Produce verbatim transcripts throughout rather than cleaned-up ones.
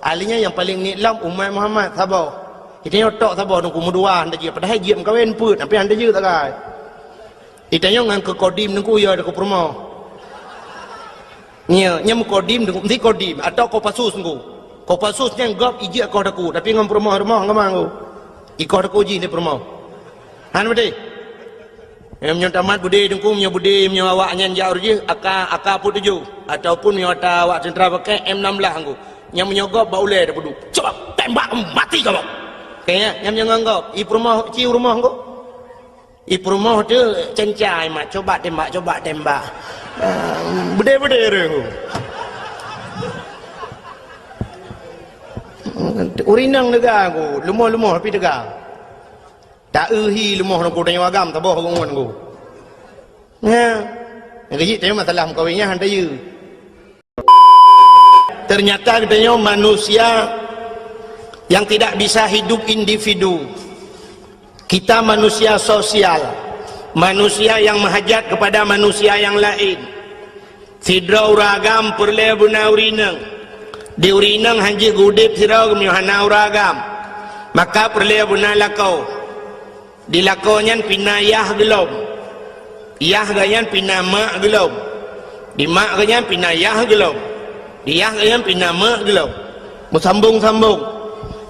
Ahli nyan nyang paleng niet lom umat Muhammad saboh. Geutanyoe tok saboh Teungku meudua hana jeuet, padahai jeuet meukawen peuet, tapi hana jeuet sagai. Geutanyoe ngon keu Kodim Teungku ya keu peurumoh. Nya, nya meukodim Teungku, meusti kodim atau Kopassus Teungku. Kopassus nyan gob ijeuet koh Teungku, tapi ngon peurumoh-rumoh ngon Teungku. Ikoh Teungku jih di peurumoh. Han beutôi? Eh, meunyoe tamat beudé Teungku, meunyoe beudé, meunyoe awak nyan jak ureueng jih, AK, AK peuet tujoh. Ataupun meunyoe ata awak tentara pakai M enam belas Teungku. Nyang meunyoe gob bak ulèe tapeuduek. Coba tembak mati kamu. Oke, ya, nyang meunyoe ngon gob. I peurumoh, ci peurumoh Teungku. I peurumoh tu cencai mat, coba tembak, coba tembak. Ah, beudé-beudé ureueng Teungku. Ureueng inong teuga Teungku, lumoh-lumoh tapi teuga. Ta-eu hi lumoh Teungku, tanyoe agam saboh bangon Teungku. Nya. Nyang keuh jih tanyoe masalah meukawen nyan han tayue. Ternyata geutanyoe manusia yang tidak bisa hidup individu. Kita manusia sosial, manusia yang meuhajat kepada manusia yang laén. Sidroe ureueng agam peureulèe beuna ureueng inong. Di ureueng inong han jeuet geuudép sidroe meunyoe hana ureueng agam. Maka peureulèe beuna lakoe. Di lakoe nyan pih na yah geulom. Yah geuh nyan pih na mak geulom. Di mak geuh nyan pih na yah geulom. Di yah geuh nyan pih na mak geulom. Meusambong-sambong.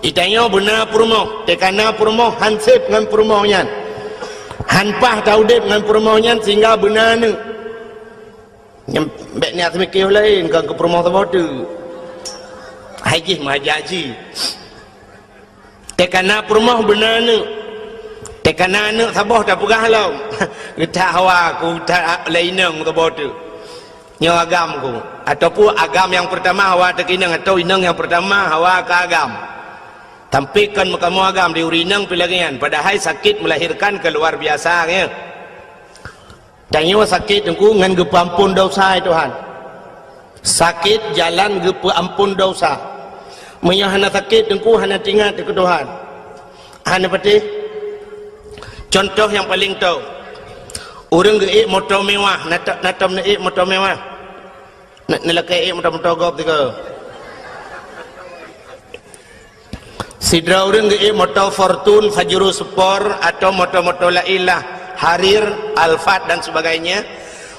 Geutanyoe beuna peurumoh, teuka na peurumoh han sép ngon peurumoh nyan. Han paih taudép ngon peurumoh nyan sehingga beuna aneuk. Nyan bèk niat seumiké laén, kon keu peurumoh saboh teuk. Hai jih meuhajat jih. Teuka na peurumoh beuna aneuk. Teuka na aneuk saboh tapeugah lom. Geutak hawa ku that lé inong saboh teuk. Nyoe agam ku. Ataupun agam nyang peurtama hawa teuka inong, atau inong nyang peurtama hawa keu agam. Tapi kon meukamoe agam di ureueng inong pih lagèe nyan. Padahai sakét melahirkan keu luar biasa, ya. Tanyoe sakét Teungku ngon geupeuampon desya, ya Tuhan. Sakét jalan geupeuampon desya. Meunyoe hana sakét Teungku hana teuingat keu Tuhan. Hana patéh. Contoh nyang paleng tho. Ureueng geuék moto mewah, na tom, na tom neuék moto mewah. Na, neulakèe ék moto-moto gob tiga. Sidroe ureueng geuék moto Fortuner, Pajero Sport, atau moto-moto laén lah, Harrier, Alphard dan sebagainya.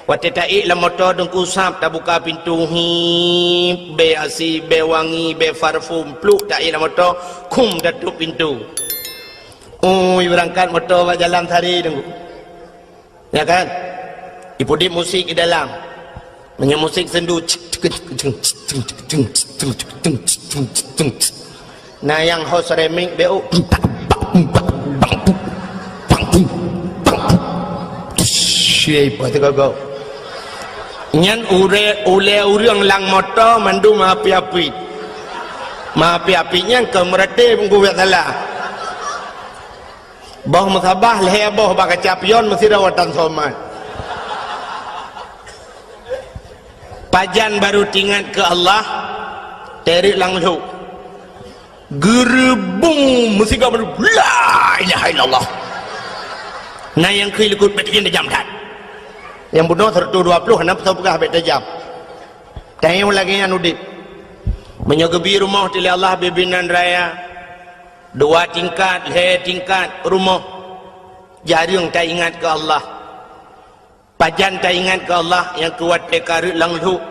Watèe taék lam moto Teungku sab tabuka pintu, hip, bèe asi, bèe wangi, bèe parfum, pluk taék lam moto, khum tatôp pintu. Ui, beurangkat moto bak jalan sari Teungku. Ya kan? Ipeuudép musik di dalam. Meunyoe musik sendu, na nyang host remix B O. Syai pati gogo. Nyan ure-, ulèe ureueng lam moto mandum api-api. Api-api nyan keu meureuti peungguet salah. Boh meusabah lhèe boh bak kaca pion meusidroe tan somat. Pajan baru teuingat keu Allah, teureuk lam lhôk. Geureubung meusigoe baru, "La ilaha illallah." Na nyang kheun likot bèk tajam that. Nyang bunoe seratus dua puluh hana peugah bèk tajam. Tanyoe lagèe nyan udép. Meunyoe geubi rumoh teuh lé Allah bibinan raya, dua tingkat, lhèe tingkat rumoh, jareueng taingat keu Allah. Pajan taingat keu Allah nyang keu watèe ka rhot lam lhôk,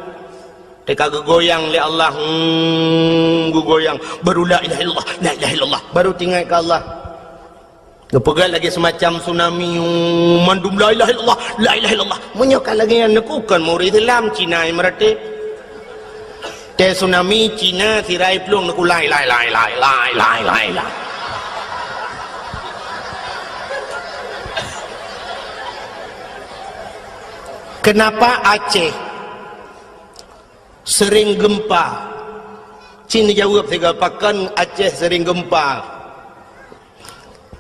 teuka geugoyang lé Allah, hmm, geugoyang, baru la ilaha illallah, la ilaha illallah, baru teuingat keu Allah. Geupeugah lagèe seumacam tsunami, mandum la ilaha illallah, la ilaha illallah. Meunyoe ka lagèe nyan neukheun kon murit Islam, Cina nyang meureuti. Teuh tsunami, Cina, sirai plueng neukheun la ilaha illallah, la ilaha illallah. Kenapa Aceh sering gempa? Cit neujaweueb sigoe, pakon Aceh sering gempa?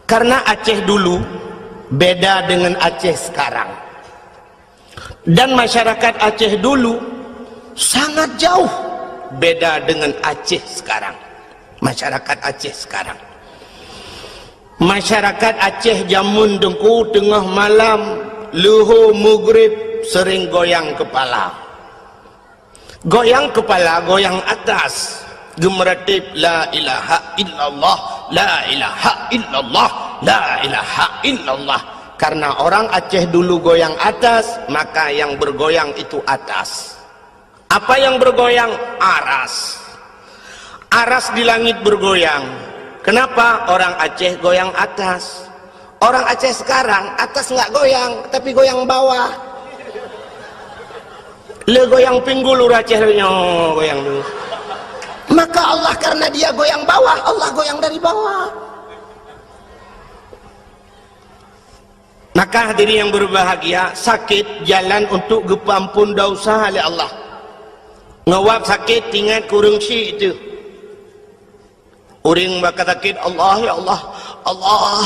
Karena Aceh dulu beda dengan Aceh sekarang. Dan masyarakat Aceh dulu sangat jauh beda dengan Aceh sekarang. Masyarakat Aceh sekarang. Masyarakat Aceh jameun Teungku teungoh malam, leuhô, meugrib, sering goyang kepala. Goyang kepala, goyang atas. Geumeuratéb la ilaha illallah, la ilaha illallah, la ilaha illallah. Karena orang Aceh dulu goyang atas, maka yang bergoyang itu atas. Apa yang bergoyang? Aras. Aras di langit bergoyang. Kenapa orang Aceh goyang atas? Orang Aceh sekarang atas nggak goyang, tapi goyang bawah. Le goyang pinggul ureueng Aceh le nyoe goyang tu. Maka Allah, karena dia goyang bawah, Allah goyang dari bawah. Maka hadirin yang berbahagia, sakét jalan untuk geupeuampon dosa lé Allah. Ngawab sakét, ingat keu ureueng syik tu. Ureueng baka sakét, "Allah, ya Allah, Allah,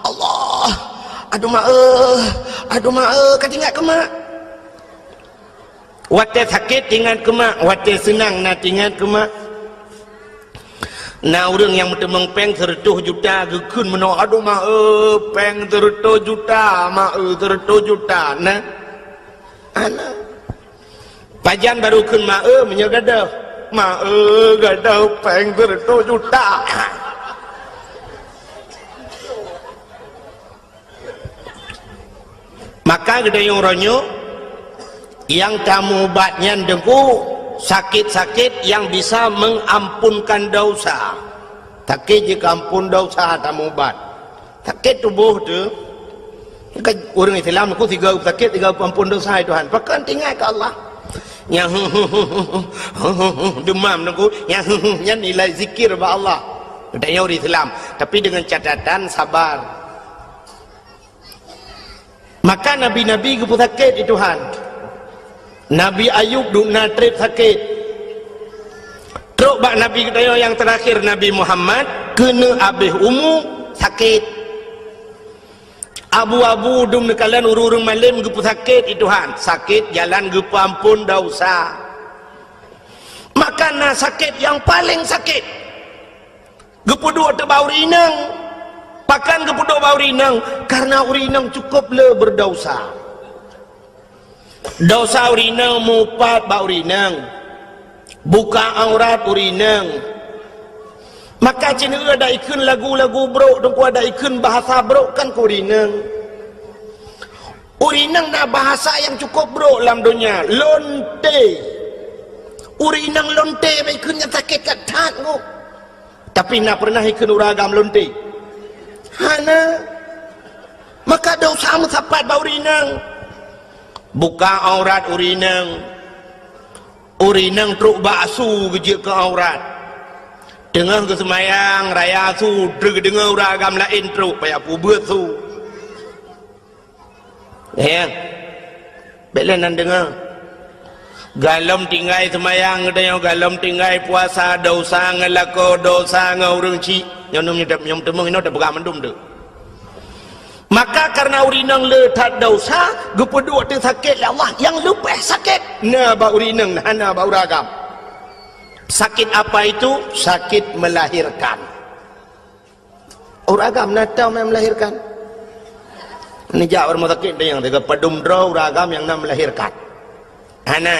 Allah, aduh mak eh, aduh mak eh," ka teuingat keu mak. Watée sakét teuingat keu mak, watée seunang na teuingat keu mak. Na ureueng nyang meuteumong péng seureutôh juta geukheun meunoe, "Aduh mak eh, péng seureutôh juta, mak eh, seureutôh juta." Na. Ana. Pajan baru kheun mak eh, meunyoe gadôh. "Mak eh, gadôh péng seureutôh juta." Maka geutanyoe uroe nyoe nyang tameuubat nyan Teungku, sakét-sakét nyang bisa mengampunkan dosa. Sakét jikeuampon dosa tameuubat. Sakét tuboh tu, kan ureueng Islam Teungku sigoe sakét, sigoe peuampon dosa, "Ya Tuhan." Pakon teuingat keu Allah. Nyang demam Teungku, nyang nyan nilai zikir bak Allah. Geutanyoe ureueng Islam, tapi dengan catatan sabar. Maka nabi-nabi geupeusakét, ya Tuhan. Nabi Ayub dum na treb sakét. Trok bak nabi geutanyoe nyang teurakhir, Nabi Muhammad, keuneuk abéh umu, sakét. Abu-abu dum neukalon ureueng-ureueng malém geupeusakét, ya Tuhan. Sakét jalan geupeuampon dosa. Maka na sakét nyang paleng sakét. Geupeuduek teuh bak ureueng inong. Pakon geupeuduek bak ureueng inong? Karena ureueng inong cukup le berdosa. Dosa ureueng inong meuupat bak ureueng inong. Buka aurat ureueng inong. Maka cit nyoe ada ikheun lagu-lagu brok, Teungku, ada ikheun bahasa brok kan keu ureueng inong. Ureueng inong na bahasa nyang cukup brok lam donya, lonte. Ureueng inong lonte bak ikheun nyan sakét that-that nyoe. Tapi na pernah ikheun ureueng agam lonte? Hana. Maka dosa meusapat bak ureueng inong. Buka aurat ureueng inong. Ureueng inong trok bak asu geujeuet keu aurat. Teungoh geuseumayang raya asu, trok geudeungoe ureueng agam laén trok, payah peubeuet su. Ya. Bék lé nan deungoe. Galom tinggai seumayang geutanyoe, galom tinggai puasa, dosa ngon lakoe, dosa ngon ureueng chik. Nyoe nyoe nyoe teumeung inoe teupeugah mandum tu. Maka karena ureueng inong le that dosa, geupeuduek teuh sakét lé Allah nyang leubeh sakét na bak ureueng inong, hana bak ureueng agam. Sakit apa itu? Sakit melahirkan. Ureueng agam na teuh nyang melahirkan. Neujak u rumoh sakét nyang teuga padum droe ureueng agam nyang na melahirkan. Hana.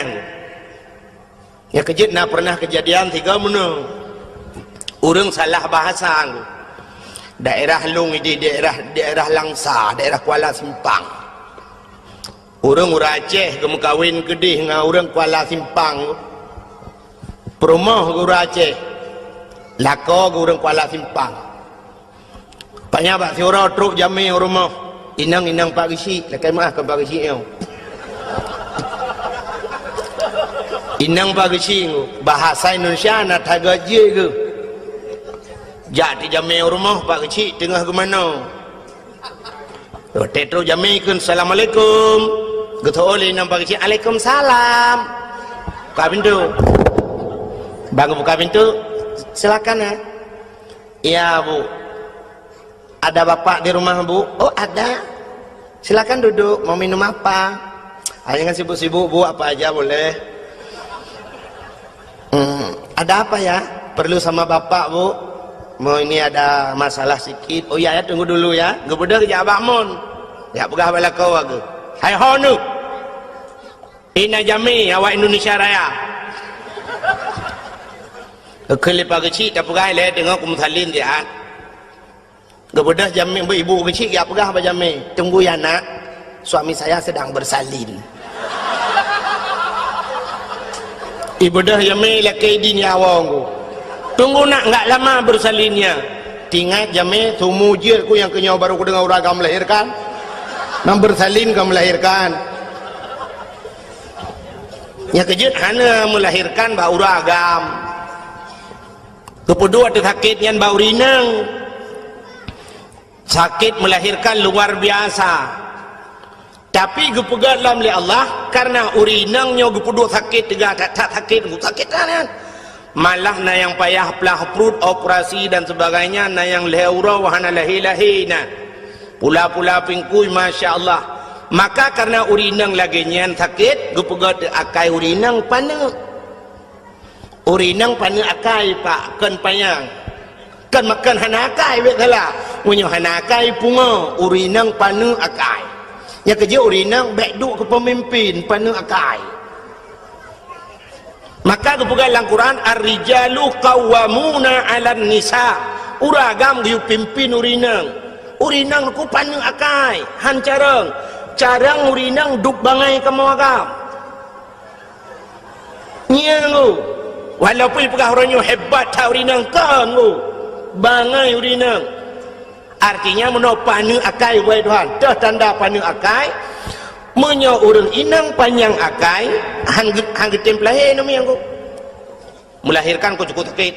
Nyang keujeuet na pernah keujadian tiga meunoe. Ureueng salah bahasa. Daerah lôn di daerah, daerah Langsa, daerah Kuala Simpang. Ureueng, ureueng Aceh geumeukawen keudeh ngon ureueng Kuala Simpang. Peurumoh ureueng Aceh, lakoe ureueng Kuala Simpang. Panya bak siuroe trok jamé u rumoh. Inong, inong Pak Geuchik, lakèe meu'ah keu Pak Geuchik nyoe. Inong Pak Geuchik, bahasa Indonesia na that geuh jih geuh. Jak tijamé u rumoh Pak Geuchik teungoh geumanoe. Watèe trok jamé kheun, "Assalamualaikum." Geuteu'oh lé inong Pak Geuchik, "Alaikumsalam." Buka pintoe. Ban geubuka pintoe, "Silakan, ya." "Iya, Bu." "Ada Bapak di rumah, Bu?" "Oh, ada." "Silakan duduk, mau minum apa?" "Ah, jangan sibuk-sibuk, Bu, apa aja boleh." "Hmm, ada apa ya? Perlu sama Bapak, Bu?" "Mau ini ada masalah sikit." "Oh iya ya, tunggu dulu ya." Geubeudôh jak bak mon. Jak peugah bak lakoe geuh. "Hai ho neuk. Ina jamé awak Indonesia Raya." Kheun lé Pak Geuchik, tapeugah lé teungoh kumeusalin siat. Geubeudôh jamé, ibu Geuchik geujak peugah bak jamé, "Tunggu ya, Nak, suami saya sedang bersalin." Ibeudôh jamé lakée idin ya awong ku. "Tunggu, Nak, enggak lama bersalinnya." Tingat jamé, seumue jeuet ku nyang keu nyoe baru kudeungoe ureueng agam melahirkan. Nyang bersalin ka melahirkan. Nyang keujeuet hana melahirkan bak ureueng agam. Geupeuduek teusakét nyan bak ureueng inong. Sakét melahirkan luar biasa. Tapi geupeugét lom lé Allah, karena ureueng inong nyoe geupeuduek sakét teuga that-that sakét, sakét that nyan. Malah na nyang payah plah pruet, operasi dan sebagainya, na nyang lhée uroe hana lahé-lahé na. Pula-pula pingkui, masya Allah. Maka karena ureueng inong lagée nyan sakét, geupeugét akai ureueng inong paneuk. Ureueng inong paneuk akai, Pak, kon panyang. Kon makon hana akai, bék salah. Meunyoe hana akai, pungo, ureueng inong paneuk akai. Nyang keujeuet ureueng inong bék duek keu peumimpin, paneuk akai. Maka geupeugah lam Quran, "Ar-rijalu qawwamuna 'alan nisa." Ureueng agam geuyue pimpin ureueng inong. Ureueng inong ku paneuk akai, han carông. Carông ureueng inong duek bangai kamoe agam. Ngieng u. Walaupun peugah uroe nyoe hebat that ureueng inong, kon u. Bangai ureueng inong. Artinya, meunoe paneuk akai, wahai Tuhan. Toh tanda paneuk akai, meunyoe ureueng inong panyang akai, han ge-, han geutem peulahé namiet ku. Melahirkan ku cukup sakét.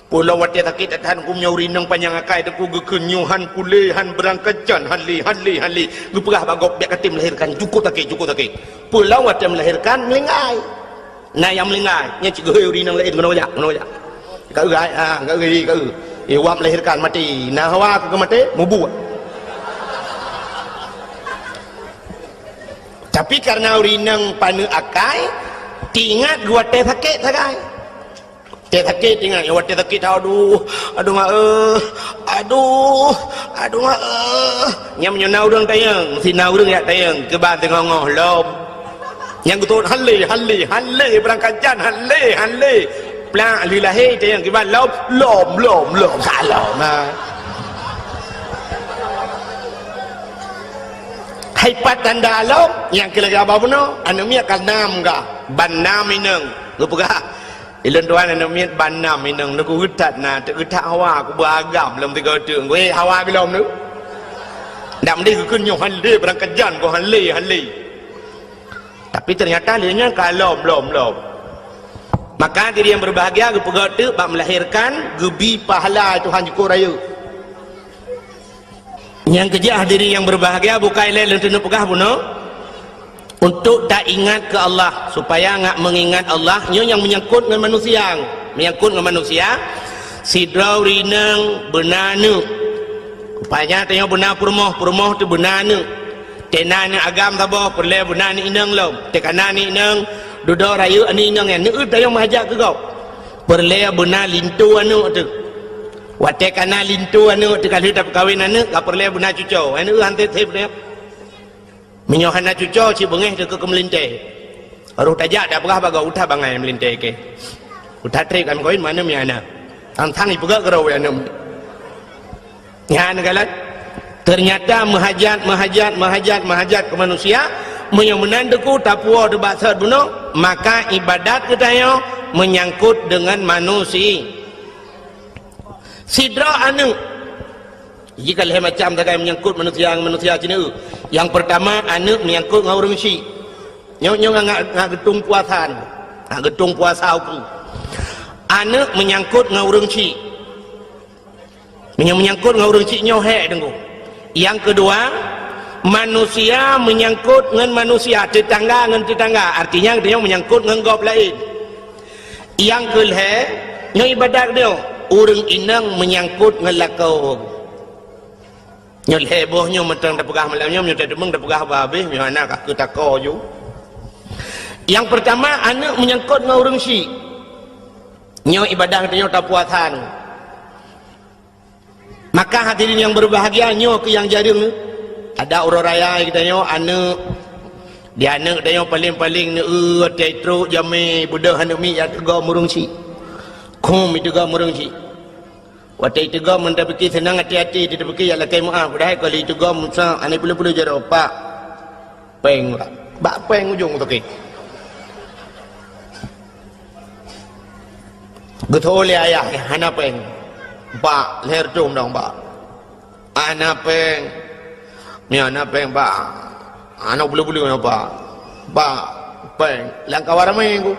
Peue lom watée sakét that-that ku, meunyoe ureueng inong panyang akai teungku geukheun nyoe han kulé, han beurangkat jan, han lé, han lé, han lé. Geupeugah bak gob, "Bék katem melahirkan, cukup sakét, cukup sakét." Peue lom watée melahirkan, meulinggai. Na nyang meulinggai, nyan cit geuhôi ureueng inong laén, "Keunoe jak, keunoe jak." Ka eu, ai, ha, ka eu, ka eu. Eh, wak melahirkan maté. Na hawa keu maté, mubuet. Tapi karena ureueng inong paneuk akai, teuingat geuwatée sakét sagai. Watée sakét ingat, watée sakét, "Aduh, aduh mak eh, aduh, aduh mak eh." Nyan meunyoe na ureueng tanyong, si na ureueng jak tanyong, keuban teungoh-ngoh lom. Nyang geutot, "Han lé, han lé, han lé, beurangkat jan, han lé, han lé." Plak lheueh lahé tanyong, keuban lom, lom, lom, lom, ka lom, ha. Hai pat tanda lom, nyang keu lagée haba bunoe, aneuk miet ka nam ka, ban nam inong, geupeugah. Ilôn tuan aneuk miet ban nam inong, neugeuh that na, teugeuh that hawa, kuba agam lom tiga teuk. Weh, hawa bilom tu. Ndak meudeh geukheun nyoe han lé, beurangkat jan, goh han lé, han lé. Tapi ternyata lé nyan ka lom, lom, lom. Maka diri yang berbahagia geupeugah teuk bak melahirkan, geubi pahala Tuhan jukuk rayeuk. Nyang keujeuet hadirin yang berbahagia, bukai lé lôn teuneuk peugah bunoe, untuk taingat keu Allah, supaya ngat meungingat Allah, nyoe nyang meunyangkot ngon manusia, meunyangkot ngon manusia, sidroe ureueng inong beuna aneuk. Rupanya tanyoe beuna peurumoh, peurumoh teuh beuna aneuk. Teuh na aneuk agam saboh, peureulée beuna aneuk inong lom. Teuh ka na aneuk inong, dudoe rayeuk aneuk inong nyan, neueu tanyoe meuhajat keu gob. Peureulée beuna linto aneuk teuh. Watée ka na linto aneuk teuh ka lheueh tapeukawen aneuk, ka peureulée beuna cucoe. Aneuk han teuh teuh beuna. Meunyoe hana cucoe, cit beungéh teuh keu keumeulintée. Roh tajak dak peugah bak gob, "Uta bangai meulintée keu. Uta treb kami kawin mana mi aneuk." Tang-tang ipeugah keudroe aneuk. Nyan galak. Ternyata meuhajat, meuhajat, meuhajat, meuhajat keu manusia, meunyoe meunan teuku tapuwoe teuh bak sot bunoe, maka ibadat geutanyoe meunyangkot deungon manusia. Sidroe aneuk. Jika lhée macam sagai meunyangkot manusia ngon manusia cit. Nyang peurtama, aneuk meunyangkot ngon ureueng syik. Nyoe, nyoe ngat, ngat geutung puasa nyoe. Ngat geutung puasa ukeue. Aneuk meunyangkot ngon ureueng syik. Meunyoe meunyangkot ngon ureueng syik nyoe hék teungku. Nyang keudua, manusia meunyangkot ngon manusia, teutangga ngon teutangga. Artinya, geutanyoe meunyangkot ngon gob laén. Nyang keulhée, nyoe ibadat nyoe, ureueng inong meunyangkot ngon lakoe. Nyoe lhée boh nyoe mantong tapeugah malam nyoe, meunyoe tateumeung tapeugah bah habéh, meunyoe hana ka keu tako ju. Nyang peurtama, aneuk meunyangkot ngon ureueng syik. Nyoe ibadat geutanyoe tapuasa nyoe. Maka hadirin yang berbahagia, nyoe keuh nyang jareueng. Adak uroe raya geutanyoe aneuk, di aneuk geutanyoe paleng-paleng neueu watée trok jamé beudôh aneuk miet jak teugom ureueng syik. Khum iteugom ureuëng chik. Watée iteugom meunan tapike seunang até-até, tapike jak lakée meuáh, padahai ka lheueh iteugom Musa hana peuleueh-peuleueh jaroe, pak. Péng bak, bak péng ujong sakét. Geutho lé ayah, hana péng. Bak, lhée reutôh dong bak. Hana péng. Nyoe hana péng bak. Hana peuleueh-peuleueh nyoe bak. Bak péng. Lam kawan ramé ku.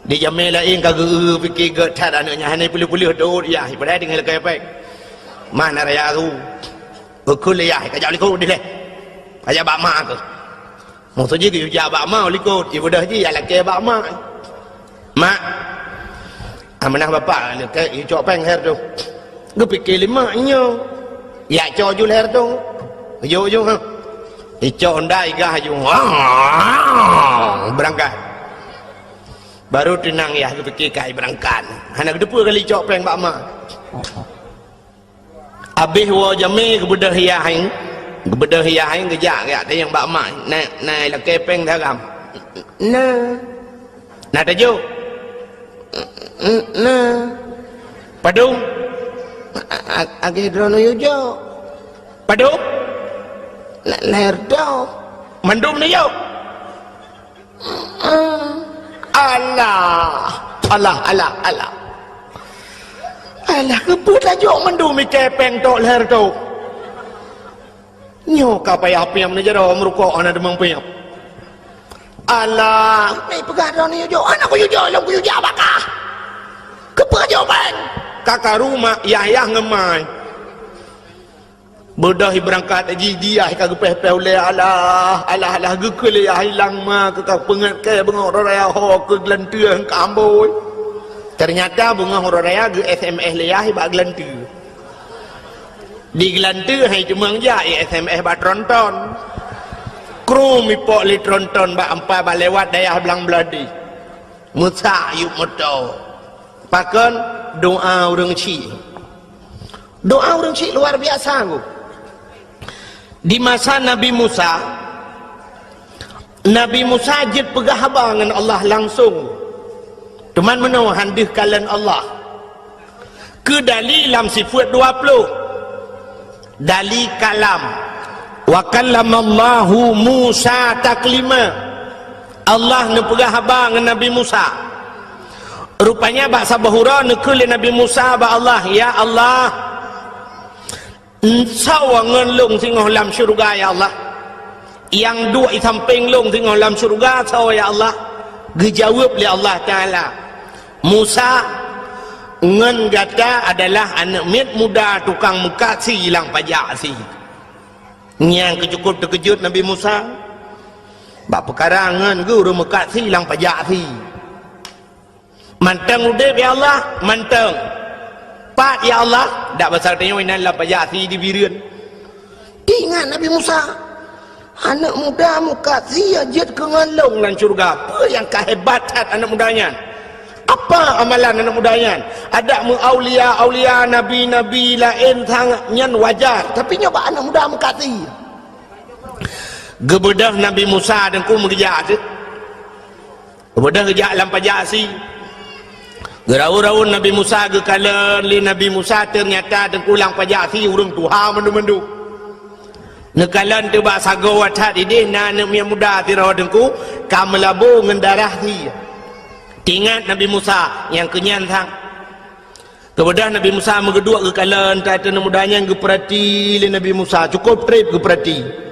Di jamé laén ka geu-, pike gét that aneuëk nyan hana peuleueh-peuleueh dot yah. Padahai tinggai lakée péng. Mana raya tu. Geukheun lé yah, ka jak likot dilée. Ka jak bak mak keuh. Maksud jih geuyue jak bak mak likot, ibeudôh jih jak lakée bak mak. Mak, amanah bapak lakée icok péng lhée reutôh. Geupike lé mak nyoe. Jak cok ju lhée reutôh. Geujok ju ha. Icok honda igah ju. Beurangkat. Baru teunang yah geupike kai beurangkat. Hana geuteupeue kali icok péng bak mak. Abéh woe jamé geubeudôh yah hai, geubeudôh yah hai geujak, geujak tanyong bak mak, "Na, na lakée péng sagai?" "Na." "Na tajok?" "Na." "Padum?" "A-, a-, agai droeneuh yue jok." "Padum?" "Na, lhée reutôh." "Mandum neujok?" "Alah, alah, alah, alah. Alah, keupeue tajok mandum ikée péng tok lhée reutôh? Nyoe ka payah piam neujaroe meurukok hana teumang piam. Alah, meupeugah droeneuh yue jok, hana kuyue jok lom, kuyue jak bak kah. Keupeue jok péng?" Ka karu mak, yah-yah ngon mai. Beudôh ibeurangkat jih, di yah ka geupéh-péh ulée, alah, alah, alah, geukheun lé yah ilang ma keu ka peungét kée beungoh uroe raya ho keu geulanteue ka ambôi. Teunyata beungoh uroe raya geu-S M S lé yah bak geulanteue. Di geulanteue hai teumang jak, i-S M S bak tronton. Krum ipok lé tronton bak ampa bak lewat dayah Blang Beuladi. Meusak yup moto. Pakon? Doa ureuëng chik. Doa ureuëng chik luar biasa, Bu. Di masa Nabi Musa, Nabi Musa jeuet peugah haba ngon Allah langsong. Teuma meunoe han deuh kalon Allah. Keu dali lam sifeuet dua ploh. Dali kalam. "Wa kallamallahu Musa taklima." Allah neupeugah haba ngon Nabi Musa. Rupanya bak saboh uroe neukheun lé Nabi Musa bak Allah, "Ya Allah, soe ngon lôn singoh lam syeuruga, ya Allah? Nyang duek i sampéng lôn singoh lam syeuruga soe, ya Allah?" Geujaweueb lé Allah Taala, "Musa, ngon gata adalah aneuëk miet muda tukang meukat sie lam pajak sie." Nyang keucukôp teukeujot Nabi Musa. Bak peukara ngon geuh ureuëng meukat sie lam pajak sie. "Mantong udeb, ya Allah?" "Mantong." "Pat, ya Allah?" "Dak basa tanyoe inan lam pajak sie di Bireuen." Teuingat Nabi Musa, "Aneuëk muda meukat sie jeuet keu ngon lôn lam syeuruga. Peue nyang ka hebat that aneuëk muda nyan? Apa amalan aneuëk muda nyan? Adak meu aulia-aulia, nabi-nabi laén sangat nyan wajar, tapi nyoe bak aneuëk muda meukat sie." Geubeudôh Nabi Musa teungku meugeujak teuh. Geubeudôh geujak lam pajak sie. Geuraun-raun Nabi Musa geukalon lé Nabi Musa, teunyata teungku lam pajak sie ureuëng tuha mandum-mandum. Neukalon teuh bak sagoe that ideh na aneuëk miet muda sidroe teungku ka meulabô ngon darah sie. Teuingat Nabi Musa nyang keunyan sang. Geubeudôh Nabi Musa meugeuduek geukalon that aneuëk muda nyan geupeurati lé Nabi Musa, cukôp treb geupeurati.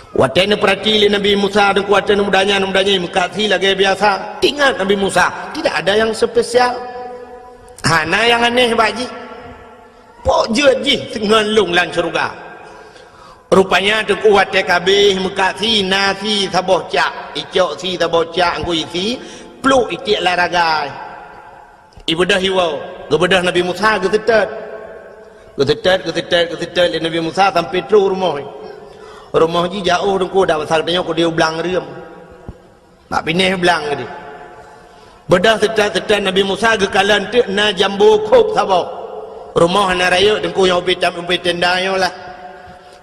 Watée neupeurati lé Nabi Musa teungku, watée aneuëk muda nyan, aneuëk muda nyan meukat sie lagée biasa. Teuingat Nabi Musa, tidak ada yang spesial. Hana nyang aneh bak jih. Pok jeuet jih ngon lôn lam syeuruga. Rupanya teungku watée ka abéh meukat sie, na sie saboh cak, icok sie saboh cak, anggui sie, pluek itiek lam ragai. Ibeudôh iwoe, geubeudôh Nabi Musa geuseutôt. Geuseutôt, geuseutôt, geuseutôt lé Nabi Musa sampoe troh rumoh. Rumoh jih jaôh teungku, dak basa geutanyoe keudeh u blang reuem. Bak binéh blang keudeh. Beudôh seutôt-seutôt Nabi Musa geukalon teuk na jambo khôb saboh. Rumoh hana rayeuk teungku nyang ubé tam-, ubé tenda nyoe lah.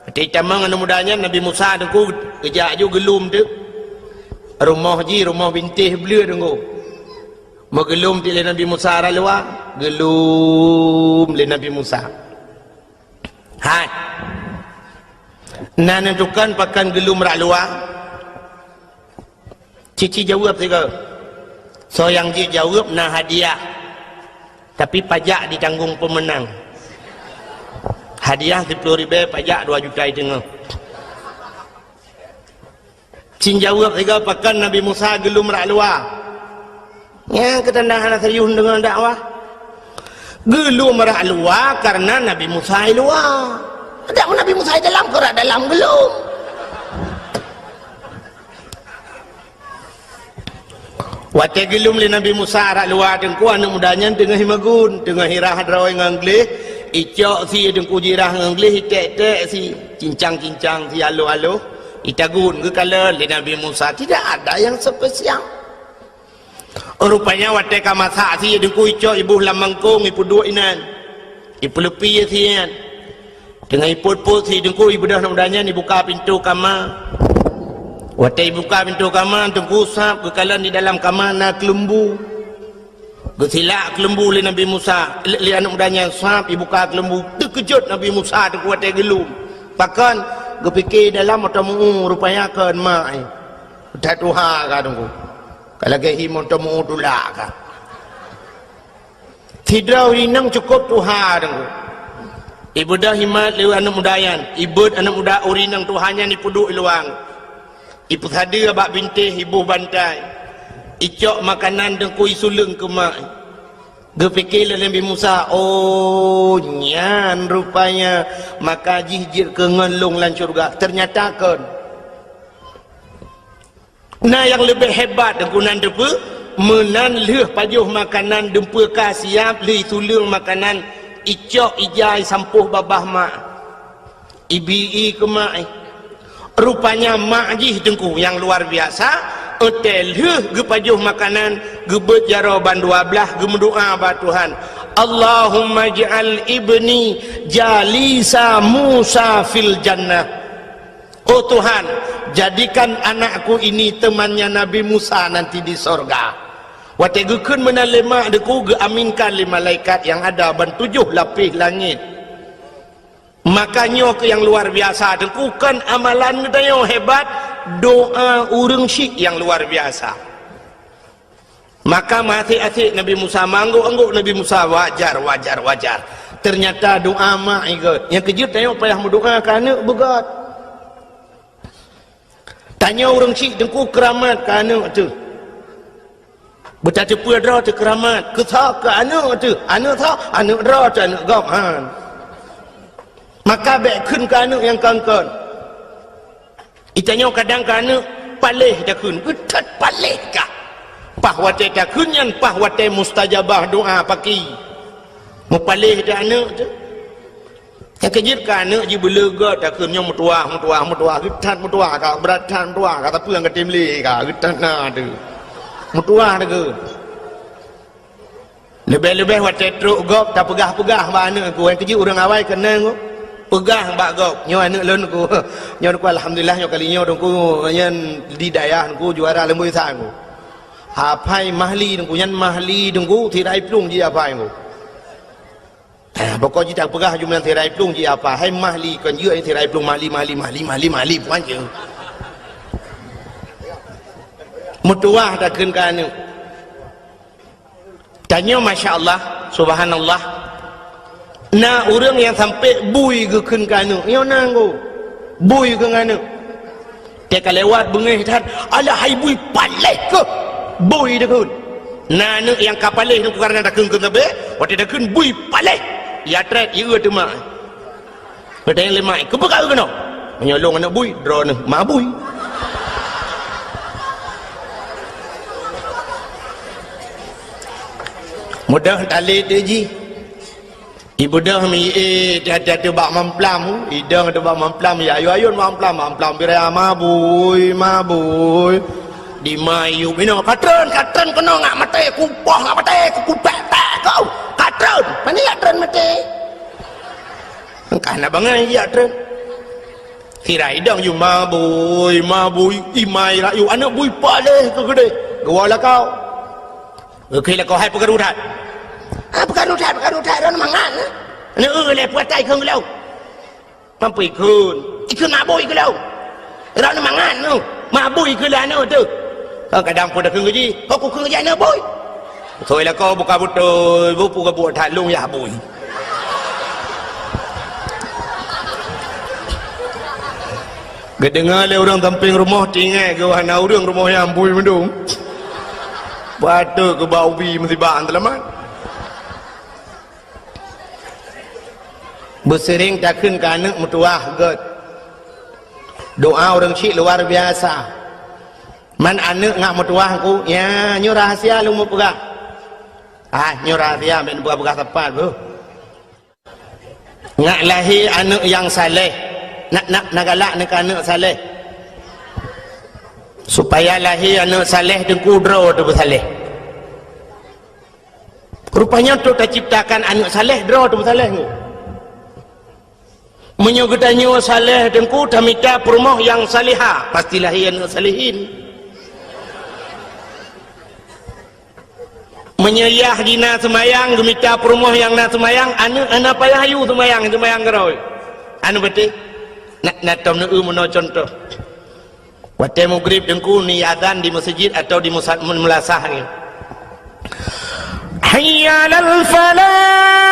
Watée tamong aneuëk muda nyan Nabi Musa teungku geujak ju geulom teuk. Rumoh jih rumoh bintéh bleue teungku. Meugeulom lé Nabi Musa rot luwa, geulom lé Nabi Musa. Hai. Na neutukan pakon geulom rot luwa? Cici jaweueb sigoe. Soe nyang jeuet jaweueb na hadiah. Tapi pajak ditanggong peumeunang. Hadiah siplôh ribèe, pajak dua juta teungoh. Cin jaweueb sigoe, pakon Nabi Musa geulom rot luwa? Nyang keutanda hana serius deungon dakwah. Geulom rot luwa karena Nabi Musa i luwa. Adak Nabi Musa i dalam, keu rot dalam geulom. Watèe geulom lé Nabi Musa rot luwa, Teungku, aneuk muda nyan teungoh i magun, teungoh i rhah droe ngon gleh, icok sie, Teungku, jirhah ngon gleh, itèk-tèk sie, cincang-cincang sie, aloh-aloh, itagun, geukalon lé Nabi Musa. Tidak ada yang spesial. Rupanya watèe ka masak sie, Teungku, icok iboh lam mangkông, ipeuduek inan. Ipeuleupie sie nyan. Teungoh ipot-pot sie, Teungku, ibeudôh aneuk muda nyan, ibuka pintoe kama. Watèe ibuka pintoe kama, Teungku, sab geukalon di dalam kama na keuleumbu. Geusilak keuleumbu lé Nabi Musa, lé, lé aneuk muda nyan, sab ibuka keuleumbu. Teukeujot Nabi Musa, Teungku, watèe geulom. Pakon? Geupike dalam mantong meu-ueh, rupanya kon mak, eh. That tuha ka, Teungku. Ka lagèe hi mantong meu-ueh tulak ka. Sidroe ureueng inong cukôp tuha, Teungku. Ibeudôh imat lé aneuk muda nyan, ibeuet aneuk muda ureueng inong tuha nyan ipeuduek i luwa. Ipeusadeue bak bintéh, iboh bantai. Icok makanan, Teungku, isuleueng keu mak. Geupike lé Nabi Musa, "Oh, nyan rupanya maka jih jeuet keu ngon lôn lam syeuruga." Teunyata kon. Na nyang leubeh hebat, Teungku, nan teupeue, meunan lheueh pajoh makanan, dumpeue ka siap, lheueh isuleueng makanan, icok ija isampôh babah mak. Ibi-i keu mak, eh. Rupanya mak jih, Teungku, nyang luar biasa, watèe lheueh geupajoh makanan, geubeuet jaroe ban dua blaih, geumeudoa bak Tuhan, "Allahumma ij'al ibni jalisa Musa fil jannah." Oh Tuhan, jadikan anakku ini temannya Nabi Musa nanti di sorga. Watèe geukheun meunan lé mak, Teungku, geuaminkan lé malaikat nyang ada ban tujoh lapéh langét. Maka nyoe keuh nyang luar biasa, Teungku, kon amalan geutanyoe hebat, doa ureueng syik nyang luar biasa. Maka meuasék-asék Nabi Musa, meuanggôk-anggôk Nabi Musa, wajar, wajar, wajar. Teunyata doa mak i göt. Nyang keujeuet tanyoe payah meudoa keu aneuk beugöt. Tanyoe ureueng syik, Teungku, keuramat keu aneuk teuh. Beutateupeue droe teuh keuramat. Keu soe? Keu aneuk teuh. Aneuk soe? Aneuk droe teuh, aneuk gob, han. Maka bèk kheun keu aneuk nyang kon-kon. Geutanyoe kadang keu aneuk paléh takheun, geuh that paléh kah. Paih watèe takheun nyan, paih watèe mustajabah doa paki. Meupaléh teuh aneuk teuh. Nyang keujeuet keu aneuk jih beuleugot takheun nyoe meutuwah, meutuwah, meutuwah, geuh that meutuwah kah, brat that meutuwah kah, tapi nyang ka tem lé kah, geuh that na teuh. Meutuwah takheun. Leubeh-leubeh watèe trok gob tapeugah-peugah bak aneuk, Teungku. Nyang keujeuet ureueng awai keunong, Teungku. Peugah bak gob, "Nyoe aneuk lôn, Teungku. Nyoe, Teungku, alhamdulillah, nyoe kali nyoe, Teungku, nyan di dayah, Teungku, juara leumboi sa, Teungku." Hafai mahli, Teungku, nyan mahli, Teungku, sirai plueng jih hafai, Teungku. Eh, pokok jih tapeugah jumlah sirai plueng jih hafai, hai mahli, kon jeuet sirai plueng, mahli, mahli, mahli, mahli, mahli, puan jeuet. Meutuwah takheun keu aneuk. Tanyoe, masya Allah, subhanallah. Na ureueng nyang sampai bui geukheun keu aneuk. Nyoe na, Teungku. Bui keu aneuk. Teuka lewat beungéh that, "Alah hai bui, paléh keuh!" Bui takheun. Na aneuk nyang ka paléh, Teungku, kareuna takheun keu sabe, watèe takheun bui, paléh. Ya trép, ya eu teuma. Geutanyong lé mak, "Keupeue ka eu keunoe?" "Meunyoe lôn aneuk bui, droeneuh ma bui." Mudah talét jih. Ibeudôh mi, eh, hati-hati bak mamplam, idong teuh bak mamplam, ya ayun-ayun mamplam, mamplam birai ma bui, ma bui. Di ma yub inoe, "Ka treun, ka treun keunoe, ngak maté, kupoh ngak maté, kupék-pék kau, ka treun." Pane jak treun maté? Engkah na bangai jak treun. Sira idong yub ma bui, ma bui, imai rayu, aneuk bui paléh keu keudéh. Geuwoe lakau. Oke, lakoe hai peukaru that. Ah, peukaru that, peukaru that, droeneuh mangat, eh. Neu-eu lé puatai kheun geulong. Mampu ikheun. Ikheun mabui geulong. Droeneuh mangat, neu. Mabui keu lé aneuk teuh. Kadang pun dah kheun geuji, kok kukheun geuji aneuk bui. Soi lakoe buka beutôi, bu pu gabuek that lôn yah bui. Geudeungoe lé ureuëng sampéng rumoh, teuingat geuh hana ureuëng rumoh nyan bui meudong. Patôt keu bak ubi meusibak seulamat. Beuseuring takheun keu aneuk meutuwah gét. Doa ureuëng chik luar biasa. Man aneuk ngat meutuwah ku, ya, nyoe rahsia lôn meupeugah. Ah, nyoe rahsia, bèk neupeugah-peugah sapat beuh. Ngat lahé aneuk nyang saleh, nak, nak, nak galak neu keu aneuk saleh. Supaya lahé aneuk saleh teungku droe teupeusaleh. Rupanya untuk taciptakan aneuk saleh, droe teupeusaleh nyoe. Meunyoe geutanyoe saleh teungku, tamita peurumoh nyang saleha, pasti lahé aneuk salehin. Meunyoe yah jih na seumayang, geumita peurumoh nyang na seumayang, aneuk hana payah yue seumayang, seumayang keudroe. Aneuk beuteh, na, na tom neu-eu meunoe cuntoh. Watée mugrib teungku ni azan di meuseujid atawa di musa-, meulasah nyoe. Hayya 'alal falah.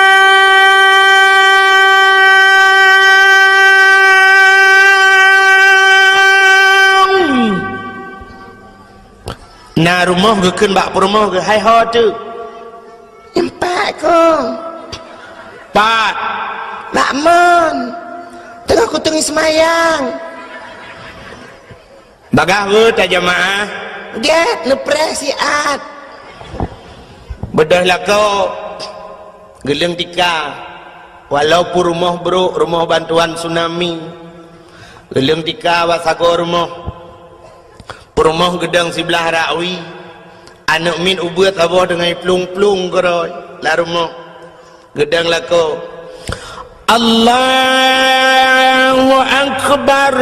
Na rumoh geukheun bak peurumoh geuh, "Hai ho teuk." "Empat kong." "Pat?" "Bak mon. Teungoh kuteungi seumayang." Bagaih rhot tajamaah. Gét neupreh siat. Beudôh lakoe, geuleueng tika, walaupun rumoh brok, rumoh bantuan tsunami, geuleueng tika bak sagoe rumoh. Peurumoh geudong siblah rakwi, aneuk miet ubeuet saboh deungon plueng-plueng keudroe lam rumoh. Geudong lakoe, "Allahu Akbar."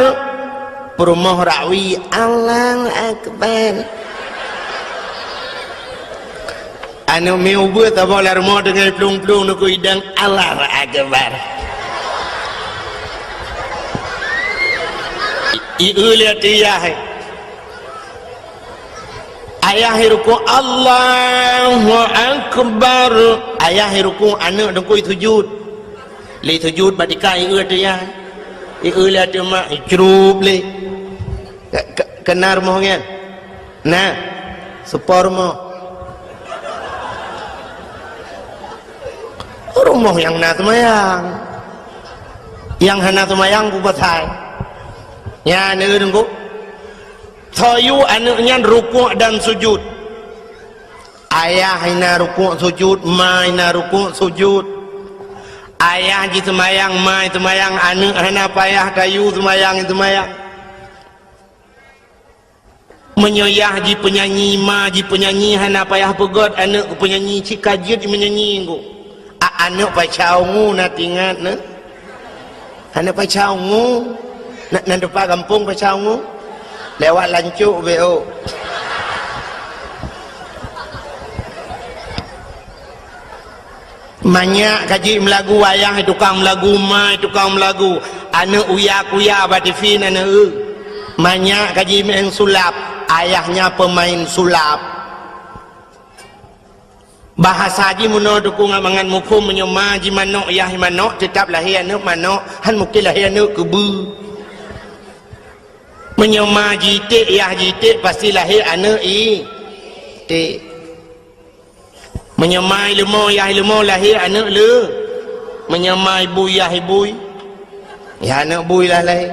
Peurumoh rakwi, "Allahu Akbar." Aneuk miet ubeuet saboh lam rumoh deungon plueng-plueng neukui dong, "Allahu Akbar." I-, ieu lé ateueh yah. Ayah irukuk, "Allahu Akbar." Ayah irukuk, aneuk teungku isujud. Lé sujud bak tika, ieu ateueh yah. Ieu lé ateueh mak, icrup lé. Ke-, ke-, keunan rumoh nyan? Na. Seupôt rumoh. Rumoh nyang na seumayang. Nyang hana seumayang peue pasai? Nyan, teungku. Soe yue aneuk nyan rukuk dan sujud. Ayah na rukuk sujud, ma na rukuk sujud. Ayah jiseumayang, ma jiseumayang, aneuk hana payah tayue seumayang, jiseumayang. Meunyoe yah jipeunyanyi, ma jipeunyanyi, hana payah peugét aneuk keu peunyanyi, cit ka jeuet jimeunyanyi, teungku. A-, aneuk Paca Ungu na teuingat, na? Aneuk Paca Ungu. Na, na teumpat gampông Paca Ungu? Lewat Lancok, B O. Manyak ka jeuet meulagu, ayah tukang meulagu, ma tukang meulagu. Aneuk uya-kuya bak tivi na neu-eu. Manyak ka jimeu'en sulap, ayahnya peumain sulap. Bahasa jih meunoe teungku ngon mangat muphom, meunyoe ma jimanök, yah jimanök, teutab lahé aneuk manök, han mungken lahé aneuk keubeue. Meunyoe ma jiték, yah jiték, pasti lahé aneuk iték. Meunyoe ma ileumo, yah ileumo, lahé aneuk le. Meunyoe ma ibui, yah ibui, yah aneuk bui lah lahé.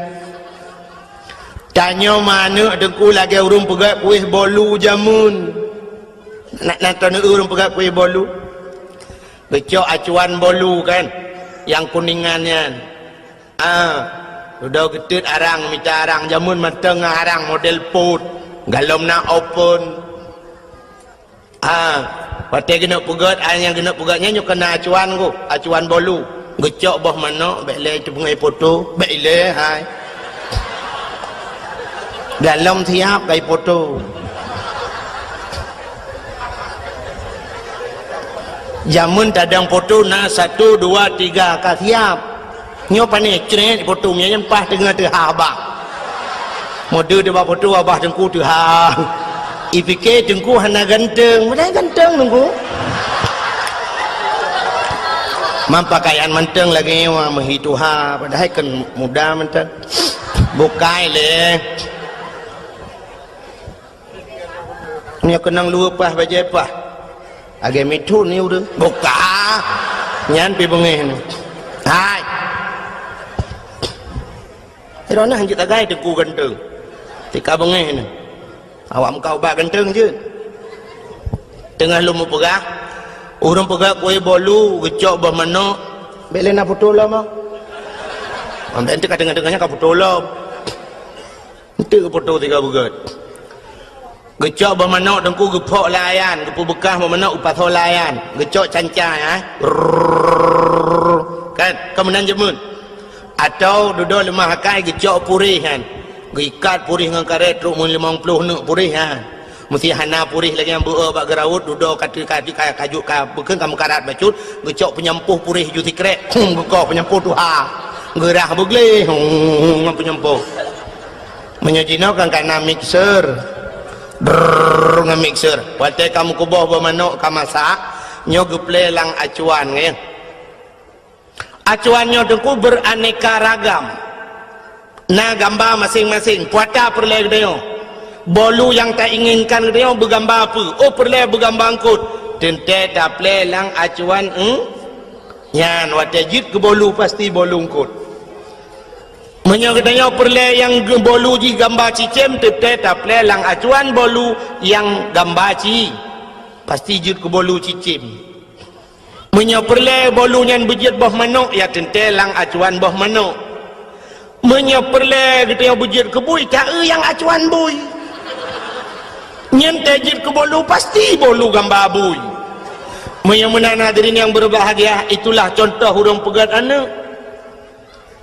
Tanyoe ma aneuk teungku lagée ureuëng peugét kueh bolu jameun. Na, na teuneuk ureuëng peugét kueh bolu. Geucok acuan bolu kan, nyang kuningan nyan. Ah, dudoe geuteut arang, mita arang jameun mantong ngon arang model pot. Galom na open. Ah, watée geuneuk peugét, ai nyang geuneuk peugét nyan nyoe keunan acuan ku, acuan bolu. Geucok boh manök, bék lé teupeungai poto, bék ilée hai. Galom siab kai poto. Jameun tadong poto na satu, dua, tiga ka siap. Nyoe pané crét poto nyan paih teungoh teuhah abah. Mode teuba poto abah teungku teuhah. Ipike teungku hana ganteng, padahai ganteng teungku. Meupakean mantong lagée nyoe meuhi tuha, padahai kan muda mantong. Bukai lé. Nyoe keunong luweuh paih bajée paih. Lagée mithon ni ureuëng. Buka. Nyan pi beungéh ni. Hai. Droeneuh hanjeuet tagai teungku ganteng. Tika beungéh ni. Awak muka ubat ganteng jeuet. Teungoh lôn meupeugah, ureuëng peugah kue bolu geucok boh manok. Bék lé na poto lom ah. Amben teuka teungoh-teungoh nyan ka poto lom. Enteuk poto tiga beugét. Geucok boh manok teungku geuphok lé ayan, geupeubeukah boh manok geupasoe lé ayan, geucok canca ya. Rrrr. Kan, ka meunan jameun. Atau dudoe leumah akai geucok puréh kan. Geuikat puréh ngon karet trok meun limong ploh neuk puréh kan. Meusti hana puréh lagée nyang beu bak geuraut dudoe ka ka ka ka jok ka beukeun ka meukarat bacut, geucok peunyampôh puréh ju sikrek. Hum geukoh peunyampôh tuha. Geurah beugleh. Hum ngon peunyampôh. Meunyoe jinoe kan ka na mixer. Drrrr, ngon mixer. Watée ka meukuboh boh manok ka masak, nyoe geuplé lam acuan nyan. Acuan nyoe teungku beraneka ragam. Na gamba maséng-maséng, puata peureulée geutanyoe. Bolu nyang tainginkan geutanyoe beugamba peue? Oh peureulée beugamba eungkot. Teuntée taplé lam acuan eung. Nyan watée jeuet keu bolu pasti bolu eungkot. Meunyoe geutanyoe peureulée nyang geu-, bolu jih gamba cicém, teuntée taplé lam acuan bolu nyang gamba ci, pasti jeuet keu bolu cicém. Meunyoe peureulée bolu nyan beujeuet boh manok, ya teuntée lam acuan boh manok. Meunyoe peureulée geutanyoe beujeuet keu bui, ta-eu nyang acuan bui. Nyan tée jeuet keu bolu, pasti bolu gamba bui. Meunyoe meunan hadirin nyang berbahagia, itulah contoh ureuëng peugét aneuëk.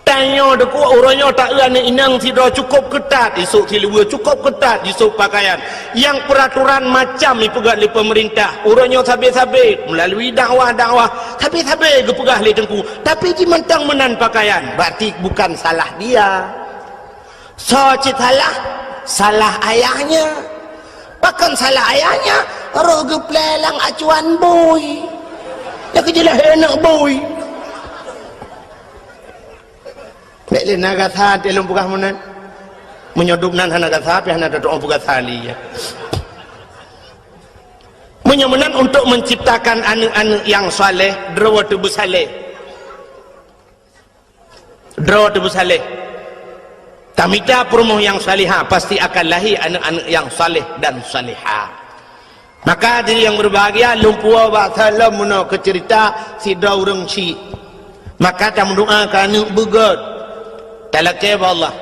Tanyoe deuk uroe nyoe ta-eu aneuëk inong sidroe cukôp keutat, isôk siluweue cukôp keutat, jisôk pakaian. Nyang peuraturan macam ipeugét lé peumeurintah. Uroe nyoe sabe-sabe, meulalui dakwah-dakwah, sabe-sabe geupeugah lé teungku. Tapi jimantong meunan pakaian, berarti bukan salah dia. Soe cit salah? Salah ayahnya. Pakon salah ayahnya? Roh geuplé lam acuan bui. Ya keujeulaih aneuk bui. Bék lé na gasa teuh lôn peugah meunan. Meunyoe dum nan hana gasa, pih hana tatu'oh peugasa lé, ya. Meunyoe meunan untuk menciptakan aneuk-aneuk nyang saleh, droe teuh beusaleh. Droe teuh beusaleh. Tamita peurumoh nyang salihah, pasti akan lahé aneuk-aneuk nyang saleh dan salihah. Maka diri nyang berbahagia, lôn puwoe bak saleuem meunoe keu ceurita sidroe ureuëng chik. Maka tameudoa keu aneuk beugét. Talakée bak Allah.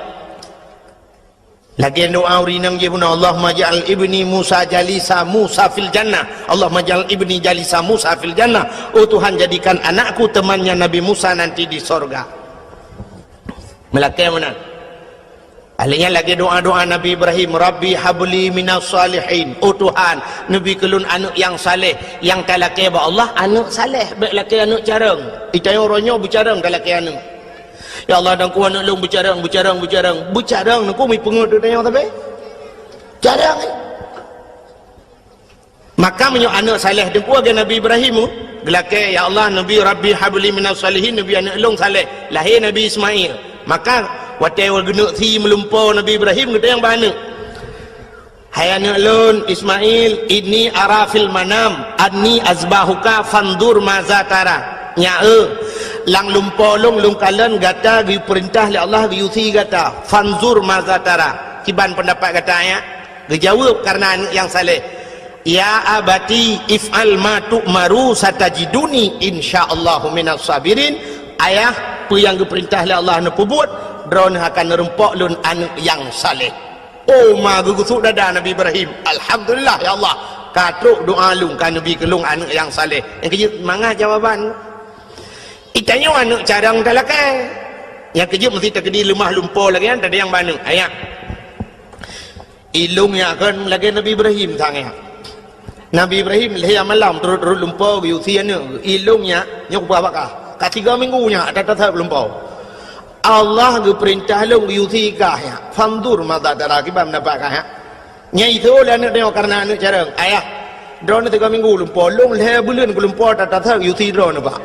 Lagée doa ureuëng inong jih bunoe, "Allahumma ja'al ibni Musa jalisa Musa fil jannah. Allahumma ja'al ibni jalisa Musa fil jannah." Oh Tuhan, jadikan anakku temannya Nabi Musa nanti di sorga. Meulakée meunan. Ahli nyan lagée doa-doa Nabi Ibrahim, "Rabbi habli minas salihin." Oh Tuhan, neubi keu lôn aneuk nyang saleh. Nyang talakée bak Allah, aneuk saleh, bék lakée aneuk carông. Itanyoe uroe nyoe beucarông talakée aneuk. Ya Allah, dan ku aneuk lôn beucarông, beucarông, beucarông. Beucarông, neuku mi peungeut tanyoe sabe. Carông, eh. Maka meunyoe aneuk saleh teungku lagée Nabi Ibrahim, geulakée, "Ya Allah, Nabi Rabbi habli minas salihin," Nabi aneuk lôn saleh, lahé Nabi Ismail. Maka watée geuneuk sie meulumpo Nabi Ibrahim, geutanyong bak aneuk, "Hai aneuk lôn Ismail, inni ara fil manam anni azbahuka fanzur maza tara." Nyak eu, lam lumpo lôn, lôn kalon gata geupeurintah lé Allah geuyue sie gata, fanzur maza tara. Kiban peundapat gata nyak? Geujaweueb kareuna aneuk nyang saleh, "Ya abati if'al ma tu'maru satajiduni insyaallahu minas sabirin." Ayah, peue nyang geupeurintah lé Allah neupeubuet, droeneuh akan neurumpok lôn aneuk nyang saleh. Oh ma geugusut dada Nabi Ibrahim, "Alhamdulillah ya Allah, ka trok doa lôn, ka neubi keu lôn aneuk nyang saleh." Nyang keujeuet mangat jawaban. Itanyoe aneuk carông talakée. Nyang keujeuet meusti takeudi leumah lumpo lagée nyan, tadayang bak aneuk. Ayah. Ilôn nyak kon lagée Nabi Ibrahim sang nyak. Nabi Ibrahim lhèe malam turot-turot lumpoe geuyue sie aneuk, ilôn nyak, nyoe kupeugah bak kah. Ka tiga minggu nyak that-that lumpoe. Allah geupeurintah lôn geuyue sie kah nyak. Fanzur madza tara, kiban peundapat kah nyak. Nyan iteupeu lé aneuk tanyoe kareuna aneuk carông. Ayah, droeneuh tiga minggu lumpoe, lôn lhèe buleuen kulumpoe that-that geuyue sie droeneuh bak.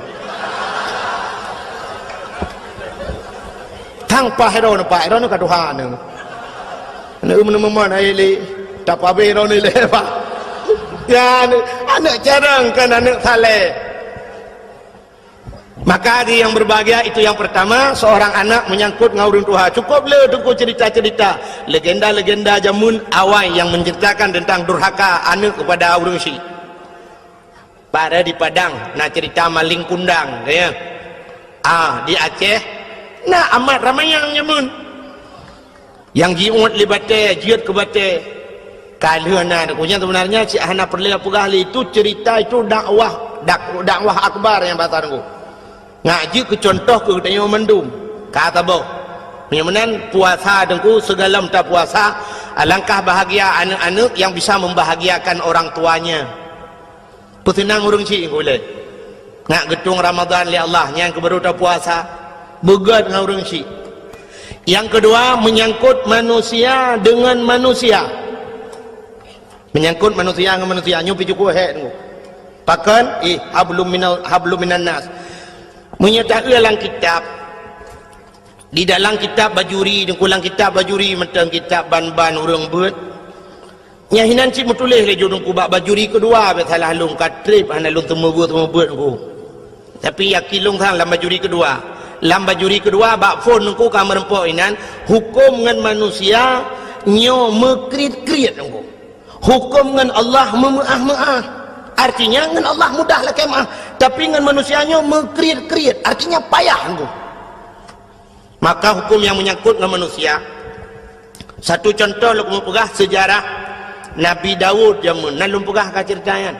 Tang paih droeneuh, paih droeneuh ka tuha neuh. Aneuk meuneumeumon hai lé, tapabeh droeneuh lé, Pak. Ya, aneuk, aneuk carông kon aneuk saleh. Maka di yang berbahagia itu yang pertama, seorang anak menyangkut ngon ureueng tuha. Cukup le teungku cerita-cerita, legenda-legenda jameun awai yang menceritakan tentang durhaka aneuk kepada ureueng syik. Pada di Padang, na cerita maling kundang, ya. Ah, di Aceh, na amat ramai nyang nyamun. Nyang jiuet lé batée, jeuet keu batée. Ka lheueh na, nyan seubeunarnya cit hana peureulée peugah lé, itu cerita, itu dakwah, dak-, dakwah akbar nyang bahasa Teungku. Ngat jeuet keu contoh keu geutanyoe mandum. Ka saboh. Meunyoe meunan puasa Teungku, sigohlom tapuasa, alangkah bahagia aneuk-aneuk yang bisa membahagiakan orang tuanya. Peuseunang ureueng syik ulée. Ngat geutueng Ramadhan lé Allah, nyan keuh baru tapuasa. Beugét ngon ureueng syik. Yang kedua, menyangkut manusia dengan manusia. Menyangkut manusia ngon manusia, nyoe pih cukup hék Teungku. Pakon? Ih, hablum minal, hablum minan nas. Meunyoe taeu lam kitab, Di dalam kitab Bajuri, Teungku, lam kitab Bajuri mantong kitab ban-ban ureueng beuet. Nyang hinan cit meutuléh lé ju Teungku bak Bajuri keudua, bèk salah lôn ka treb hana lôn teumeubuet-teumeubuet Teungku. Tapi yakin lôn sang lam Bajuri keudua. Lam Bajuri keudua bak phon Teungku ka meureumpok inan, huköm ngon manusia nyoe meukriet-kriet Teungku. Huköm ngon Allah meumeuáh-meuáh. Artinya ngon Allah mudah lakèe meuáh, tapi ngon manusia nyoe meukriet-kriet, artinya payah Teungku. Maka huköm nyang meunyangkot ngon manusia. Satu contoh lôn keuneuk peugah seujarah Nabi Daud jameun, na lôn peugah ka ceurita nyan.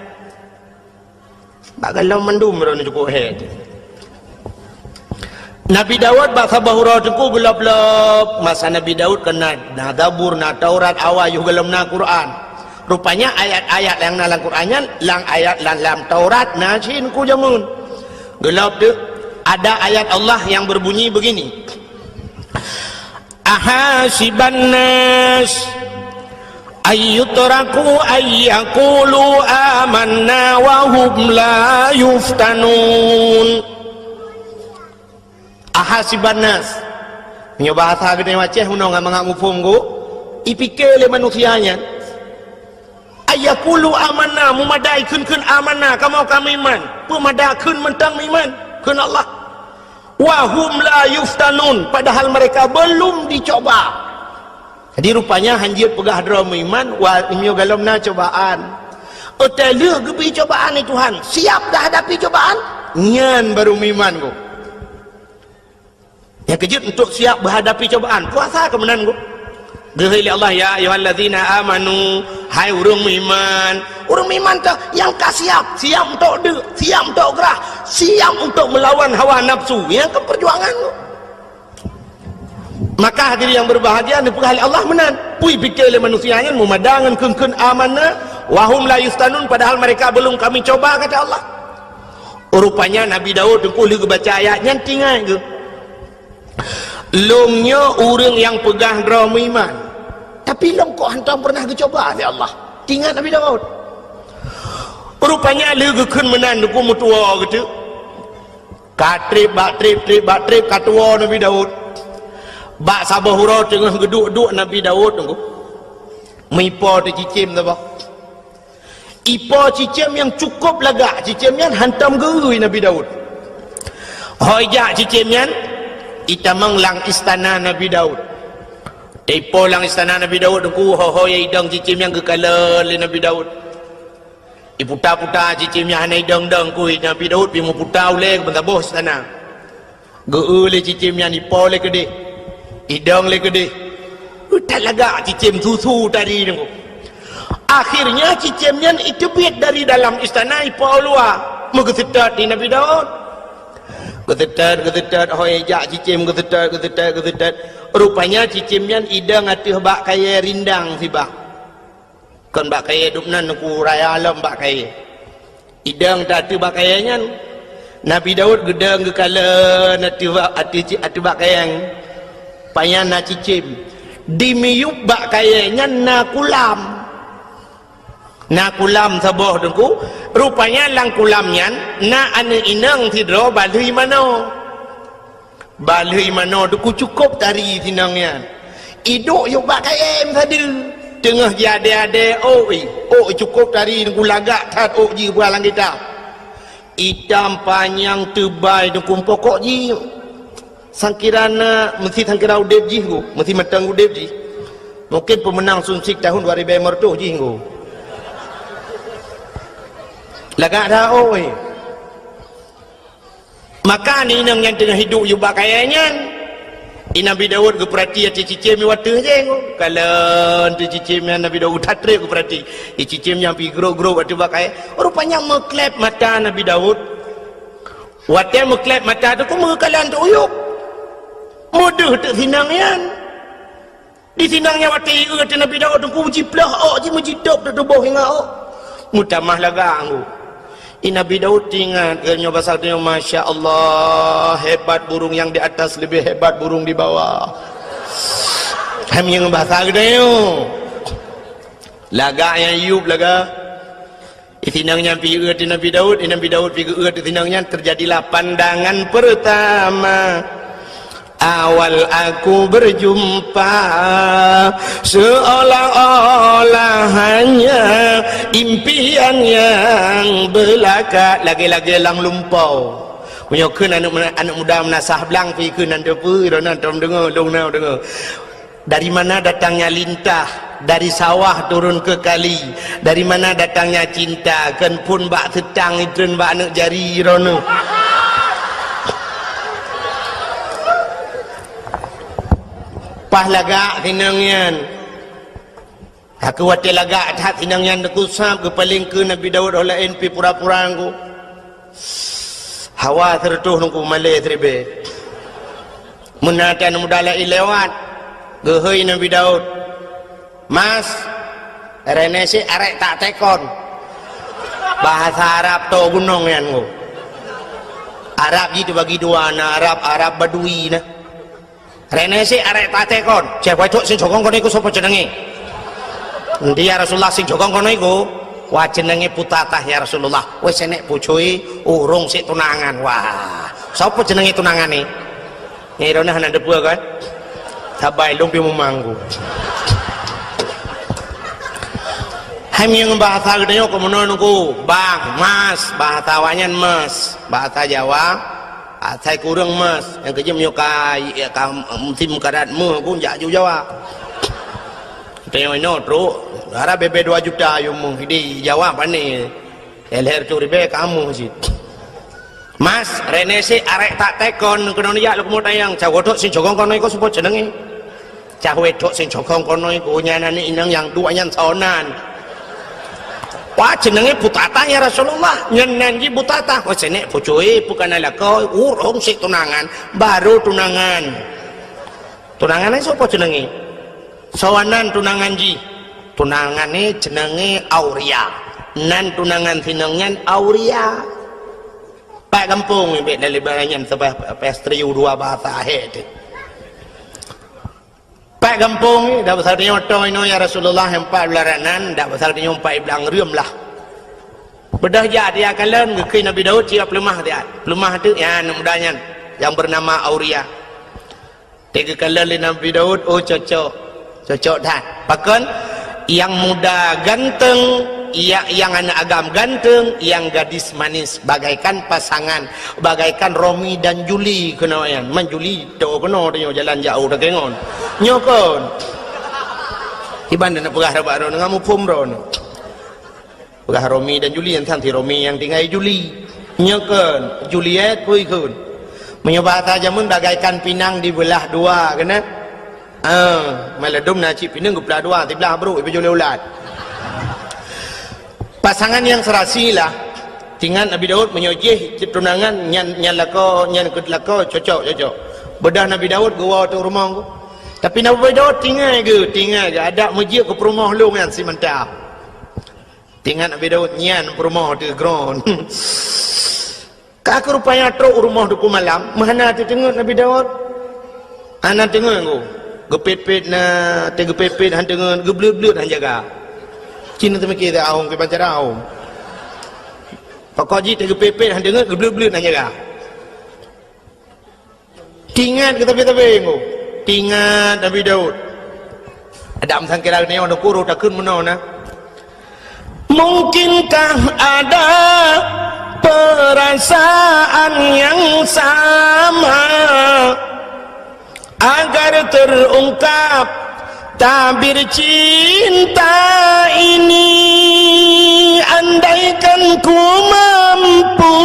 Bak gohlom mandum droeneuh cukup hék. Nabi Daud bak saboh uroe Teungku geulob-lob, masa Nabi Daud kon na, na Zabur, na Taurat, awai yoh gohlom na Quran. Rupanya ayat-ayat nyang na lam Quran nyan, lam ayat lam, lam Taurat na cit Teungku jameun. Geulob teuk, ada ayat Allah yang berbunyi begini, "Ahasiban nas ayyutraku ayyakulu amanna wa hum la yuftanun." Ahasiban nas. Meunyoe bahasa geutanyoe Aceh meunoe ngon mangat muphom Teungku, ipike lé manusia nyan. Ayyakulu amanna, meumada kheun-kheun amanna, kamoe ka meuiman. Peumada kheun mantong meuiman kheun Allah. Wa hum la yuftanun, padahal mereka belum dicoba. Jadi rupanya hanjeuet peugah droe meuiman, wa, meunyoe gohlom na cobaan. Watèe lheueh geubri cobaan lé Tuhan, siap dah hadapi cobaan, nyan baru meuiman Teungku. Nyang keujeuet untuk siap menghadapi cobaan, puasa keuh meunan Teungku. Geuhôi lé Allah, "Ya ayyuhallazina amanu," hai ureueng meuiman. Ureueng meuiman teuh nyang ka siap, siap untuk deuk, siap untuk grah, siap untuk melawan hawa nafsu. Nyan keuh perjuangan Teungku. Maka hadirin yang berbahagia, neupeugah lé Allah meunan. Peue ipike lé manusia nyan meumada ngon kheun-kheun amanna, wa hum la yuftanun, padahal mereka belum kami coba, kata Allah. Rupanya Nabi Daud Teungku lheueh geubaca ayat nyan teuingat geuh, "Lôn nyoe ureueng nyang peugah droe meuiman, tapi lôn kok hantom pernah geucoba lé Allah." Teuingat Nabi Daud. Rupanya lheueh geukheun meunan Teungku meutuwoe geuteuk. Ka treb bak treb, treb bak treb, ka tuwoe Nabi Daud. Bak saboh uroe teungoh geuduek-duek Nabi Daud Teungku, meuipo teuh cicém saboh. Ipo cicém nyang cukup lagak, cicém nyan hantom geu-eu Nabi Daud. Ho ijak cicém nyan, itamong lam istana Nabi Daud. Teuipo lam istana Nabi Daud Teungku, ho-ho idong cicém nyan geukalon lé Nabi Daud. Iputa-puta cicém nyan hana idong-dong, kui Nabi Daud pih meuputa ulèe keu meusaboh istana. Geu-eu lé cicém nyan, ipo lé keudeh, idong lé keudeh. That lagak cicém susu tadi Teungku. Akhirnya cicém nyan iteubiet dari dalam istana ipo u luwa, meugeuseutôt di Nabi Daud. Geuseutôt, geuseutôt, ho ijak cicém geuseutôt, geuseutôt, geuseutôt. Rupanya cicém nyan idong ateueh bak kayèe rindang sibak. Kon bak kayée dum nan ku raya lom bak kayée. Idong that ateueh bak kayée nyan. Nabi Daud geudong geukalon ateueh bak, ateueh ci-, ateueh bak kayée. Pajan na cicém. Di miyueb bak kayée nyan na kulam. Na kulam saboh teungku. Rupanya lam kulam nyan na aneuk inong sidroe balui manoe. Balui manoe teungku cukôp tari sinong nyan. Iduek yôk bak kayée sadeue. Teungoh jiadée-adée ôk, ôk cukôp tari teungku lagak that ôk jih bak lam kitab. Itam panyang teubai teungku pokok jih. Sangkira na, meusti sangkira udeb jih teungku, meusti mantong udeb jih. Mungkin peumeunang Sunsik tahun dua ribu lima ratus jih teungku. Lagak that ôk. Maka aneuk inong nyang teungoh iduek yôk bak kayée nyan, i Nabi Daud geupeurati ateueh cicém wateueh jih teungku. Kalon ateueh cicém nyan Nabi Daud that treb geupeurati. Di cicém nyan pih grôp-grôp ateueh bak kayée. Rupanya meukleb mata Nabi Daud. Watée meukleb mata teungku meukalon teuk uyueb. Meudeuh teuk sinong nyan. Di sinong nyan watée ieu teuh Nabi Daud teungku jiplôh ôk jih meujitôb teutuboh ingat ôk. Meutamah lagak teungku. I Nabi Daud teuingat geutanyoe basa geutanyoe, "Masya Allah, hebat burung yang di atas lebih hebat burung di bawah." Hai meunyoe basa geutanyoe. Lagak nyang yub lagak. Isinong nyan pih ieu teuh Nabi Daud, i Nabi Daud pih geu-eu teuh sinong nyan, terjadilah pandangan pertama. Awal aku berjumpa, seolah-olah hanya impian yang belaka, lagée-lagée lam lumpoe. Meunyoe kheun aneuk, aneuk muda meunasah blang pih kheun nan teupeu, droeneuh tom deungoe, lôn na deungoe. Dari mana datangnya lintah, dari sawah turun ke kali, dari mana datangnya cinta, kon phon bak seutang itreun bak aneuk jari droeneuh. Paih lagak sinong nyan. Aku watée lagak that sinong nyan teungku sab geupaleng keu Nabi Daud ho laén pih pura-pura teungku. Hawa seureutôh teungku malée siribée. Meunan aneuk muda laén lewat, geuhôi Nabi Daud, "Mas, reuneuh sit arek tak tekon." Bahasa Arab to gunong nyan teungku. Arab jih teubagi dua, na Arab, Arab Badui na. Reuneuh sit arek tak tekon. Ceh, wai trok sing cokong keunoe ku sopo ceunenge? Endi ya Rasulullah sing cokong keunoe ku? Wah ceunenge putatah ya Rasulullah. Weh senek pucui urung sit tunangan. Wah. Sopo ceunenge tunangan ni? Ni droeneuh hana deupeu kan? Sabai lôn pih mumang ku. Hai meunyoe bahasa geutanyoe keu meunoe teungku, bang, mas, bahasa awaknyan mas, bahasa Jawa, asai kureueng mas, nyang keujeuet meunyoe ka, ka musim karat meuh pun jak ju Jawa. Tanyoe inoe trok, dara bebe dua juta yum meuh di Jawa pane. Lhèe reutôh ribèe kamoe cit. Mas, reuneuh sit arek tak tekon keunoe jak lôn keumeung tanyong, cah wai trok sing cokong keunoe ku sopo ceunenge? Cah wai trok sing cokong keunoe ku nyan aneuk inong nyang duek nyan soe nan. Wah, ceunenge putatah ya Rasulullah. Nyan nan jih putatah. Wah, senek pucui, peu ka na lakoe, urung sit tunangan, baru tunangan. Tunangan nyan sopo ceunenge? Soe nan tunangan jih? Tunangan nyan ceunenge Auria. Nan tunangan sinong nyan Auria. Pat gampông nibak lalé barang nyan sabab pastri u dua bahasa ahé teuh. Pat gampông, dak pasal tanyoe inoe ya Rasulullah, nyang pat beularanan, dak pasal tanyoe pat iblang reuem lah. Beudôh jak dia kalon, geukheun Nabi Daud siap peuleumah dia. Peuleumah teuh, ya, aneuk muda nyan, nyang beunama Auria. Teuka kalon lé Nabi Daud, oh, cocok. Cocok that. Pakon? Yang muda ganteng, ya, yang aneuk agam ganteng, yang gadis manis, bagaikan pasangan, bagaikan Romi dan Juli keunoe nyan. Man Juli to keunoe tanyoe jalan jauh dak ngon. Nyoe kon. Iban na peugah rabat droeneuh, muphom droeneuh. Peugah Romi dan Juli, nyan sang si Romi nyang tinggai Juli. Nyoe kon, Juliet pui kon. Meunyoe bahasa jameun bagaikan pinang dibeulah dua, keunan? Ah, maladum na cit pinang geupeulah dua, siblah brôk ipeujulée ulat. Pasangan yang serasi lah. Tingat Nabi Daud meunyoe jih tunangan nyan, nyan lakoe, nyan keu lakoe cocok, cocok. Beudôh Nabi Daud geuwoe teuh rumoh. Tapi Nabi Daud tinggai geuh, tinggai geuh adak meujeuet keu peurumoh lôn nyan si mantah. Teuingat Nabi Daud nyan peurumoh teuh kron. Ka keuh rupanya trok u rumoh Teungku Malam, meuhana teuteungeut Nabi Daud. Hana teungeut ku. Geupet-pet na, teugeupet-pet han teungeut, geubleuet-bleuet han jaga. Cit na teumiki teuh ahong kiban cara ahong. Pokok jih teugeupet-pet han teungeut, geubleuet-bleuet han jaga. Teuingat keu tapi-tapi ku. Teuingat Nabi Daud. Adam sangkira nyoe nukuru takheun meunoe na. Mungkinkah ada perasaan yang sama agar terungkap tabir cinta ini? Andaikan ku mampu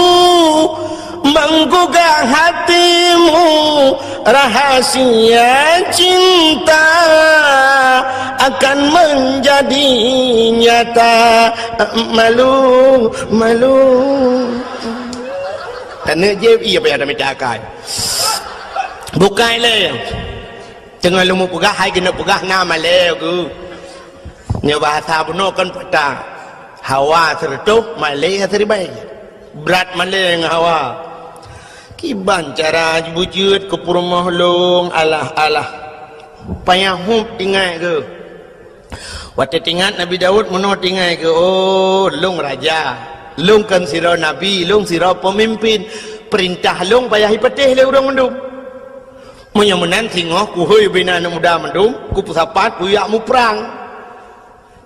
menggugah hatimu, rahasia cinta akan menjadi nyata. Malu, malu. Taneuk jép, iya payah tamita akai. Bukai lé. Teungoh lôn peugah, hai keuneuk peugah na malée geuh. Nyoe bahasa bunoe kan patah. Hawa sireutôh, malée siribée. Brat malée ngon hawa. Kiban cara beujeuet keu peurumoh lôn, alah-alah. Payah hub teuingat geuh. Watée teuingat Nabi Daud meunoe teuingat geuh, oh, lôn raja. Lôn kon sidroe nabi, lôn sidroe peumimpén. Peurintah lôn payah jipatéh lé ureuëng mandum. Meunyoe meunan singoh kuhôi ubé na aneuëk muda mandum, kupeusapat kujak muprang.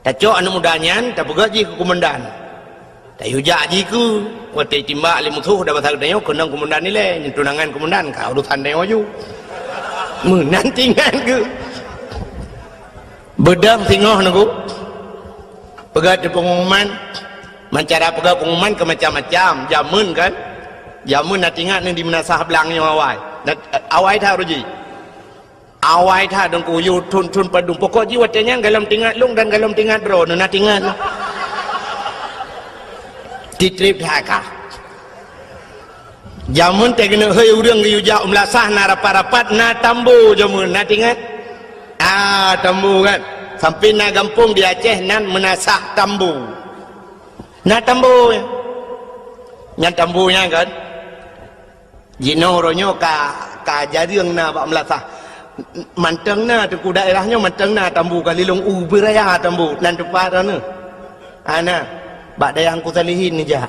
Tacok aneuëk muda nyan, tapeugét jih keu keumandan. Tayue jak jih keu, watée timbak lé musoh dan basa geutanyoe keunong keumandan ilée, nyan tunangan keumandan ka urosan tanyoe ju. Meunan teuingat geuh. Beudôh singoh nunggu. Peugét di pengumuman, meucara peugét pengumuman keu macam-macam. Jameun kan? Jameun na teuingat nyoe di meunasah blang nyoe awai. Na, awai that uroe jih. Awai that Teungku, yue thon-thon padum. Pokok jih watée nyan golom teuingat lôn dan golom teuingat droeneuh, na teuingat. Titrép that kah. Jameun teuh keuneuk hôi ureuëng geuyue jak u meulasah na rapat-rapat, na tambo jameun, na teuingat? Ah, tambo kan. Sampoe na gampông di Aceh nan meunasah tambo. Na tambo nyan. Nyan tambo nyan kan. Jinoe uroe nyoe ka, ka jareueng na bak meulasah. Mantong na teungku daerah nyoe, mantong na tambu ka lilong u beuraya tambu nan teumpat droeneuh. Hana, bak dayah Teungku Salihin neujak.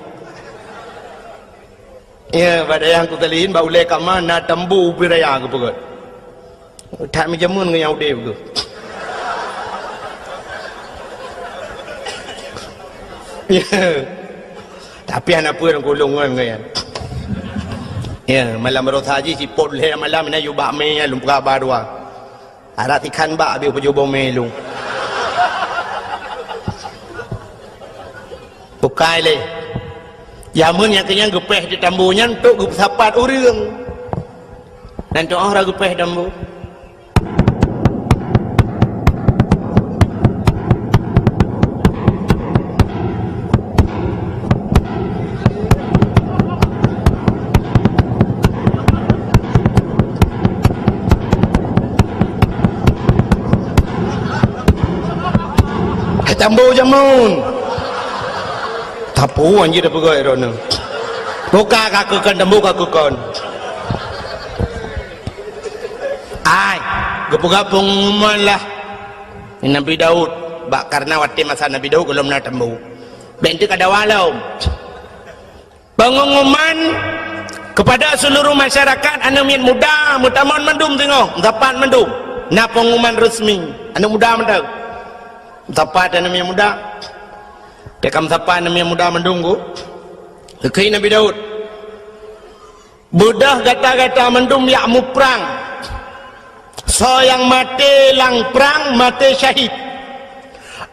Ya, bak dayah Teungku Salihin, bak ulée kama na tambu u beuraya geupeugét. That meujameun ngon nyang udeb geuh. Ya. Tapi hana peue lôn kulong ngon nyan. Ya, malam baroesa jih sipot lhée malam na yue bak mé lôn peugah ba dua. Arak tikhan bak habéh peujoh boh mé lôn. Bukai lé. Jameun nyang keunyan geupéh di tambu nyan untuk geupeusapat ureuëng. Dan tu oh ra geupéh tambu. Hai tambu jameun. Tapu anjir dah peugah droeneuh. Buka ka keukon tambu ka keukon. Ai, geupeugah pengumuman lah. Nabi Daud, bak karena watée masa Nabi Daud golom na tambu. Bék teuk ada walom. Pengumuman kepada seluruh masyarakat aneuëk miet muda meutamong mandum singoh, meusapat mandum. Na pengumuman resmi, aneuëk muda mantong. Meusapat aneuëk miet muda. Teuka meusapat aneuëk miet muda mandum ku. Geukheun Nabi Daud. Beudôh gata-gata mandum jak muprang. Soe nyang maté lam prang, maté syahid.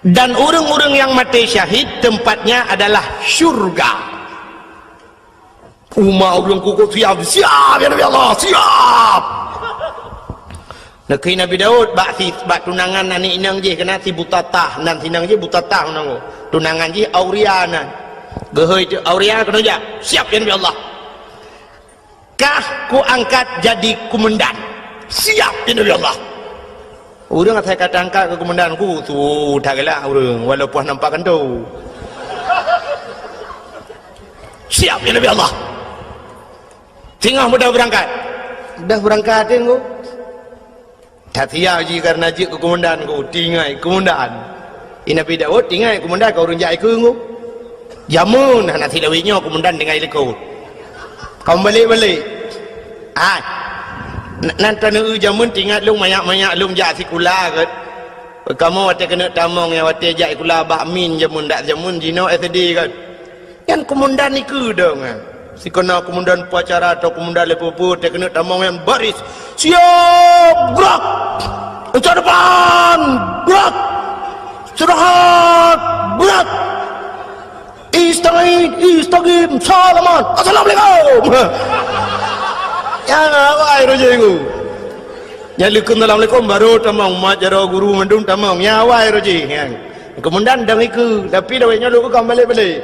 Dan ureuëng-ureuëng nyang maté syahid, tempatnya adalah syurga. Uma ureuëng kukok siap, siap, ya Nabi Allah, siap. Neukheun Nabi Daud bak si, bak tunangan aneuëk inong jih keunan si Butatah, nan si inong jih Butatah nan. Tunangan jih Auria nan. Geuhôi teuk Auria keunoe jak. Siap, ya Nabi Allah. Kah kuangkat jadi kumandan. Siap, ya Nabi Allah. Ureuëng asai ka tangkat keu kumandan ku, su that galak ureuëng, walaupun nampak kantô. Siap, ya Nabi Allah. Singoh mudah beurangkat. Dah beurangkat, Teungku. That siap jih kareuna jeuet keu keumandan, Teungku. Tinggai keumandan. I Nabi Daud tinggai keumandan ka ureueng jak ikeue, Teungku. Jameun hana silawét nyoe keumandan tinggai likot. Ka meubalek-balek. Ah. N-, nan taneu jameun teuingat lôn manyak-manyak lôn jak sikula, kan. Kamoe watèe keuneuk tamong, nyang watèe jak sikula bak min jameun, dak jameun jinoe S D, kan. Nyan keumandan ikeue dong, eh. Sikeuna keumandan upacara atau keumandan lé peue-peue, teuh keuneuk tamong nyan baris. Siap, gerak! Uncak depan, gerak! Istirahat, gerak! Istagid, istagim, salaman, assalamualaikum! Ya, awai roh jih. Nyan lé kheun assalamualaikum, baru tamong, mat jaroe guru mandum tamong. Ya, awai roh jih, nyan. Keumandan dong ikeue, tapi dawet nyoe lôn ka balek-balek.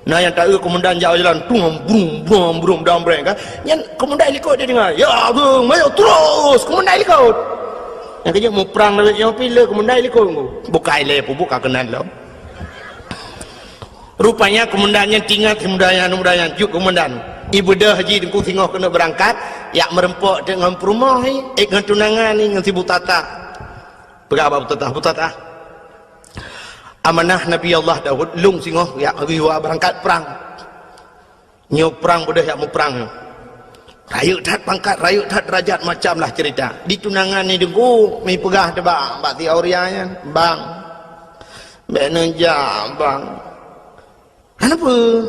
Na nyang taeu keumandan jak jalan, tung, brum, brum, brum, dam breng, kan? Nyan keumandan likot dia dengar. Ya, brum, ayo terus, keumandan likot. Nyang keuneuk muprang lagèe nyoe pih le keumandan likot. Bukai lé pubuk ka keunan lom. Rupanya keumandan nyan teuingat keumandan nyan, keumandan nyan, jeuet keumandan. Ibeudôh jih Teungku singoh keuneuk beurangkat, jak meureumpok teuk ngon peurumoh, eh, ngon tunangan, ngon si Butatah. Peugah bak Butatah, Butatah. Amanah Nabi Allah Daud, lôn singoh jak riwa beurangkat prang. Nyoe prang beudôh jak muprang nyoe. Rayeuk that pangkat, rayeuk that derajat, macam lah cerita. Di tunangan ni Teungku, mi peugah teuh bak, bak si Auria nyan, "Bang, bèk neujak, Bang." "Hana peue?"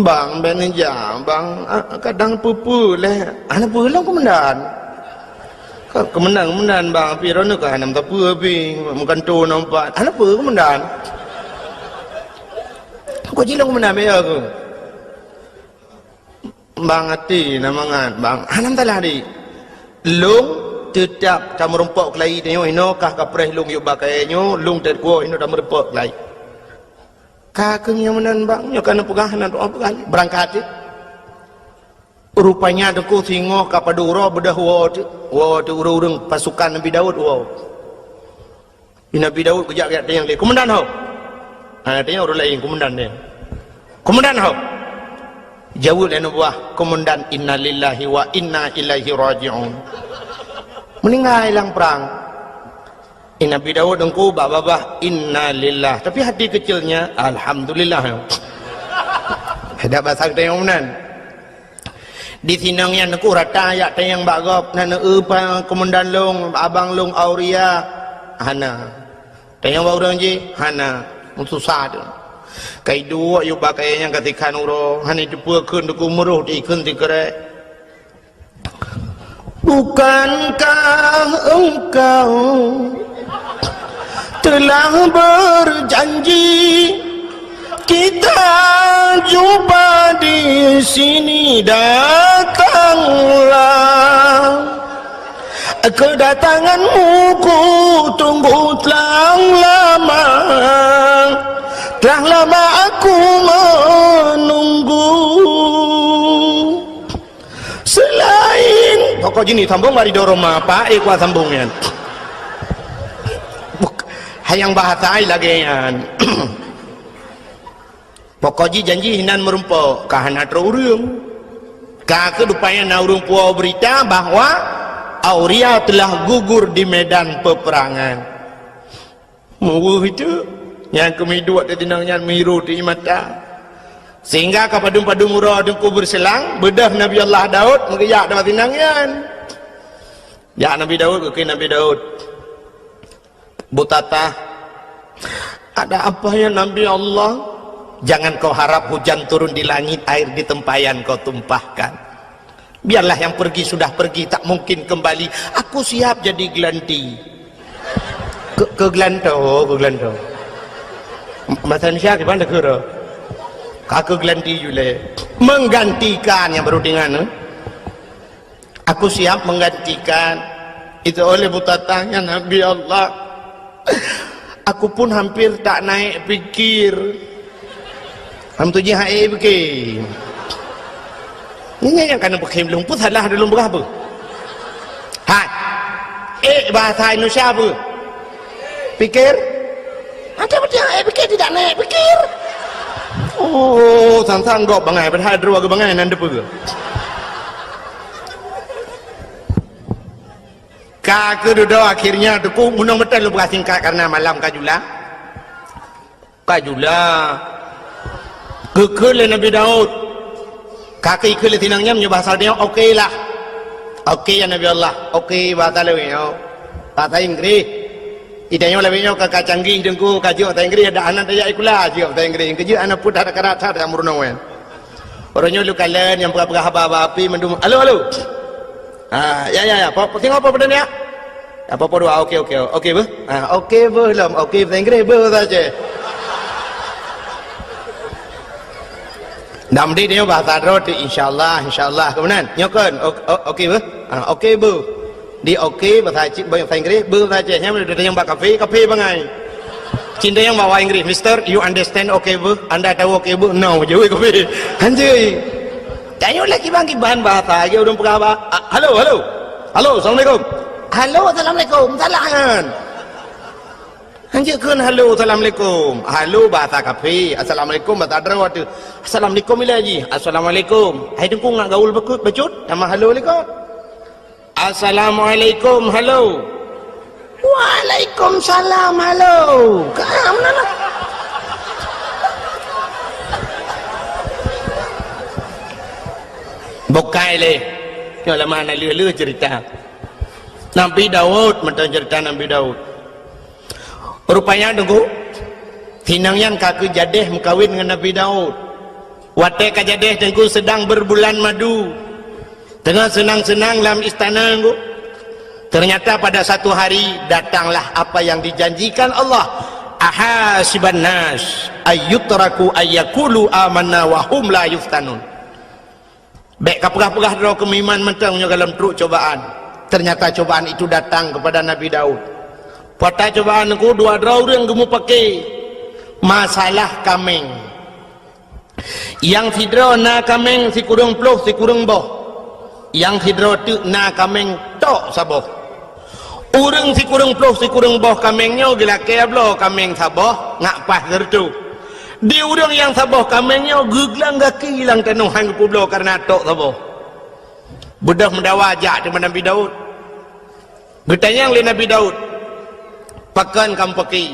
"Bang, bèk neujak, Bang. Ah, kadang peue-peue lé." "Hana peue lom keumandan." "Ka keumandan, keumandan, Bang, pih droeneuh ka hana meusapeue pih, meugantoe nyoe pat." "Hana peue keumandan." "Kok jilong keumandan, bèk ya keuh." "Bang, até na mangat, Bang." "Hana masalah, Dik. Lôn teutap tameurumpok keulayi tanyoe, inoe kah kapreh lôn yub bak kayèe nyoe, lôn teukuwoe inoe tameurumpok keulayi." Ka keuh nyoe meunan, Bang, nyoe ka neupeugah, na doa peugah, beurangkat jih. Rupanya Teungku singoh ka padub uroe beudôh woe teuk, woe teuk ureueng-ureueng pasukan Nabi Daud woe. Di Nabi Daud geujak-jak tanyong lé, "Keumandan ho?" Ha, tanyong ureueng laén, "Keumandan nyan?" "Keumandan ho?" Jaweueb lé aneuk buah, "Keumandan, innalillahi wa inna ilaihi raji'un." Meuninggai lam prang. Di Nabi Daud Teungku bak babah, "Innalillah." Tapi hati keucilnya, "Alhamdulillah." Dak basa geutanyoe meunan. Di sinong nyan Teungku rata jak tanyong bak gob, "Na neueu pa keumandan lôn, abang lôn Auria?" "Hana." "Tanyong bak ureueng jih?" "Hana." Meususah teuk. Ka iduek yub bak kayèe nyan ka sikhan uroe, hana iteupeue kheun Teungku, meuroh dikheun sikrek. Bukankah engkau telah berjanji, kita jumpa di sini, datanglah. Kedatanganmu ku tunggu telah lama, telah lama aku menunggu. Selain pokok jih ni sambung bak ridho Roma, Pak, eh, kuat sambung nyan. Buk-, hayang bahasa ai lagèe nyan. Pokok jih janji hinan meurumpok, ka hana troh ureueng. Ka keuh rupanya na ureueng puwoe beurita bahwa Auria telah gugur di medan peperangan. Meuweuh itu, nyang keumiduek di tinong nyan meuhiru di mata. Sehingga ka padum-padum uroe Teungku beureuselang, beudôh Nabi Allah Daud meugeujak bak tinong nyan. Jak Nabi Daud, geukheun Nabi Daud, "Butatah, ada apa ya Nabi Allah?" "Jangan kau harap hujan turun di langit, air di tempayan kau tumpahkan. Biarlah yang pergi sudah pergi, tak mungkin kembali. Aku siap jadi gelanti." Keu-, keu gelanto, keu gelanto. Bahasa Indonesia gimana, keu? Ka keu gelanti jule. Menggantikan nyang baru dengan, eh? "Aku siap menggantikan." Itu oleh Butatah nyan, Nabi Allah. Aku pun hampir tak naik pikir. Ham tu jih hai pikir. Nyan nyang kana beukhém lôn pun salah lôn peugah apa? Hai. Eh, bahasa Indonesia apa? Pikir? Ada betul hai pikir tidak naik pikir. Oh, sang-sang gob bangai, padahai droe geubangai nan deue. Ka keududoe akhirnya teungku, meunong meuteun lôn peugah singkat karena malam ka jula. Ka jula. Geukheun lé Nabi Daud. Ka keuikheun lé sinang nyan meunyoe bahasa dia, "Oke lah." Oke ya Nabi Allah. Oke bahasa lawét nyoe. Bahasa Inggris. Itanyoe lawét nyoe ka, ka canggih teungku, ka jeuet bahasa Inggris, dak hana tajak sikula jeuet bahasa Inggris. Keujeuet hana pun that karat that meurunoe. Uroe nyoe lôn kalon nyang peugah-peugah haba-haba api mandum. Halo, halo. Ha, ya, ya, ya. Po, po, singoh po, po, ya. Ya, po, po, dua. Oke, oke. Oke, beuh. Ha, oke, beuh lom. Oke, bahasa Inggris, beuh, bahasa Aceh. Nam di dia bahasa droe tu, insyaallah, insyaallah. Kemudian, nyoe kan, o-, o-, oke, beuh. Ha, oke, beuh. Di oke, bahasa Aceh, bahasa Inggris, beuh, bahasa Aceh. Nyang udah yang bak kafe, kafe bangai. Cinta yang bawa Inggris, "Mister, you understand oke, beuh? Anda tahu oke, beuh?" No, jaweueb kafe. Anjay. Tanyoe lagi bang kiban bahasa, lagi ureueng peugah ba-, a-, halo, halo. Halo, assalamualaikum. Halo, assalamualaikum. Salah kan? Hanjeuet kheun halo, assalamualaikum. Halo bahasa kafe, assalamualaikum bahasa droe tu. Assalamualaikum ilai ji. Assalamualaikum. Hai teungku ngat gaul beukut, bacut, nama halo likot. Assalamualaikum, halo. Waalaikumsalam, halo. Ka meunan lah. Bukai lé. Nyoe lama na leuh-leuh cerita. Nabi Daud, mantong cerita Nabi Daud. Rupanya, Teungku, sinang nyan ka keu jadeh meukawen ngon Nabi Daud. Watée ka jadeh, Teungku, sedang berbulan madu. Teungoh seunang-seunang lam istana, Teungku. Ternyata pada satu hari, datanglah apa yang dijanjikan Allah. "Ahasiban nas ayyutraku ayyakulu amanna wa hum la yuftanun." Bék kapeugah-peugah droe keu meuiman mantong nyoe goh lom trok cobaan. Ternyata cobaan itu datang kepada Nabi Daud. Peue ata cobaan, Teungku, dua droe ureueng geumeupaké masalah kaméng. Nyang sidroe na kaméng sikureueng ploh sikureueng boh. Nyang sidroe teuk na kaméng tok saboh. Ureueng sikureueng ploh sikureueng boh kaméng nyoe geulakée bloe kaméng saboh ngat paih sireutôh. Di ureueng nyang saboh kaméng nyoe geuglang gaki lam tanoh han geupeubloe kareuna tok saboh. Beudôh meudawa jak teuma Nabi Daud. Geutanyong lé Nabi Daud, "Pakon kamoe paké?"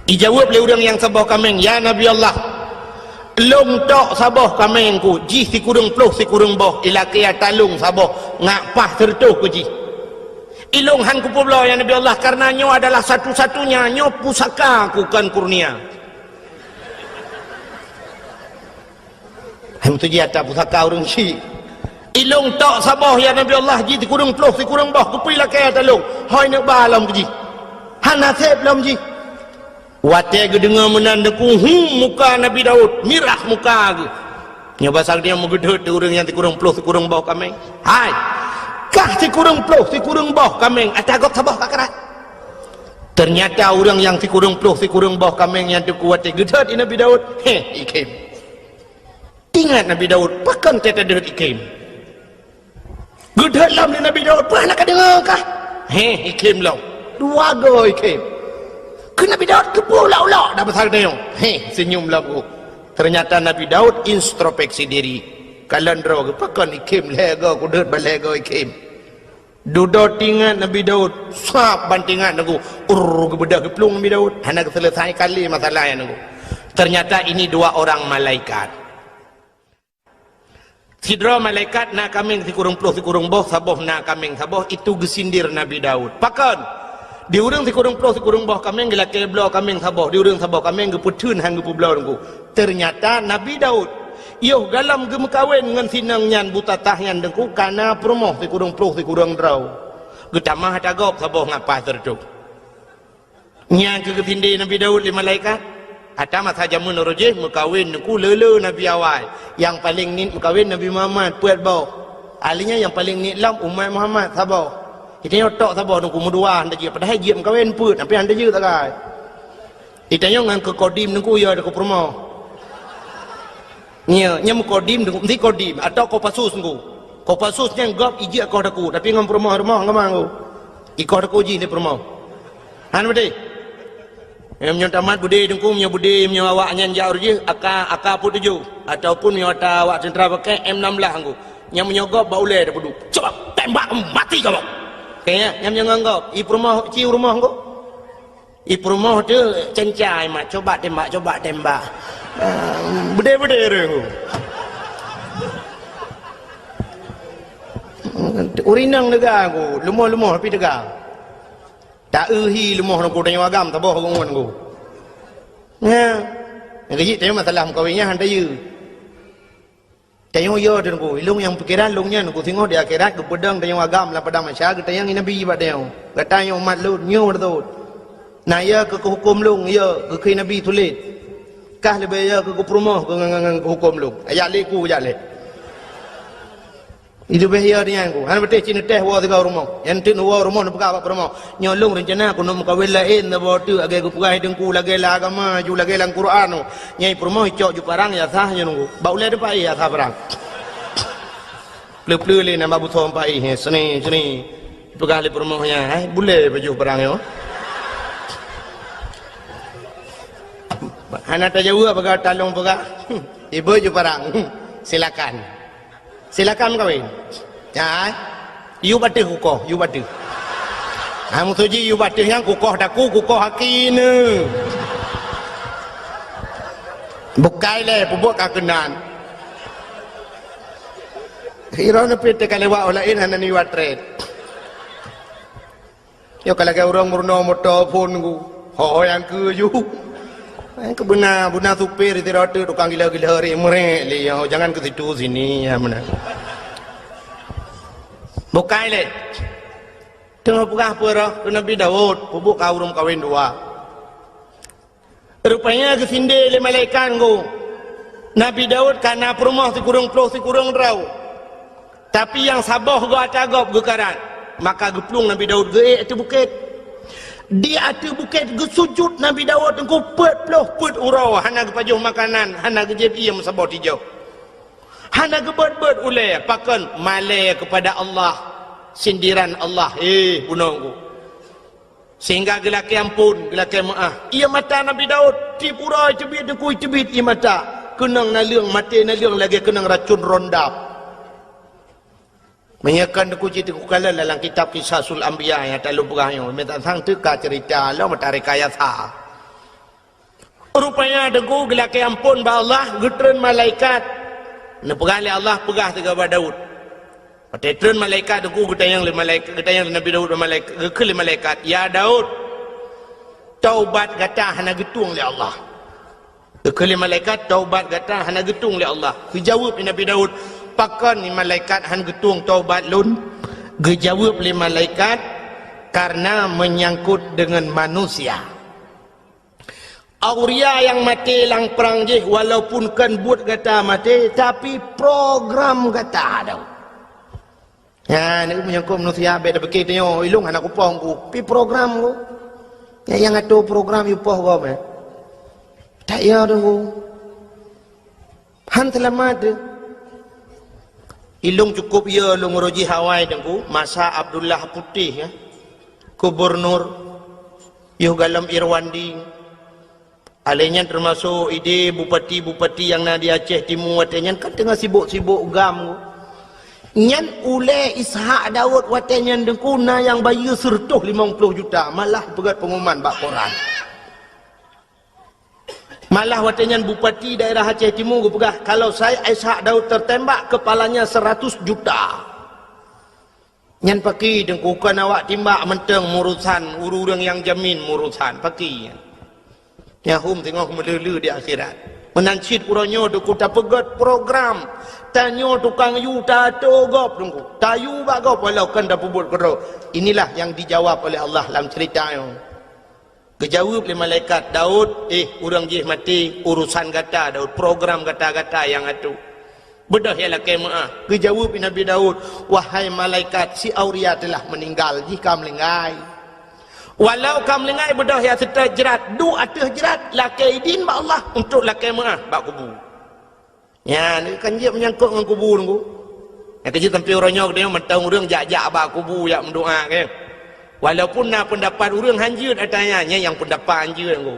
Ijaweueb lé ureueng nyang saboh kaméng, "Ya Nabi Allah, lôn tok saboh kaméng ku, jih sikureueng ploh sikureueng boh, ilakée ata lôn saboh, ngat paih sireutôh ku jih. Ilôn han kupeubloe, ya Nabi Allah, kareuna nyoe adalah satu-satunya, nyoe pusaka ku kon kurnia." Hai meutuji ata pusaka ureueng syik. "Ilôn tok saboh, ya Nabi Allah, jih sikureueng ploh sikureueng boh, keupeue ilakée ata lôn? Hôi neuk ba lom keu jih. Hana seb lom jih." Watée geudeungoe meunan, Teungku, hu, muka Nabi Daud mirah muka geuh. Nyoe basa geuh meugeudeut ureueng nyang sikureueng ploh sikureueng boh kaméng. "Hai, kah sikureueng ploh sikureueng boh kaméng, ata gob saboh ka karat." Ternyata ureueng nyang sikureueng ploh sikureueng boh kaméng nyan, Teungku, watée geudeut i Nabi Daud, heh, ikhém. Ingat Nabi Daud, pakon teudeut ikhém. Geudeut lom lé Nabi Daud, "Peue hana kadeungoe kah?" Heh, ikhém lom. Dua goe ikhém. Keu Nabi Daud keupeue ulok-ulok dak basa geutanyoe? Heh, seunyum lom geuh. Ternyata Nabi Daud introspeksi diri. Kalon droe geuh, "Pakon ikhém lhée goe, kudeut ban lhée goe ikhém." Dudoe teuingat Nabi Daud, sab ban teuingat Teungku, urr, geubeudôh geuplueng Nabi Daud, hana geuseuleusai kali masalah nyan Teungku. Ternyata ini dua orang malaikat. Sidroe malaikat na kaméng sikureueng ploh sikureueng boh, saboh na kaméng saboh, itu geusindir Nabi Daud. Pakon? Di ureueng sikureueng ploh sikureueng boh kaméng geulakée bloe kaméng saboh, di ureueng saboh kaméng geupeutheun han geupeubloe Teungku. Ternyata Nabi Daud, yoh goh lom geumeukawen ngon si inong nyan buta tah nyan Teungku, ka na peurumoh sikureueng ploh sikureueng droe. Geutamah ata gob saboh ngat paih sireutôh. Nyan keuh geusindée Nabi Daud lé malaikat. Ata masa jameun uroe jih meukawen Teungku le-le nabi awai. Nyang paleng niet meukawen Nabi Muhammad, peuet boh. Ahli nyan nyang paleng niet lom umat Muhammad, saboh. Geutanyoe tok saboh Teungku, meudua han tajeuet, padahai jeuet meukawen peuet, tapi han tajeuet sagai. Geutanyoe ngon keu kodim Teungku, ya, keu peurumoh. Nyo, nyo meukodim Teungku, meusti kodim atau Kopassus Teungku. Kopassus nyan gob ijeuet koh Teungku, tapi ngon peurumoh-rumoh ngon Teungku. Ikoh Teungku jih lé peurumoh. Han beutôi? Meunyoe tamat beudé Teungku, meunyoe beudé, meunyoe awak nyan jak u rijeueng, AK, AK peuet tujoh, ataupun meunyoe ata awak teuntra pakai M enam belas Teungku. Nyan meunyoe gob bak ulèe tapeuduek. Cuba tembak mati kamoe. Ka nyan, nyan meunyoe ngon gob, i peurumoh, ci u rumoh Teungku. I peurumoh teuh cencai mat, cuba tembak, cuba tembak. Ah, beudé-beudé ureueng Teungku. Ureueng inong teuga Teungku, leumoh-leumoh pih teuga. Ta-eu hi leumoh Teungku, tanyoe agam saboh ngon Teungku. Nyan. Nyang keuh jih tanyoe masalah meukawen nyan han tayue. Tanyoe yo Teungku, ilong nyang pikeran lôn nyan Teungku, singoh di akhirat geupeudong tanyoe agam lam padang mahsyar, geutanyong Nabi bak tanyoe. Gata nyoe umat lôn, nyoe beutôi. Na yo keu keuhuköm lôn, yo keu Nabi tuléh. Kah leubeh yo keu keupurumoh keu ngon, ngon, ngon keuhuköm lôn. Ajak lé ku, jak lé. Itu beh ya dengan ku. Hana beuteh cit neuteh woe sigoe rumoh. Nyang teuk woe rumoh neupeugah bak peurumoh, "Nyoe lôn reuncana keuneuk meukawen laén saboh teuk, lagèe geupeugah Teungku, lagèe lam agama ju, lagèe lam Quran." Nyang peurumoh icok ju parang, ya sah nyoe Teungku. Bak ulèe teumpat ya sah parang. Pleu-pleu lé nyan bak busoe teumpat, seni, seni. Peugah lé peurumoh nyan, "Hai, bulèe pajoh parang nyoe." Hana tajaweueb peugah talong peugah. Ibu ju parang. Silakan. Silakan meukawen. Ya, eh? Yub ateueh kukoh, yub ateueh. Ha, meusoe jih yub ateueh nyan kukoh daku, kukoh aki neu. Bukai lé, peubuet ka keunan. Droeneuh pih teuka lewat ureueng laén hana neuyue trét. Nyoe ka lagèe ureueng meurunoe moto phôn ku. Ho nyang keu ju. Nyang keu beuna, beuna supir sidroe teuk tukang gila-gila ri meurek lé, "Yo, jangan ke situ, sini," ya meunan. Bukai lé. Teungoh peugah peue roh keu Nabi Daud, peubuet ka ureueng kawen dua. Rupanya geusindé lé malaikat Teungku. Nabi Daud ka na peurumoh sikureueng ploh sikureueng droe. Tapi nyang saboh goe ata gob geukarat. Maka geuplueng Nabi Daud geuék ateueh bukét. Di ateueh bukét geusujut Nabi Daud Teungku peuet ploh peuet uroe, hana geupajoh makanan, hana geujieb ié meusaboh tijoh. Hana geubeuet-beuet ulèe, pakon malèe keupada Allah, sindiran Allah, eh, bunoe Teungku. Sehingga geulakèe amphon, geulakèe meu'ah. Ié mata Nabi Daud, tiep uroe teubiet Teungku, teubiet ié mata. Keunong naleueng, maté naleueng lagèe keunong racun rondap. Meunyoe kon Teungku cit Teungku kalon dalam kitab Qisasul Anbiya nyang talôn peugah nyoe, meutatang teuka ceurita lom meutareka yasa. Rupanya Teungku geulakèe amphon bak Allah, geutreun malaikat. Neupeugah lé Allah, peugah sigoe bak Daud. Watèe treun malaikat Teungku geutanyong lé malaikat, geutanyong lé Nabi Daud bak malaikat, geukheun lé malaikat, "Ya Daud, taubat gata hana geutueng lé Allah." Geukheun lé malaikat, "Taubat gata hana geutueng lé Allah." Geujaweueb lé Nabi Daud, "Pakon ni malaikat han geutueng taubat lôn?" Geujaweueb lé malaikat, "Karena menyangkut dengan manusia." Auria nyang maté lam prang jih, walaupun kon buet gata maté, tapi program gata ada. Nyan, menyangkut manusia, bèk tapike tanyoe, ilong hana kupoh Teungku, pi program Teungku. Nyang, nyang atur program yue poh gob, eh. Tak ya Teungku. Han seulamat teuh. Ilong cukup ya lôn uroe jih awai Teungku, masa Abdullah Putéh, ya. Gubernur, yoh galom Irwandi. Alèh nyan teumasok idéh bupati-bupati nyang na di Aceh Timu watèe nyan kan teungoh sibok-sibok gam Teungku. Nyan ulèe Ishak Daud watèe nyan Teungku na nyang bayeue seureutôh limong ploh juta, malah peugöt pengumuman bak koran. Malah watèe nyan bupati daerah Aceh Timu geupeugah, "Kalau saya Ishak Daud tertembak, kepalanya seratus juta." Nyan pakri Teungku, kon awak timbak mantong meurusan, ureueng nyang jamin meurusan, pakri nyan. Nyan hom teungoh meuleu-leu di akhirat. Meunan cit uroe nyoe Teungku tapeugöt program, tanyoe tukang yue tato gob Teungku, tayue bak gob walau kon tapeubuet keudroe. Inilah yang dijawab oleh Allah lam ceurita nyoe. Geujaweueb lé malaikat, "Daud, eh, ureueng jih maté, urusan gata, Daud, program gata-gata nyang atur. Beudôh ya lakèe meu'ah." Geujaweueb lé Nabi Daud, "Wahai malaikat, si Auria telah meninggal, jih ka meulinggai. Walau ka meulinggai, beudôh ya seutôt jrat, duek ateueh jrat, lakèe idin bak Allah untuk lakèe meu'ah bak kubu." Nyan, kan jeuet meunyangkot ngon kubu Teungku. Nyang keuh jeuet sampoe uroe nyoe geutanyoe mantong ureueng jak-jak bak kubu jak meudoa, kan. Walaupun na peundapat ureuëng hanjeuet ata nyan, nyan nyang peundapat hanjeuet ngku.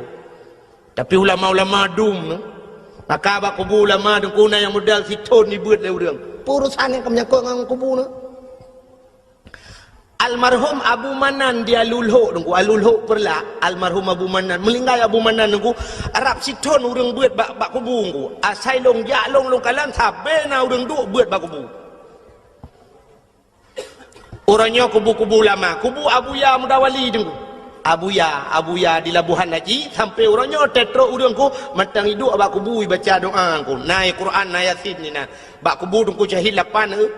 Tapi ulama-ulama dum, maka bak kubu ulama teungku na nyang modal sithon dibeuet lé ureuëng. Peurusan nyang ka meunyangkot ngon kubu na. Almarhum Abu Manan di Alulhok teungku, Alulhok Peureulak, almarhum Abu Manan. Meuninggai Abu Manan teungku, rab sithon ureuëng beuet bak, bak kubu teungku. Asai lôn jak lôn, lôn kalon sabe na ureuëng duek beuet bak kubu. Uroe nyoe kubu-kubu ulama, kubu Abuya Mudawali teungku. Abuya, Abuya di Labuhan Haji, sampai uroe nyoe teutrok ureuëng ku mantong iduek bak kubu ibaca doa ku. Na Quran, na Yasin inan. Bak kubu teungku syahid lapan, eh.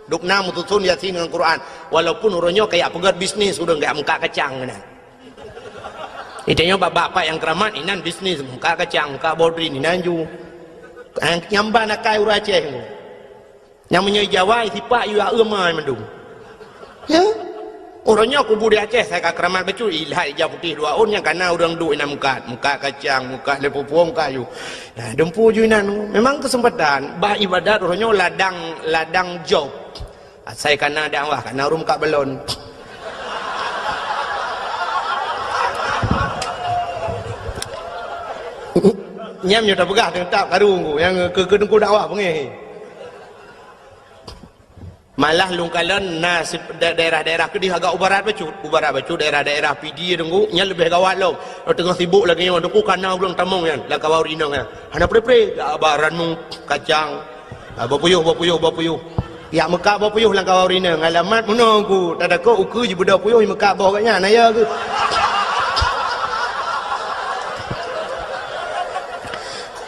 Duk na meususun Yasin ngon Quran. Walaupun uroe nyoe kajak peugét bisnis ureuëng, kajak meukat kacang inan. Itanyoe bak-bak pat nyang keuramat inan bisnis, meukat kacang, meukat bodrin inan ju. Nyang ban akai ureuëng Aceh teungku. Nyang meunyoe Jawa sipak yue aeu mai mandum. Ya. Uroe nyoe kubu di Aceh sai ka keuramat bacut, ilhat ija putéh dua ôn nyang kana ureuëng duek inan meukat, meukat kacang, meukat lé pupueng, meukat yu. Nah, dumpu ju inan. Memang keuseumpatan bah ibadat uroe nyoe ladang, ladang job. Asai kana dakwah, kana ureuëng meukat balon. Nyam nyoe tapeugah teutab karu ku nyang keu, keu teungku dakwah beungéh. Malah lôn kalon na sip-, da-, daerah-daerah keudeh agak u barat bacut, u barat bacut daerah-daerah Pidie teungku, nyan leubeh gawat lom. Teungoh sibok lagée nyoe teungku, kana ureuëng tamong nyan, lam kawan ureuëng inong nyan. Hana pre-pre, dak ba ranung, kacang. Ah, bapuyuh, bapuyuh, bapuyuh. Yak meukat bapuyuh lam kawan ureuëng inong, alamat meunoe ku, tadakot ukeue jibeudôh puyuh meukat boh gobnyan, na ya keuh.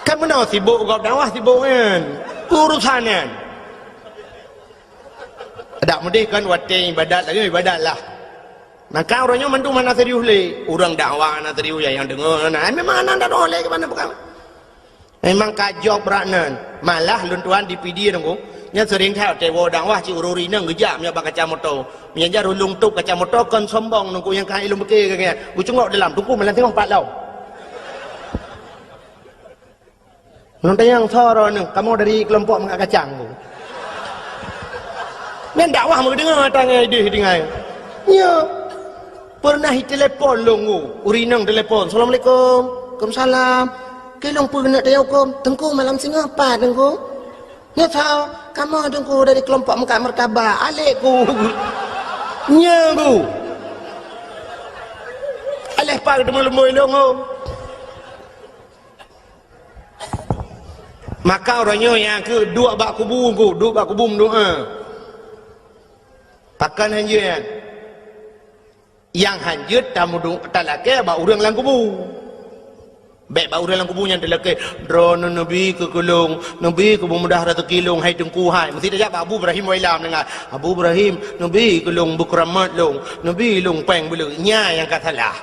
Kan meunoe sibok gob dakwah sibok nyan. Urusan nyan. Dak meudeh kan watée ibadat lagée ibadat lah. Maka uroe nyoe mandum hana serius lé. Ureuëng dakwah hana serius, ya nyang deungoe hana. Ai memang hana dak lé keu mana peugah. Memang ka jok brat nan. Malah lôn tuan di Pidie teungku. Nyan sering that watée woe dakwah cit ureuëng inong geujak meunyoe bak kaca moto. Meunyoe jar ulôn tôp kaca moto kon sombong teungku nyang ka ilôn pike keu nyan. Geucungok dalam teungku malam singoh pat lom. Ngon tanyong soe droeneuh, kamoe dari keulompok meukat kacang bu. Nyan dakwah meudeungoe tangai deuh tinggai. Nyo. Pernah itelepon lôn ngu, ureuëng inong telepon, "Assalamualaikum." "Waalaikumsalam." "Keu lôn peue keuneuk tayue huköm?" "Teungku malam singoh pat, Teungku." "Nyo soe?" "Kamoe Teungku dari keulompok meukat martabak." Alek ku. Nyo ku. Aleh pat teumeuleumui lôn ngu. Maka uroe nyoe nyang keu duek bak kubu ku, duek bak kubu meudoa. Pakon hanjeuet nyan? Nyang hanjeuet tameudu-, talakée bak ureuëng lam kubu. Bék bak ureuëng lam kubu nyan talakée, "Droeneuh neubi keu keu lôn, neubi keu beumudah raseuki lôn, hai Teungku hai." Meusti tajak bak Abu Ibrahim Wailam deungon, "Abu Ibrahim, neubi keu lôn beukeuramat lôn, neubi lôn péng beuleue." Nyan nyang ka salah.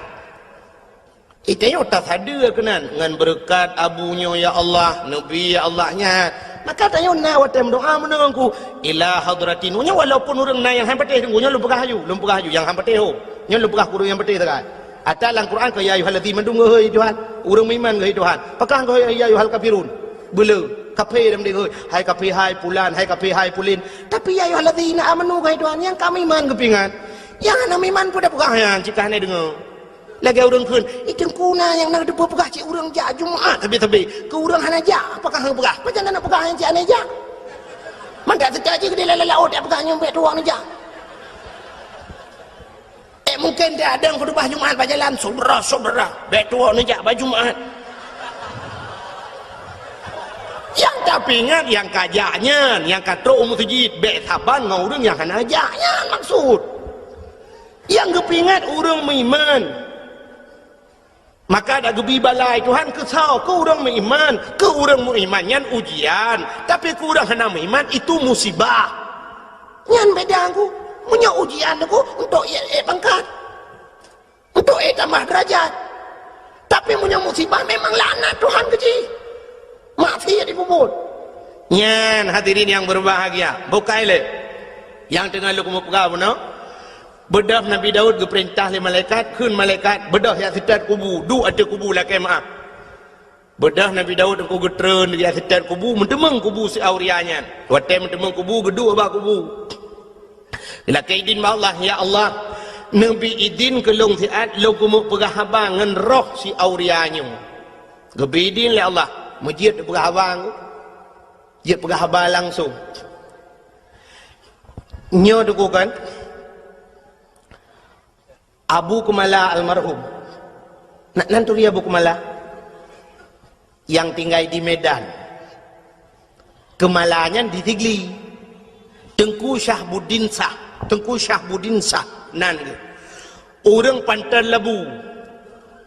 Itanyoe tasadeue keunan ngon beureukat abu nyoe, ya Allah, neubi, ya Allah, nyan. Maka tanyoe na watée meudoa meunoe ku, ila hadratin. Nyoe walaupun ureuëng na nyang han patéh Teungku, nyoe lôn peugah aju, lôn peugah aju nyang han patéh ho. Nyoe lôn peugah keu ureuëng nyang patéh sagai. Ata lam Quran keu ya ayyuhallazina mandum geuhôi Tuhan, ureuëng meuiman geuhôi Tuhan. Pakon geuhôi ya ayyuhal kafirun? Beuleue, kafé lam deh geuhôi. Hai kafé hai pulan, hai kafé hai pulin. Tapi ya ayyuhallazina amanu geuhôi Tuhan, nyang ka meuiman geupingat. Nyang hana meuiman peue tapeugah nyan, cit ka hana deungoe. Lagée ureuëng kheun, "Ih, Teungku na nyang na teupeue peugah cit ureuëng jak Jumat sabe-sabe. Keu ureuëng hana jak, apakah hana peugah? Pajan na peugah nyang cit hana jak? Mangat seutôt jih keudeh lalai laôt jak peugah nyoe bék tuwoe neujak." Eh, mungken dia ada khutubah Jumat bak jalan, "Saudara-saudara, bék tuwoe neujak bak Jumat." Nyang tapeuingat nyang ka jak nyan, nyang ka trok u meuseujid, bék saban ngon ureuëng nyang hana jak nyan maksud. Nyang geupeuingat ureuëng meuiman. Maka dak geubi balai Tuhan keu soe? Keu ureuëng meuiman. Keu ureuëng meuiman nyan ujian, tapi keu ureuëng hana meuiman itu musibah. Nyan beda ku. Meunyoe ujian ku untuk ék, ék pangkat, untuk ék tamah derajat. Tapi meunyoe musibah memang laknat Tuhan keu jih. Maksiat jipeubuet. Nyan hadirin nyang berbahagia, bukai lé nyang teungoh lôn keumeung peugah bunoe. Beudôh Nabi Daud geupeurintah lé malaikat, kheun malaikat, "Beudôh jak seutôt kubu, duek ateueh kubu lakée meuáh." Beudôh Nabi Daud teungku geutreun jak seutôt kubu, meuteumeung kubu si Auria nyan. Watée meuteumeung kubu, geuduek bak kubu. Geulakée idin bak Allah, "Ya Allah, Neubi idin keu lôn siat lôn keumeuk peugah haba ngon roh si Auria nyoe. Geubri idin lé Allah, meujeuet peugah haba, jeuet peugah haba langsong. Nyoe Teungku kan, Abu Keumala almarhum. Nak nan turi Abu Keumala? Nyang tinggai di Medan. Keumala nyan di Sigli. Teungku Syahbuddin Syah. Teungku Syahbuddin Syah nan geuh. Ureuëng Panton Labu.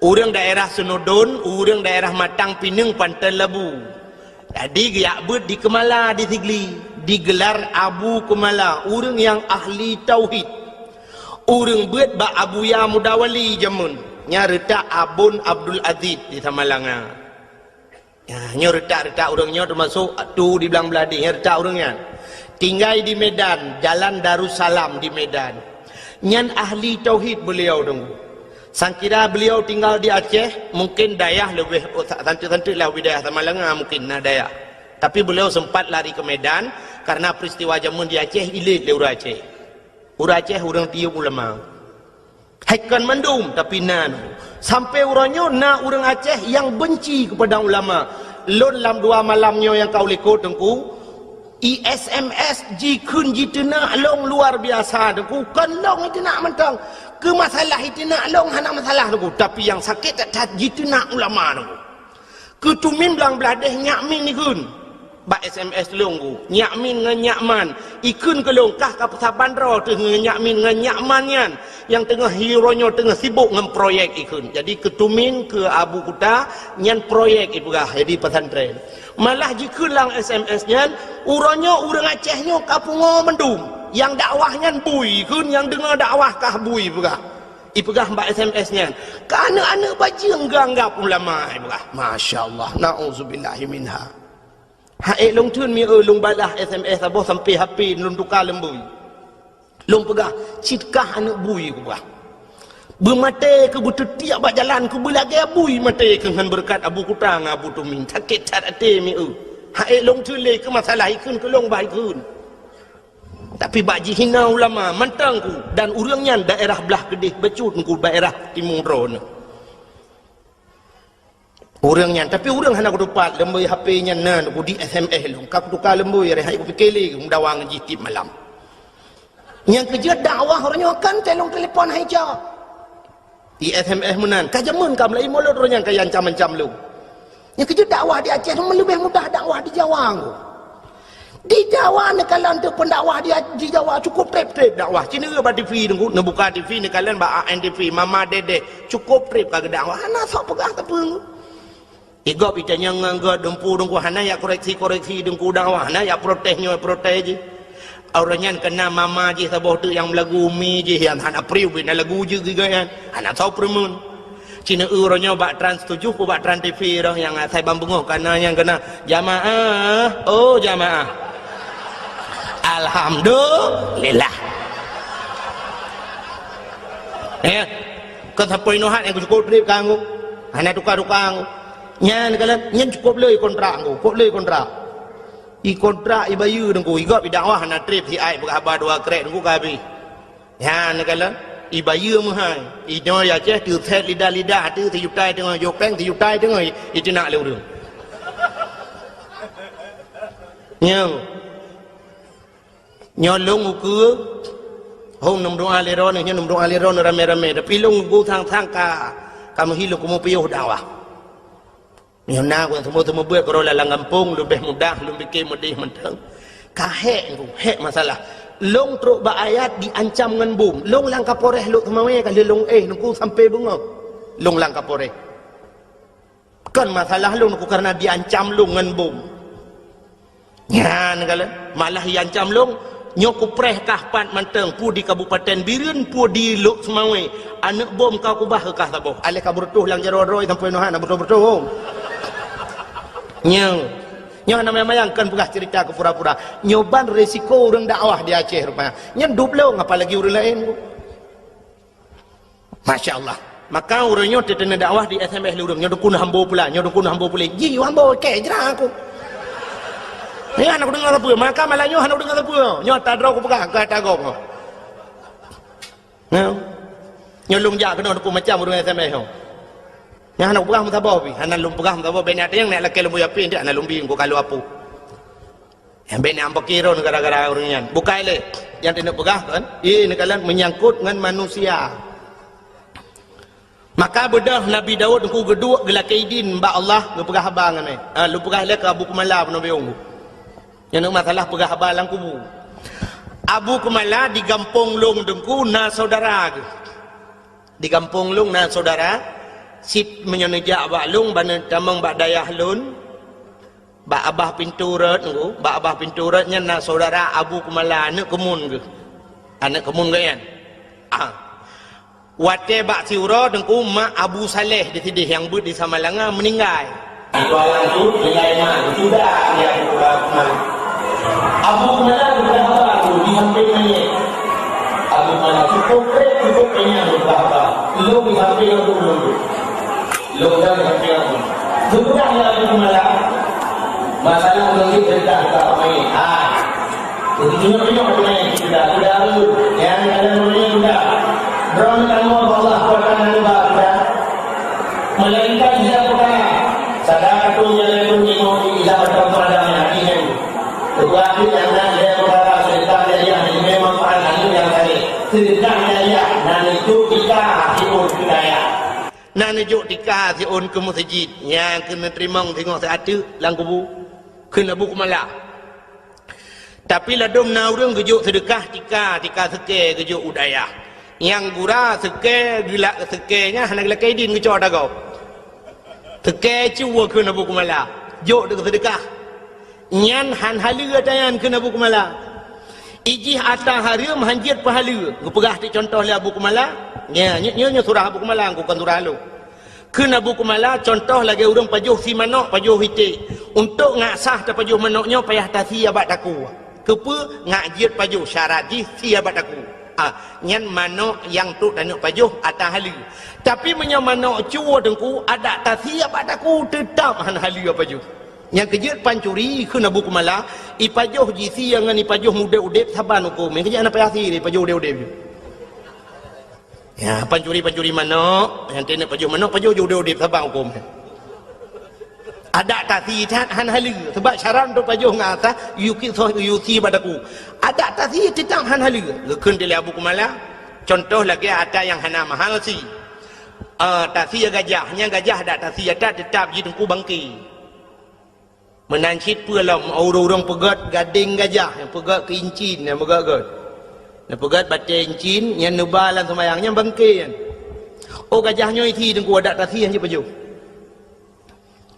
Ureuëng daerah Seunodon, ureuëng daerah Matang Pineung Panton Labu. Jadi geujak beuet di Keumala di Sigli, digelar Abu Keumala, ureuëng nyang ahli tauhid. Ureuëng beuet bak Abuya Mudawali jameun, nyang reutak Abon Abdul Aziz di Samalanga. Ya, nyoe reutak-reutak ureuëng nyoe teumasok tu di Blang Blahdeh, nyoe reutak ureuëng nyan. Tinggai di Medan, Jalan Darussalam di Medan. Nyan ahli tauhid beliau Teungku. Sangkira beliau tinggal di Aceh, mungkin dayah leubeh, oh, sa-, santeuk-santeuk lah wilayah Samalanga mungkin na dayah. Tapi beliau sempat lari ke Medan karena peristiwa jameun di Aceh ilét lé ureuëng Aceh. Ureuëng Aceh ureuëng tiyeub ulama. Hai kon mandum, tapi na. Sampai uroe nyoe na ureuëng Aceh nyang benci kepada ulama. Lôn lam dua malam nyoe nyang ka u likot Teungku, i S M S jikheun jiteunak lôn luar biasa Teungku. Kon lôn jiteunak mantong. Keu masalah jiteunak lôn hana masalah Teungku, tapi nyang sakét that-that jiteunak ulama Teungku. Keu tumin Blang Blahdeh nyak min ikheun. Bak S M S lôn Teungku. Nyak min ngon nyak man. Ikheun keu lôn kah ka peusaban droe teuh ngon nyak min ngon nyak man nyan. Nyang teungoh hi uroe nyoe teungoh sibok ngon proyek ikheun. Jadi keu tumin keu Abu Kuta nyan proyek ipeugah jadi pesantren. Malah jikheun lam S M S nyan, uroe nyoe ureuëng Aceh nyoe ka pungoe mandum. Nyang dakwah nyan bui ikheun, nyang deungoe dakwah kah bui peugah. Ipeugah bak S M S nyan, ka aneuëk-aneuëk bajeueng geuanggab ulama, ipeugah. Masya Allah, na'udzubillahi minha. Hai lôn theun mi eu lôn balah S M S saboh sampai H P lôn tuka leumbui. Lôn peugah, cit kah aneuëk bui kupeugah. Beumaté keu beuteutiek bak jalan keu beulagée bui maté keu ngon beureukat Abu Kuta ngon Abu Tumin. Sakét that até mi eu. Hai lôn theun lé keu masalah ikheun keu lôn bah ikheun. Tapi bak jihina ulama mantong Teungku dan ureuëng nyan daerah blah keudeh bacut Teungku daerah timu droeneuh. Ureuëng nyan, tapi ureuëng hana kutupat leumbui H P nyan na Teungku di S M S lôn. Ka kutuka leumbui reh hai kupike lé meudawa ngon jih tiep malam. Nyang keujeuet dakwah uroe nyoe kan teuh lôn telepon hai cok. Di S M S meunan, ka jameun ka meulaie mulod uroe nyan ka iancam-ancam lôn. Nyang keujeuet dakwah di Aceh nyoe leubeh mudah dakwah di Jawa Teungku. Di Jawa neukalon teuk peundakwah di, di Jawa cukup treb-treb dakwah. Ci neue bak T V Teungku, neubuka T V neukalon bak A N T V, Mama Dedeh, cukup treb ka geudakwah. Hana sok peugah sapeue Teungku. Igob itanyong ngon gob dumpu Teungku, hana yak koreksi-koreksi Teungku dakwah, hana yak protes nyoe protes jih. Uroe nyan keunan mama jih saboh teuk nyang meulagu mi jih nyang hana priu bina lagu jeuet geugayan. Hana soe peureumeun. Ci neue uroe nyoe bak Trans tujoh, bak Trans T V roh nyang asai ban beungoh kana nyang keunan, "Jamaah, oh jamaah." Alhamdulillah. Ya. Kon sapeue inoe hat nyang cukup treb kanggo. Hana tuka-tuka kanggo. Nyan kalon, nyan cukup le kontrak kanggo, cukup le kontrak. I kontrak i bayeue Teungku, igob i dakwah hana treb siat peugah haba dua krek Teungku ka habéh. Nyan kalon, i bayeue meuhai. Inoe i Aceh teuset lidah-lidah teuh sijuta teungoh, jopeng sijuta teungoh, i, iteunak lé ureuëng. Nyoe. Nyoe lôn ukeue, hom neumeudoa lé droeneuh, nyoe neumeudoa lé droeneuh ramé-ramé. Tapi lôn ukeue sang-sang ka, ka meuhi lôn keumeung piôh dakwah. Nyoe na ku nyang seumeubeuet-seumeubeuet keudroe lam gampông, leubeh mudah lôn pike meudeh mantong. Ka hék Teungku, hék masalah. Lôn trok bak ayat diancam ngon bom. Lôn lam Kapolres Lhokseumawe ka lheueh lôn éh Teungku sampai beungoh. Lôn lam Kapolres. Kon masalah lôn Teungku kareuna diancam lôn ngon bom. Nyan kalon, malah iancam lôn, nyoe kupreh kah pat mantong, peue di Kabupaten Bireuen, peue di Lhokseumawe, aneuëk bom ka kubah keu kah saboh. Aléh ka beureutoh lam jaroe droe sampoe noe hana beureutoh-beureutoh. Nyoe, nyoe hana mayang-mayang kon peugah ceurita keu pura-pura. Nyoe ban resiko ureuëng dakwah di Aceh rupanya. Nyan dub lôn apalagi ureuëng laén. Masya Allah. Maka ureuëng nyoe teuteuna dakwah di S M S lé ureuëng, nyoe Teungku na hambo pula, nyoe Teungku na hambo pula. Ji hambo keu jra aku. Nyoe hana kudeungoe sapeue, maka malam nyoe hana kudeungoe sapeue. Nyoe ata droe kupeugah, ka ata gob. Nyoe. Nyoe lôn jak keunoe dukon macam ureuëng S M S nyoe. Nyang hana peugah meusaboh pih, hana lôn peugah meusaboh, bèk neutanyong neulakèe lôn buya pih, hana lôn bi, engko ka lôn apui. Nyang bèk neupeukiron gara-gara ureuëng nyan. Bukai lé, nyang teuneuk peugah kan, eh, neukalon meunyangkot ngon manusia. Maka beudôh Nabi Daud Teungku geuduek geulakèe idin bak Allah, geupeugah haba ngon nyan. Ah, lôn peugah lé keu Abu Keumala peunoh biyong. Nyan masalah peugah haba lam kubu. Abu Keumala di gampông lôn Teungku na syedara geuh. Di gampông lôn na syedara, sit meunyoe neujak bak lôn, ban neutamong bak dayah lôn, bak abah pintoe rot Teungku, bak abah pintoe rot nyan na syedara Abu Keumala, aneuk keumun geuh. Aneuk keumun geuh nyan. Ah. Watèe bak siuroe Teungku, mak Abu Saleh di sideh nyang beuet di Samalanga meuninggai. Abu Keumala geupeugah haba di sampéng manyét. Abu Keumala cukôp krép, cukôp kenyang geupeugah haba. Lôn di sampéng Abu lôn. Lôn di sampéng Abu. Geupeugah lé Abu Keumala, masalah ureuëng jeuet teuka ka manyét. Ha. Beutôi tunyok-tunyok keunan kita, kita ureuëng nyang ada mulia kita. Droeneuh tanyoe bak Allah kuasa neuba kita. Melainkan dia peukara. Sadaka tu jalan pun imo di ila batang peradang yang hati nyan. Ketua akhir yang nak dia peukara sedekah jariah di memang pahala nyang saleh. Sedekah jariah nan itu kita hidup kita ya. Nan jok tika siôn keu meuseujid, nyang keuneuk teurimong singoh siat teuk lam kubu, kheun Abu Keumala. Tapi ladôm na ureuëng geujok seudeukah tika, tika seukée geujok u dayah. Nyang gura seukée geulak seukée nyan hana geulakée idin geucok tagoe. Seukée cue kheun Abu Keumala, jok deuk seudeukah. Nyan han haleue ata nyan kheun Abu Keumala. Ijih ata hareuem han jeuet peuhaleue. Geupeugah teuk cuntoh lé Abu Keumala. Nyan, nyoe, nyoe, nyoe surah Abu Keumala, kon surah lôn. Kheun Abu Keumala, cuntoh lagée ureuëng pajoh sie manök, pajoh iték. Untuk ngat sah tapajoh manök nyoe payah tasie bak takue. Keupeue? Ngat jeuet pajoh, syarat jih sie bak takue. Ah, nyan manök nyang trok taneuk pajoh ata haleue. Tapi meunyoe manök cue Teungku, adak tasie bak takue teutab han haleue pajoh. Nyang keujeuet pancuri kheun Abu Keumala, ipajoh jisie ngon ipajoh udeb-udeb saban hukôm. Nyang keujeuet hana payah sie, ipajoh udeb-udeb. Ya, pancuri-pancuri manök, nyang teuneuk pajoh manök, pajoh udeb-udeb saban hukôm. Adak tasie that han haleue, sabab syarat untuk pajoh ngat sah, yue sie bak takue. Adak tasie teutab han haleue. Geukheun lé Abu Keumala, cuntoh lagée ata nyang hana mahal sie. Ah, tasie gajah, nyang gajah adak tasie that teutab jih Teungku bangke. Meunan cit peue lom, ureuëng-ureuëng peugét gadeng gajah, nyang peugét keu incin, nyang peugét-gét. Nyang peugét batée incin, nyang neuba lam seumayang, nyang bangke nyan. Oh, gajah nyoe isie Teungku, adak tasie han jeuet pajoh.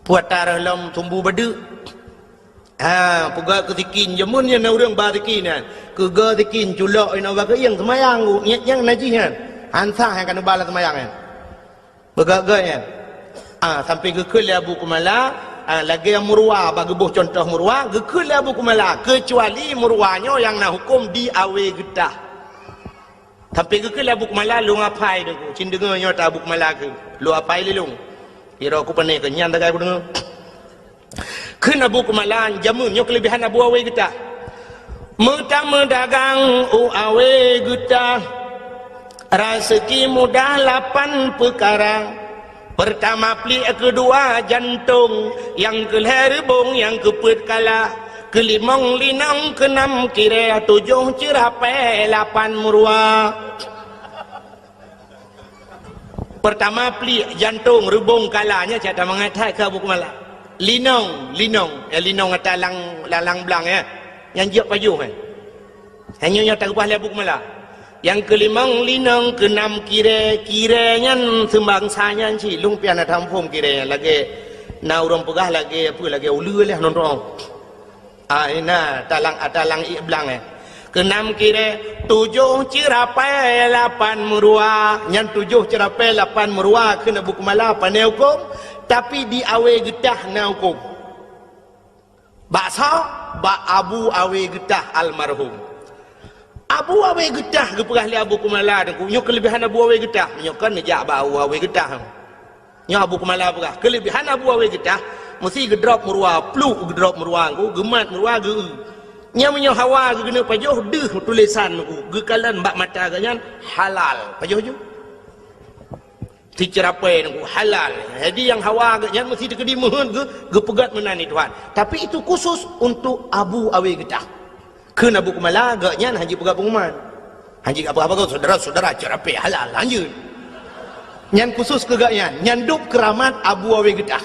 Peue ata rôh lom sumbu badeuk. Ha, peugét keu sikin, jameun nyan na ureuëng ba sikin nyan. Keu geu sikin, culok inoe bak keuieng seumayang, nyang, nyang najih nyan. Han sah nyang ka neuba lam seumayang nyan. Beugét-gét nyan. Ah, sampai geukheun lé Abu Keumala, ah, lagée murwa, bak geuboh cuntoh murwa, geukheun lé Abu Keumala, keucuali murwa nyoe nyang na hukôm di awe geutah. Sampai geukheun lé Abu Keumala, lôn apai deungoe, cit deungoe nyoe ta Abu Keumala kheun, lôn apai lé lôn. Piro ku pane keu nyan tagai ku deungoe. Kheun Abu Keumala, jameun nyoe keuleubihan Abu Awe Geutah. Meutameudagang u Awe Geutah, raseuki mudah lapan peukara. Peurtama pliek, keudua jantong, nyang keulhée reubong, nyang keupeuet kala, keulimong linong, keunam kirée, tujoh ceurapée, lapan meuruwa. Peurtama pliek, jantong, reubong, kala, nyan cit tamangat that keu Abu Keumala. Linong, linong, eh, linong ata lang, lang, lang blang, eh. Nyang jeuet pajoh, eh. Hanya nyang takeubah lé Abu Keumala. Nyang keulimong linong, keunam kirée, kirée nyan seumbangsa nyan cit, lôn pian na taphom kirée nyan lagée na ureuëng peugah lagée peue, lagée uleue lé nonton. Ah, ina, talang, ah, talang ié blang, eh. Keunam kirée, tujoh ceurapée, lapan meuruwa. Nyan tujoh ceurapée, lapan meuruwa kheun Abu Keumala pane hukôm, tapi di Awe Geutah na hukôm. Bak soe? Bak Abu Awe Geutah almarhum. Abu Awe Geutah geupeugah lé Abu Keumala Teungku, nyoe keuleubihan Abu Awe Geutah. Nyoe kan neujak bak Abu Awe Geutah. Nyoe Abu Keumala peugah, keuleubihan Abu Awe Geutah, meusi geudrop meuruwa, pluk geudrop meuruwa Teungku, geumat meuruwa geu-eu. Nyan meunyoe hawa geukeuneuk pajoh, deuh tulésan Teungku, geukalon bak mata geuh nyan halal. Pajoh ju. Si ceurapée nunggu halal. Jadi nyang hawa geuh nyan meusti teukeudi meuheuet geu-, geupeugét meunan di Tuhan. Tapi itu khusus untuk Abu Awe Geutah. Kheun Abu Keumala geuh nyan hana jipeugah pengumuman. Hana jipeugah apa-apa, saudara-saudara, ceurapée halal, lanjut. Nyan khusus keu geuh nyan, nyan dub keuramat Abu Awe Geutah.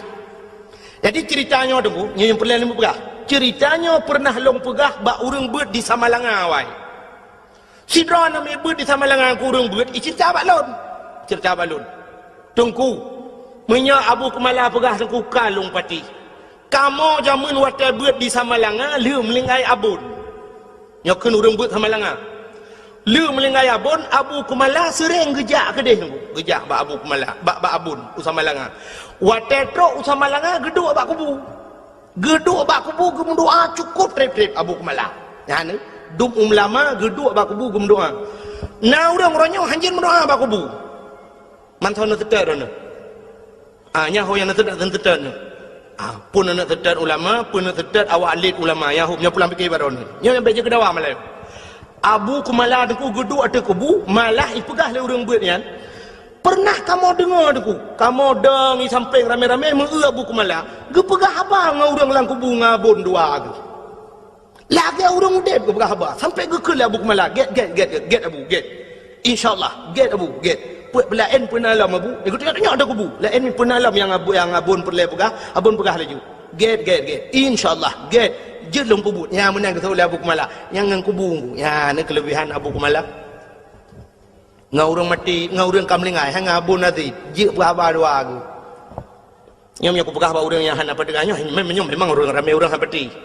Jadi ceurita nyoe teungku, nyoe nyang peureulée lôn peugah. Ceurita nyoe peureunah lôn peugah bak ureuëng beuet di Samalanga awai. Sidroe aneuk miet beuet di Samalanga keu ureuëng beuet, iceurita bak lôn. Ceurita bak lôn. Teungku, meunyoe Abu Keumala peugah teungku ka lôn patéh. Kamoe jameun watée beuet di Samalanga le meulinggai abon. Nyoe kheun ureuëng beuet Samalanga. Le meulinggai abon, Abu Keumala seuréng geujak keudeh teungku. Geujak bak Abu Keumala, bak, bak abon u Samalanga. Watée trok u Samalanga geuduek bak kubu. Geuduek bak kubu geumeudoá cukôp treb-treb Abu Keumala. Nyan, dum ulama geuduek bak kubu geumeudoá. Na ureuëng uroe nyoe hanjeuet meudoá bak kubu. Mantong na teutet droeneuh. Ah, nyan ho nyang na teutet, na teutet nyoe. Ah, pun na teutet ulama, pun na teutet awak lét ulama, nyang ho nyoe pulang pike bak droeneuh. Nyoe nyang bék jeuet keu dawa malam. Abu Keumala teungku geuduek ateueh kubu, malah ipeugah lé ureuëng beuet nyan, Peureunah kamoe deungoe teungku, kamoe dong i sampéng ramé-ramé meu-eu Abu Keumala geupeugah haba ngon ureuëng lam kubu ngon abon dua geuh. Lagée ureuëng udeb geupeugah haba, sampoe geukheun lé Abu Keumala, "Gét, gét, gét, gét, gét Abu, gét. Insya Allah, gét Abu, gét. Peuet peulaén peue na lom Abu, eh, geutunyok-tunyok ateueh kubu. Laén peue na lom nyang abu-, nyang abon peureulée peugah, abon peugah laju. Gét, gét, gét. Insya Allah, gét. Jeuet lôn peubuet." Nyan meunan geuseuôt lé Abu Keumala. Nyan ngon kubu, nyan na keuleubehan Abu Keumala. Ngon ureuëng maté, ngon ureuëng ka meuninggai, hana abon até, jeuet peuhaba dua geuh. Nyoe meunyoe kupeugah bak ureuëng nyang hana peue teuka nyoe, mem-, nyoe memang ureuëng ramé ureuëng hana peue teuka.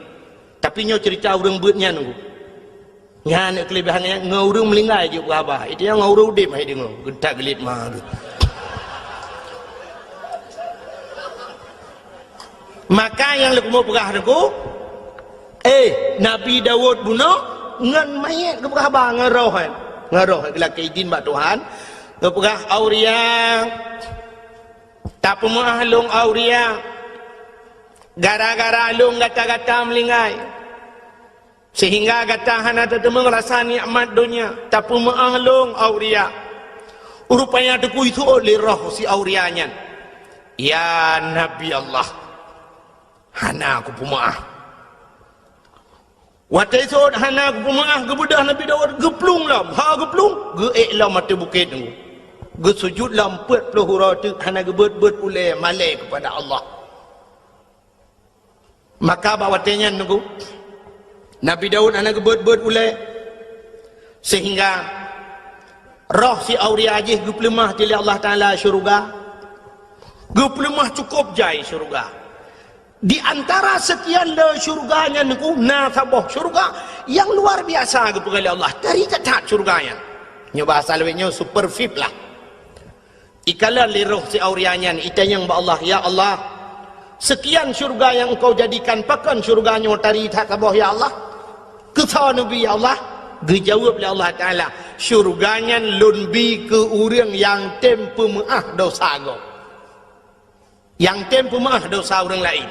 Tapi nyoe ceurita ureuëng beuet nyan teungku. Nyan keuleubehan nyan, ngon ureuëng meuninggai jeuet peuhaba. Itu nyang ngon ureuëng udeb hai deungoe, geutak geulit ma geuh. Maka nyang leukumu peugah teungku, eh, Nabi Daud bunoe ngon manyét geupeugah haba ngon roh, eh. Ngon roh, eh, geulakée idin bak Tuhan. Geupeugah, "Auria, tapeumeuáh lôn Auria. Gara-gara lôn gata-gata meuninggai. Seuhingga gata hana tateumeung rasa nikmat donya, tapeumeuáh lôn Auria." Rupanya teungku iseuôt lé roh si Auria nyan, "Ya Nabi Allah, hana kupeumeuáh." Watée iseuôt hana kupeumeuáh, geubeudôh Nabi Daud geuplueng lom, ha geuplueng, geuék lom ateueh bukét teungku. Geusujut lom peuet ploh uroe teuk hana geubeuet-beuet ulée malée keupada Allah. Maka bak watée nyan teungku, Nabi Daud hana geubeuet-beuet ulée, seuhingga roh si Auria jih geupeuleumah lé Allah Taala syeuruga. Geupeuleumah cukôp jai syeuruga. Di antara seukian le syeuruga nyan teungku, na saboh syeuruga nyang luar biasa geupeugah lé Allah. Tari that-that syeuruga nyan. Nyoe bahasa lawét nyoe super V I P lah. Ikalon lé roh si Auria nyan, itanyong bak Allah, "Ya Allah, seukian syeuruga nyang Engkau jadikan, pakon syeuruga nyoe tari that saboh, ya Allah? Keu soe neubi, ya Allah?" Geujaweueb lé Allah Taala, "Syeuruga nyan Lôn bi keu ureuëng nyang tem peumeuáh desya gob." Nyang tem peumeuáh desya ureuëng laén.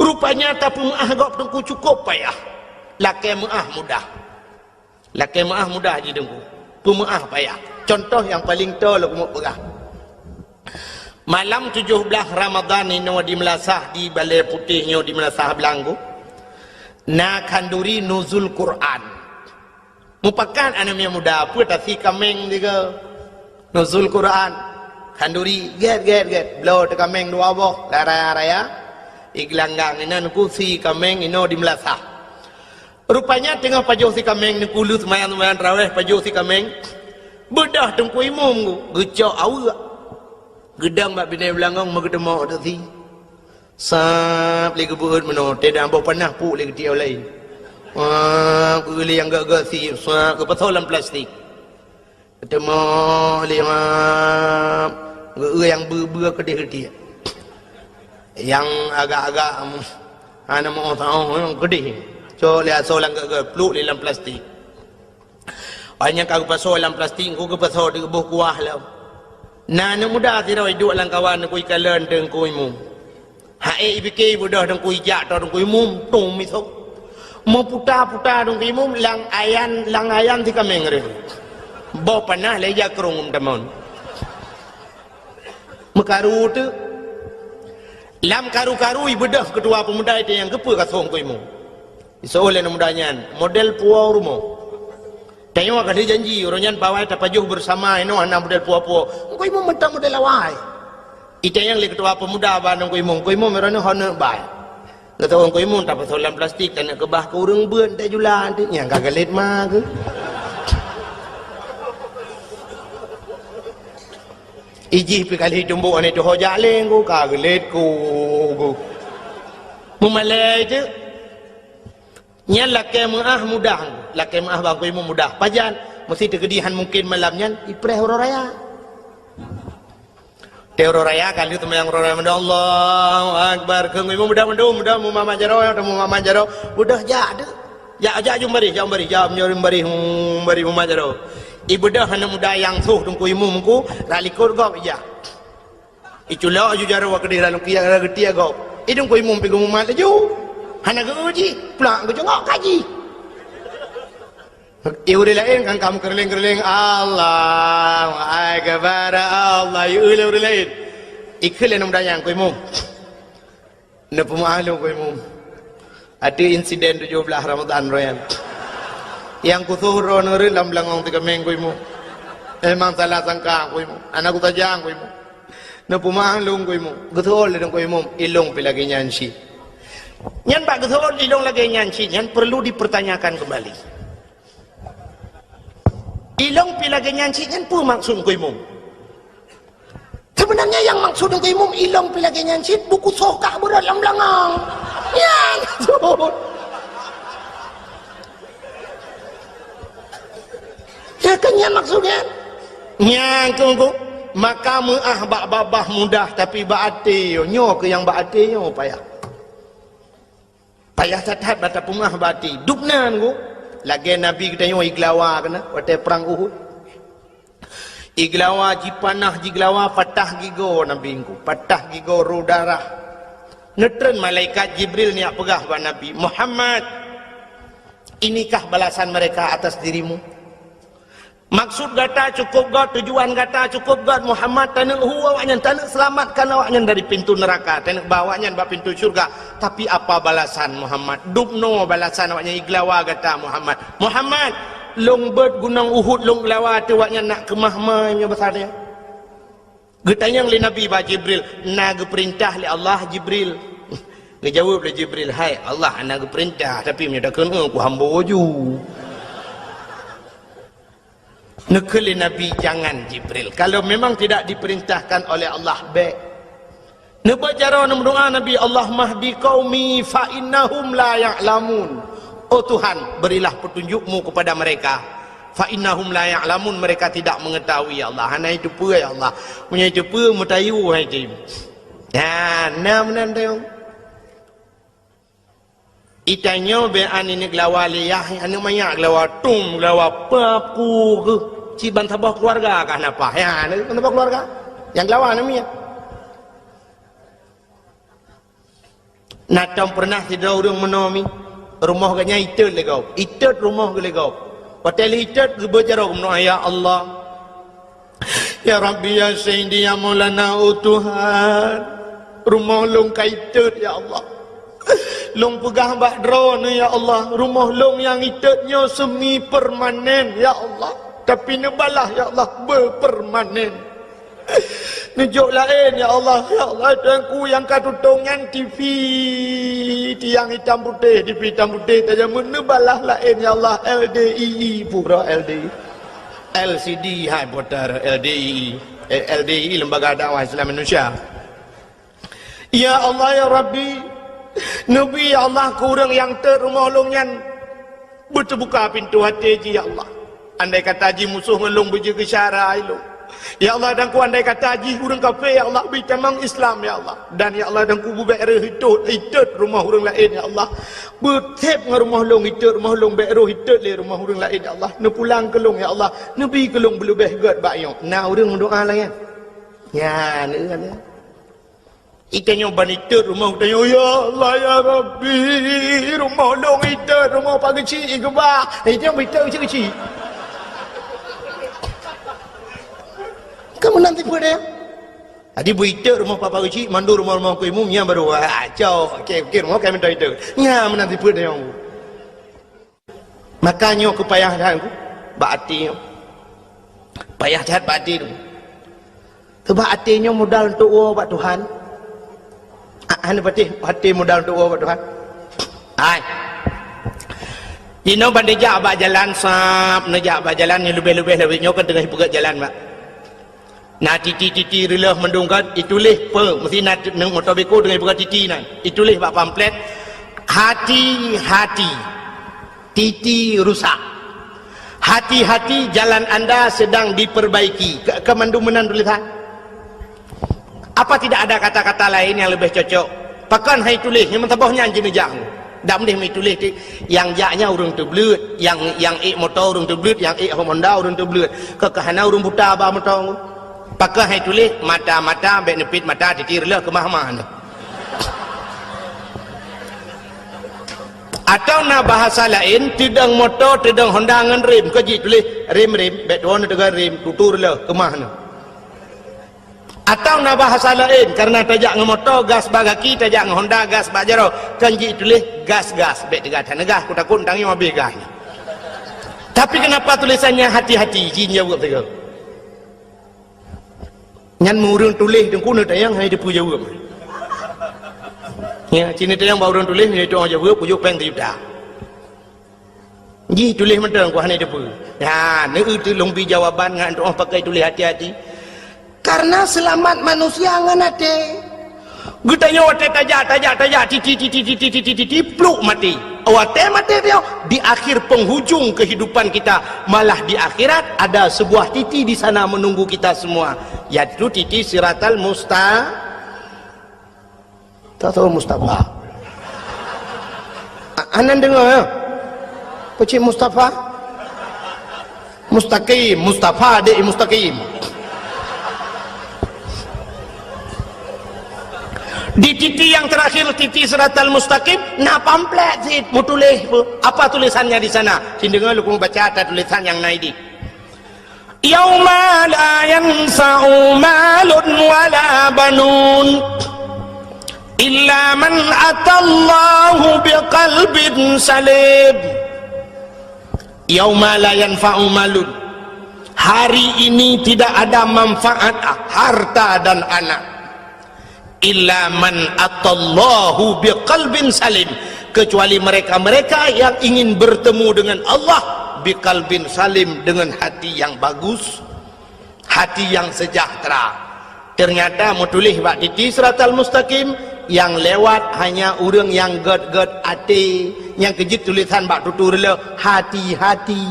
Rupanya tapeumeuáh gob teungku cukôp payah. Lakée meuáh mudah. Lakée meuáh mudah jih teungku. Peumeuáh payah. Cuntoh nyang paleng toe lôn keumeung peugah. Malam tujoh blaih Ramadhan inoe di Meulasah, di Balée Putéh nyoe di Meulasah Blang teungku, na khanduri nuzul Quran. Mupakat aneuk miet muda, peue tasi kaméng tiga. Nuzul Quran. Khanduri, gét, gét, gét. Bloe teukaméng dua boh, lam raya-raya. Igeulanggang inan kusi kaméng inoe di Meulasah. Rupanya teungoh pajoh si kaméng neukulu seumayang-seumayang tarawéh pajoh si kaméng. Beudôh teungku imum geucok aweuek. Geudong bak binéh beulangong meugeuteumo teusi. Sab lé geubeuet meunoe, teudah boh panah puk lé geutiek laén. Wah, geuliang gak-gak si, sab geupasoe lam plastik. Teuma lima geu nyang beu-beu keudeh tiek. Nyang agak-agak, em, hana meu saoh nyang keudeh. Cok lé asoe lam geu-geu, pluek lé lam plastik. Ai nyang ka geupasoe lam plastik, engko geupasoe di boh kuah lom. Na aneuk muda sidroe iduek lam kawan, engko ikalon teungku imum. Hai ipike beudôh teungku ijak atau teungku imum, tung misok. Meuputa-puta teungku imum, lam ayan, lam ayan si kaméng reh. Boh panah lé jakrong tamon. Meukaru teuk. Lam karu-karu ibeudôh keutua peumuda itanyong, "Keupeue ka soe Teungku Imum?" Iseuôt lé aneuk muda nyan, "Model puwoe rumoh." Tanyoe ka lheueh janji, uroe nyan bak awai tapajoh beusama, inoe hana model puwoe-puwoe. Teungku Imum mantong model awai. Itanyong lé keutua peumuda bak Teungku Imum, "Teungku Imum, uroe nyoe ho neuk bai?" Geutanyong Teungku Imum, "Tapasoe lam plastik, taneuk keubah keu ureueng beuet, teuh jula, teuh nyang ka geulet ma keuh." Ijih pih ka lheueh tumbok aneuk tuho jak lé, ka geulet ku. Meumalée teuk. Nyan lakée meuáh mudah, lakée meuáh bak Teungku Imum mudah. Pajan, meuseuti teukeudi han mungken malam nyan, ipreh uroe raya. Teuh uroe raya ka lheueh seumayang uroe raya mandum, Allahu Akbar. Keu Teungku Imum mudah mandum, mudah meumamat jaroe, mudah meumamat jaroe. Beudôh jak teuk. Jak, jak ju baréh, jak baréh, jak ju baréh, hmm, baréh meumamat jaroe. Ibeudôh aneuk muda nyang soh Teungku Imum Teungku, rot likot gob ijak. Iculok ju jaroe keudeh lam kiak, geutiek gob. Idong Teungku Imum pih geumumat laju. Hana geu jih, plak geucongok kaji. Ureueng laén kan ka meukeureuléng-keureuléng, "Allahu Akbar, Allah," ieu lé ureueng laén. Ikheun lé aneuk muda nyan, "Teungku Imum, neupeumeuáh lôn, Teungku Imum. Ateueh insiden tujoh blaih Ramadhan uroe nyan. Nyang kusoh droeneuh rhot lam beulangong teukeumeng, Teungku Imum. Memang salah sangka, Teungku Imum. Hana kusaja, Teungku Imum. Neupeumeuáh lôn, Teungku Imum." Geuseuôt lé Teungku Imum, "Ilôn pih lagée nyan cit." Nyan bak geuseuôt ilôn lagée nyan cit nyan perlu dipertanyakan kembali. Ilôn pih lagée nyan cit nyan peue maksud Teungku Imum? Sebenarnya nyang maksud Teungku Imum, ilôn pih lagée nyan cit, buku soh kah beurot lam beulangong. Nyan maksud. Ya kan nyan maksud nyan? Nyan keuh, maka meuáh bak babah mudah, tapi bak até nyoe, nyoe keuh nyang bak até nyoe payah. Payah that-that bak tapeumeuáh bak até. Dubna Teungku, lagée Nabi geutanyoe igeulawa keunan watée prang Uhud. Igeulawa, jipanah, jigeulawa, patah gigoe Nabi Teungku, patah gigoe, rô darah. Neutreun malaikat Jibril neujak peugah bak Nabi, "Muhammad, inikah balasan mereka atas dirimu?" Maksud gata cukôp göt, tujuan gata cukôp göt, Muhammad, taneuk hu awaknyan, taneuk seulamatkan awaknyan dari pintoe neuraka, taneuk ba awaknyan bak pintoe syeuruga. Tapi apa balasan, Muhammad? Dubnoe balasan awaknyan, igeulawa gata, Muhammad. Muhammad, lôn beuet gunong Uhud, lôn geulawa ateueh awaknyan, nak keumah ma nyoe basada. Geutanyong lé Nabi bak Jibril, "Na geupeurintah lé Allah, Jibril?" Geujaweueb lé Jibril, "Hai Allah, hana geupeurintah, tapi meunyoe takheun, eh, kuhambo ju." Neukheun lé Nabi, "Jangan, Jibril. Kalau memang tidak diperintahkan oleh Allah, bék." Neubeuet jaroe neumeudoá Nabi, "Allahumma hdi qaumi fa innahum la ya'lamun." Oh Tuhan, berilah petunjuk-Mu kepada mereka. "Fa innahum la ya'lamun," mereka tidak mengetahui, ya Allah. Hana jiteupeue, ya Allah. Meunyoe jiteupeue, meutayue hai jih. Nyan, na meunan tayue. Itanyoe bèk aneuk geulawa lé yah, aneuk manyak geulawa tum, geulawa paku keuh. Cit ban saboh keuluwarga kah na paih. Ya, ban saboh keuluwarga. Nyang geulawa aneuk miet. Na tom peureunah sidroe ureueng meunoe mi, rumoh geuh nyan itot lé gob. Itot rumoh geuh lé gob. Watèe lheueh itot geubeuet jaroe geumeudoa, "Ya Allah, ya Rabbi, ya Sayyidi, ya Maulana, oh Tuhan, rumoh lôn ka itot, ya Allah. Lôn peugah bak Droeneuh, ya Allah, rumoh lôn nyang itot nyoe semi permanen, ya Allah. Tapi neubalah, ya Allah, beupermanen." Neujok laén, ya Allah, ya Allah, Tuhanku nyang ka tutong nyan T V tiang itam putéh, T V itam putéh tajamut, neubalah laén, ya Allah, L D I I, pura L D I. L C D hai putar L D I I, eh, L D I I, Lembaga Dakwah Islam Indonesia. Ya Allah, ya Rabbi, neubi, ya Allah, keu ureueng nyang tot rumoh lôn nyan beuteubuka pintoe até jih, ya Allah. Andai kata jih musoh ngon lôn beujeuet keu syara ilôn, ya Allah, dan ku andai kata jih ureueng kafé, ya Allah, bri tamong Islam, ya Allah. Dan, ya Allah, dan ku beubèk reuh itot, itot rumoh ureueng laén, ya Allah. Beutép ngon rumoh lôn itot, rumoh lôn bèk rôh itot lé rumoh ureueng laén, ya Allah. Neupulang keu lôn, ya Allah. Neubi keu lôn beuleubèh gèt bak nyoe. Na ureueng meudoa lagèe nyan? Nyan, ureueng nyan. Itanyoe ban itot rumoh, itanyoe, "Ya Allah, ya Rabbi, rumoh lôn itot, rumoh Pak Geuchik igeubah." Itanyoe ban itot keuchik-keuchik. Kan meunan tipe deh. Jadi beuitek rumoh Papa Geuchik, mandum rumoh-rumoh Teungku Imum, nyan baru, ah, cok, oke, oke, rumoh kami minta itek. Nyan meunan sifeuet nyang. Maka nyoe keu payah that bak até nyoe. Payah that bak até tu. Sebab até nyoe modal untuk woe bak Tuhan. Ah, hana patéh até modal untuk woe bak Tuhan. Hai. Inoe ban neujak bak jalan sab, neujak bak jalan nyang leubeh-leubeh lawét nyoe kan teungoh peugöt jalan bak. Na titi-titi reuloh mandum kan, ituléh peue, meusti na t-, nang moto beko deungon buka titi nan. Ituléh bak pamflet, "Hati-hati, titi rusak. Hati-hati, jalan anda sedang diperbaiki." Ke, ke mandum meunan tulisan. Apa tidak ada kata-kata lain yang lebih cocok? Pakon hai tuléh, nyang meusaboh nyan jineujak. Dak meudeh meutuléh ti, nyang jak nyan ureuëng teubleuet, nyang, nyang ék moto ureuëng teubleuet, nyang ék Honda ureuëng teubleuet. Keu ka hana ureuëng buta ba moto. Pakon hai tuléh, mata-mata, bék neupit mata, titi reuloh keumah-mah nyoe. Atau na bahasa laén, teudong moto, teudong Honda ngon rem, keu jituléh rem-rem, bék tuwoe neuteugah rem, tutu reuloh keumah nyoe. Atau na bahasa laén, karena tajak ngon moto, gas bak gaki, tajak ngon Honda, gas bak jaroe, kan jituléh gas-gas, bék teuga that neugas, kutakot tangieng habéh gas nyan. Tapi kenapa tulisannya hati-hati, jin jaweueb sigoe. Nyan meu ureuëng tuléh teungku neutanyong hana teupeu jaweueb. Ya, ci neutanyong bak ureuëng tuléh, nyan itu jaweueb, kujok péng sijuta. Jih tuléh mantong ku hana teupeu. Ha, neueu teuh lôn bi jawaban ngon tuoh pakai tuléh hati-hati. Karena selamat manusia ngon até. Geutanyoe watée tajak, tajak, tajak, titi, titi, titi, titi, titi, pluk mati. Watée maté dia, di akhir penghujung kehidupan kita, malah di akhirat ada sebuah titi di sana menunggu kita semua, yaitu titi Siratal Musta-, Tak tahu Mustafa. A-, anan dengar ya? Pecik Mustafa? Mustaqim, Mustafa dek Mustaqim. Di titi yang terakhir, titi Siratal Mustaqim, na pamflet sit meutuléh. Apa tulisannya di sana? Cin dengar lu baca atas tulisan yang naik di. Yauma la yanfa'u malun wala banun illa man atallaha biqalbin salim. Yauma la yanfa'u malun. Hari ini tidak ada manfaat harta dan anak. Illa man atallaha biqalbin salim, kecuali mereka-mereka yang ingin bertemu dengan Allah biqalbin salim, dengan hati yang bagus, hati yang sejahtera. Ternyata meutuléh bak titi Siratal Mustaqim, yang lewat hanya ureuëng nyang gét-gét até, nyang keu jeuet tulisan bak tutu reuloh, hati-hati.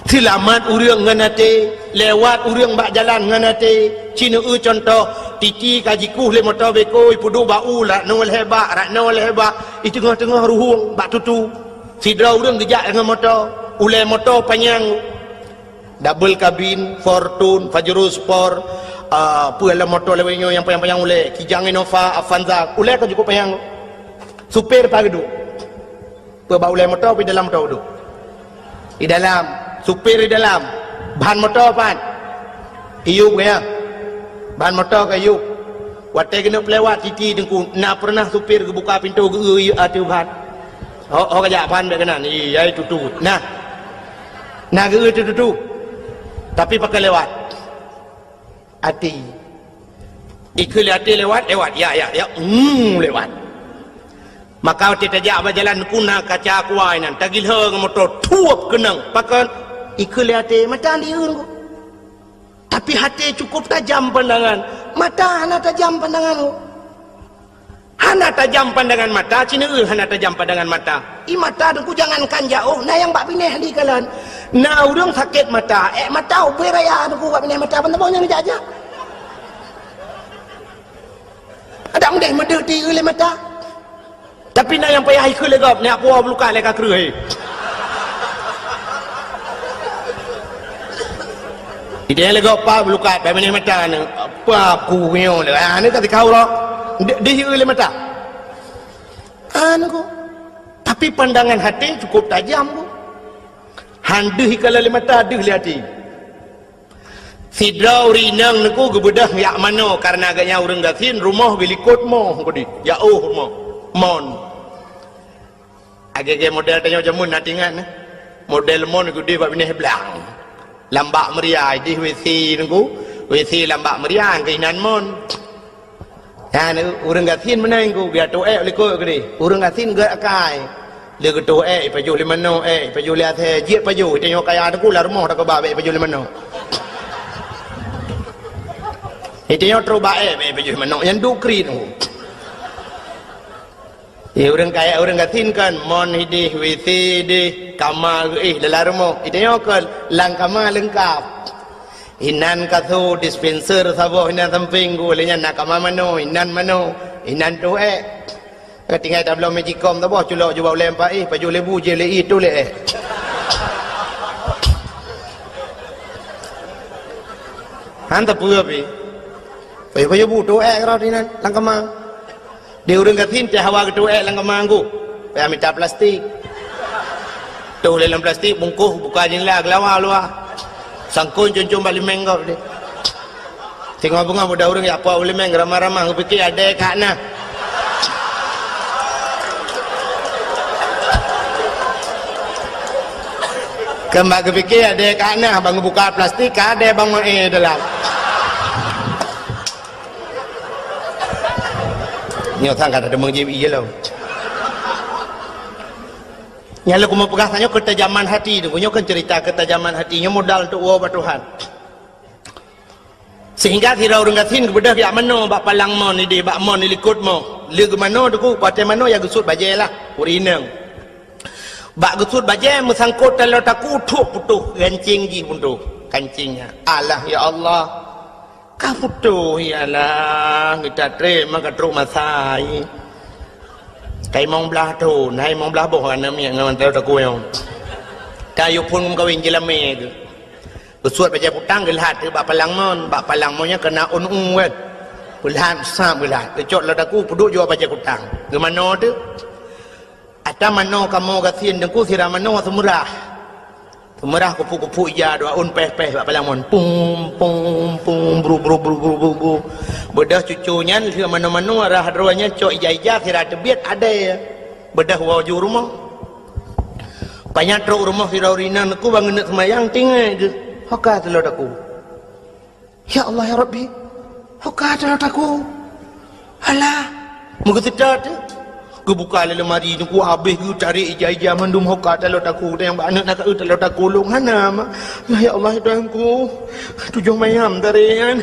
Seulamat ureuëng ngon até, lewat ureuëng bak jalan ngon até. Ci neueu cuntoh, titi ka jikueh lé moto beko, ipeuduek bak u, rak noe lhée bak, rak noe lhée bak, i teungoh-teungoh ruhueng bak tutu. Sidroe ureuëng geujak ngon moto, ulée moto panyang, double kabin, Fortuner, Pajero Sport, ah, peue lom moto lawét nyoe nyang panyang-panyang ulée, Kijang Innova, Avanza, ulée ka cukup panyang. Supir paih geuduek. Peue bak ulée moto, peue dalam moto duek? Di dalam. Supir di dalam. Ban moto pat? Iyup gaya. Ban moto ka iyup. Watée geuneuk lewat titi teungku, na pernah supir geubuka pintoe geueu ateueh ban? Ho, ho kajak ban bék keunan. Iyai tutu. Nah. Na geueu tutu. Tapi pakon lewat? Até. Ikheun lé até lewat, lewat. Ya, ya, ya. Hmm, lewat. Maka watée tajak bak jalan kuna kaca kuai nan, tagilhong moto tuop keunong. Pakon? Ikheun lé até, mata lieur ko. Tapi até cukup tajam pandangan. Mata hana tajam pandangan ko. Hana tajam pandangan mata, ci neueu hana tajam pandangan mata. I mata teungku jangankan jaoh, na nyang bak binéh di kalon. Na ureuëng sakét mata, ék mata ubé raya teungku bak binéh mata, ban saboh nyang jak-jak. Adak meudeh meudeuh ti lé mata. Tapi na nyang payah ikheun lé gob, nyak puwoe bulukat lé ka kreueh. Ideh lé gob pa bulukat, bai meuneh mata ni. Apa aku nyoe lé? Ah, ni ka tikau lo. Di, di lé mata. Ah, ni ko. Tapi pandangan hati cukup tajam ko. Han deuh ikala lé mata, deuh lé hati. Sidroe ureuëng inong neuku geubeudôh jak manoe, kareuna geuhnyan ureuëng gasien, rumoh geulikot moh keudeh, jak ôh rumoh. Mon. Lagée-lagée model tanyoe jameun na teuingat, nah. Model mon keudeh bak binéh blang. Lam bak meuria, ideh WC neuku, WC lam bak meuria, keuinan mon. Nyan ureuëng gasien meunan ku, geutôh ék likot keudeh. Ureuëng gasien gét akai. Lé geutôh ék, ipajoh lé manoe ék, ipajoh lé asèe, jeuet pajoh, tanyoe kaya neuku lam rumoh takeubah bék ipajoh lé manoe. Tanyoe trok bak ék bék ipajoh lé manoe, nyan duek kriet neuku. Eh, ureuëng kaya, ureuëng gasien kan, mon ideh, WC ideh, kama geuéh dalam rumoh. Tanyoe kan, lam kama leungkap. Inan kasô, dispenser saboh inan sampéng ku, lheueh nyan na kama manoe, inan manoe, inan tôh ék. Ka tinggai tabloe magicom saboh, culok jubah ulée empat éh, pajoh lé bu, jih lé éh, tôh lé ék. Han tapeue pih. Pajoh-pajoh bu, tôh ék rot inan, lam kama. Di ureuëng gasien teuh hawa geutôh ék lam kama ku. Payah mita plastik. Tôh lé lam plastik, bungkôh, buka jendela, geulawa luwa. Sangkon cun-cun bak liméng gob deh. Singoh beungoh budak ureuëng jak po liméng, ramah-ramah, geupike adé ka na. Keu bak geupike adé ka na, ban geubuka plastik, ka adé ban meu'é dalam. Nyoe sang ka teumeujieb ie lom. Nyang lôn kupeugah tanyoe keutajaman hati tu, nyoe kan cerita keutajaman hati, nyoe modal untuk woe bak Tuhan. Sehingga sidroe ureuëng gasien geubeudôh jak manoe bak palang mon ideh, bak mon ilikot moh. Lé geumanoe teungku, patéh manoe ya geusut bajée lah, ureuëng inong. Bak geusut bajée meusangkot taloe taku, thok putôh gancéng jih putôh, gancéng nyan. Alah ya Allah. Ka putôh, ya Allah, geuta trém ka trok masa. Ka limong blaih thon, hai limong blaih boh aneuk miet ngon taloe taku nyoe. Ka yue phon meukawen jeulamé geuh. Geusuet bajée kutang geulhat bak palang mon, bak palang mon nyan keuna ôn u kan. Geulhat sab geulhat, geucok taloe taku peuduek jok bajée kutang. Geumanoe teuh. Ata manoe kamoe gasien teungku sira manoe seumeurah. Seumeurah kupu-kupu ija dua ôn péh-péh bak palang mon. Pum, pum, pum, bru, bru, bru, bru, bru, bru. Beudôh cucu nyan lheueh manoe-manoe rhah droe nyan cok ija-ija sira teubiet adé. Beudôh woe ju rumoh. Panyang trok rumoh sidroe ureuëng inong teungku ban geuneuk seumayang tinggai geuh. Ho ka taloe taku. Ya Allah, ya Rabbi, ho ka taloe taku. Alah, meugeuseutôt teuh. Geubuka lé leumari teungku habéh geutarek ija-ija mandum ho ka taloe taku. Dan nyang bak aneuk na ka eu taloe taku lôn hana ma. Lah ya Allah, ya Tuhanku, tujoh mayam tarek nyan.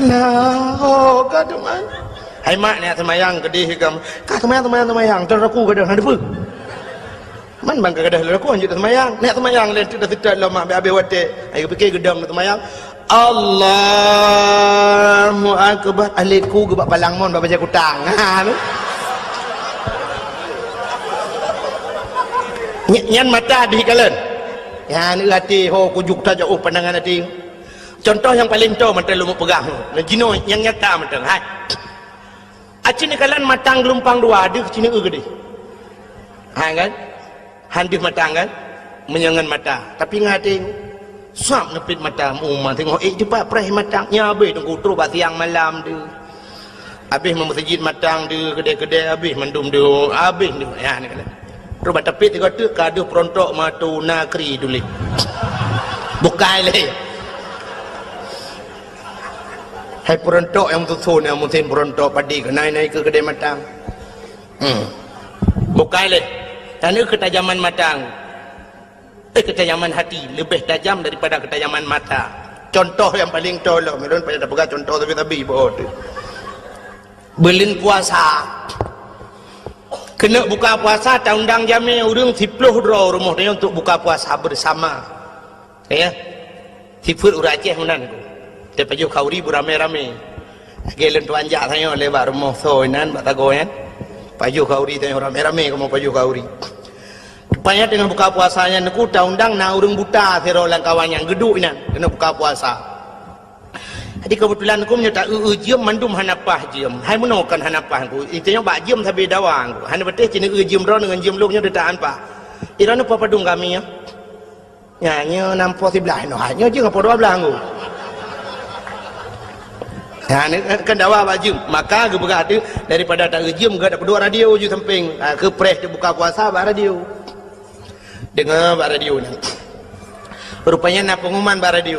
Lah, ho ka teuma. Hai mak, neujak seumayang keudeh gam. Ka seumayang, seumayang, seumayang. Taloe taku gadôh, hana teupeue. Man ban ka gadôh lôn lakoe jeuet seumayang. Neujak seumayang lé teuk seutôt lom mak, habéh watée. Ai geupike geudong seumayang. Allahu Akbar. Alé ku geubak palang mon bak bajée kutang. Ha, tu. Ny-, nyan mata dih kalon. Nyan até ho kujuk tajak oh pandangan até. Contoh nyang paleng toe mantong lôn peugah. Nah, jinoe nyang nyata mantong. Hai. Aci neukalon matang geulumpang dua, deuh ci neueu keudeh. Ha kan? Han deuh matang kan? Meunyoe ngon mata. Tapi ngon até, sab neupit mata, uma teungoh ék dipat preh matang. Nyan habéh teungku trok bak siang malam deuh. Habéh meumeuseujid matang deuh, keudè-keudè habéh mandum deuh, habéh deuh. Ya, neukalon. Trok bak tapét sigoe teuk ka deuh peurontok meutu nakri tuléh. Bukai lé. Hai peurontok nyang meususon, nyang musim peurontok padi, keunae-nae keu keudè matang. Hmm. Bukai lé. Tanoh keutajaman matang. Eh, keutajaman hati leubeh tajam daripada keutajaman mata. Contoh nyang paleng toe lom, ulôn payah tapeugah contoh sabe-sabe bak droe teuh. Buleuen puasa. Keuneuk buka puasa, taundang jamé ureuëng siploh droe rumoh tanyoe untuk buka puasa bersama. Ya. Sifeuet ureuëng Aceh meunan. Teupajoh khauri beuramé-ramé. Lagée lôn tuan jak tanyoe lé bak rumoh soe inan bak sagoe nyan. Pajoh khauri tanyoe ramé-ramé kamoe pajoh khauri. Rupanya teungoh buka puasa nyan teungku taundang na ureuëng buta sidroe lam kawan nyan geuduek inan keuneuk buka puasa. Jadi keubeutulan teungku meunyoe ta-eu-eu jeuem mandum hana paih jeuem. Hai meunoe kon hana paih teungku. Tanyoe bak jeuem sabe dawa teungku. Hana patéh ci neueu jeuem droeneuh ngon jeuem lôn nyoe teutaan paih. Droeneuh po padum kami nyoe. Nyan nyoe nam po siblaih noh, nyoe jeuem po dua blaih nggu. Ha, ni kan dawa bak jeuem. Maka geupeugah tu, daripada tak jeuem, geupeudua radio ju sampéng. Ha, keu preh teubuka puasa bak radio. Deungoe bak radio nyan. Rupanya na pengumuman bak radio.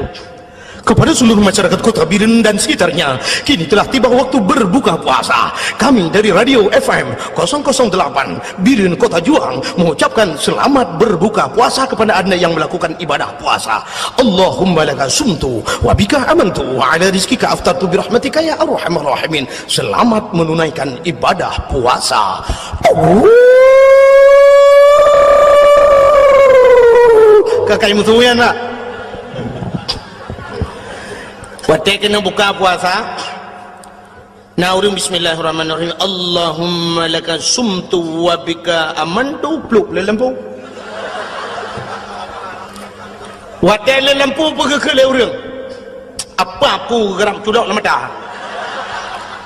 Kepada seluruh masyarakat Kota Bireuen dan sekitarnya, kini telah tiba waktu berbuka puasa. Kami dari Radio F M kosong kosong delapan Bireuen Kota Juang mengucapkan selamat berbuka puasa kepada anda yang melakukan ibadah puasa. Allahumma laka sumtu wa bika amantu wa ala rizkika aftartu birahmatika ya arhamar rahimin. Selamat menunaikan ibadah puasa. Ka kai meusuyan, Pak. Watée keuneuk buka puasa, na ureuëng bismillahirrahmanirrahim, Allahumma laka sumtu wa bika amantu, pluek lé lampu. Watée lé lampu peugah keu lé ureuëng. Apa aku geurab culok lam mata?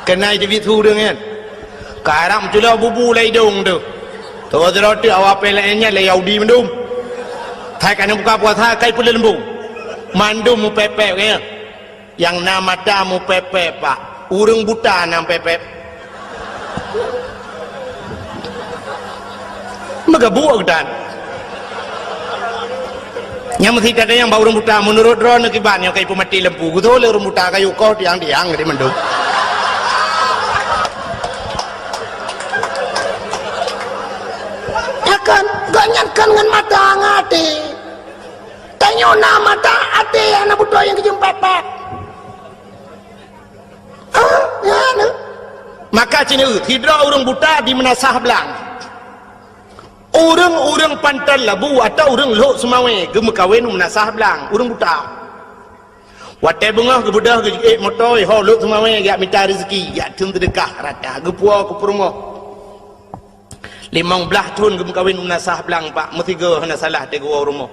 Keunan teubiet su ureuëng nyan. Karab culok bubu lam idong tu. Tuh sidroe teuk awak pih laén nyan lé Yahudi mandum. Hai ka buka puasa kai peuleumbung. Mandum mupepek nyan. Nyang na mata mupepek, Pak. Ureuëng buta nyang pepek. Meugabuk geutan. Nyang meusi tanyong bak ureuëng buta, meunurot droeneuh kiban nyang ka ipeumaté lampu, geutoh lé ureuëng buta kayu koh tiang-tiang di mandum. Ya kan, gobnyan kan ngon mata ngon até. Tanyoe na mata até hana beutôi nyang geujeuem pepek. Ah, ya, na. Maka cina sidroe ureuëng buta di Meunasah Blang. Ureuëng-ureuëng Panton Labu atau ureuëng Lhok Seumawé geumeukawen u Meunasah Blang, ureuëng buta. Watée beungoh geubeudôh geujeuet moto, ho Lhok Seumawé jak mita rezeki, jak theun seudeukah rata, geupuwoe keu peurumoh. Limong blaih thon geumeukawen u Meunasah Blang, Pak, meusigoe hana salah teuh geuwoe u rumoh.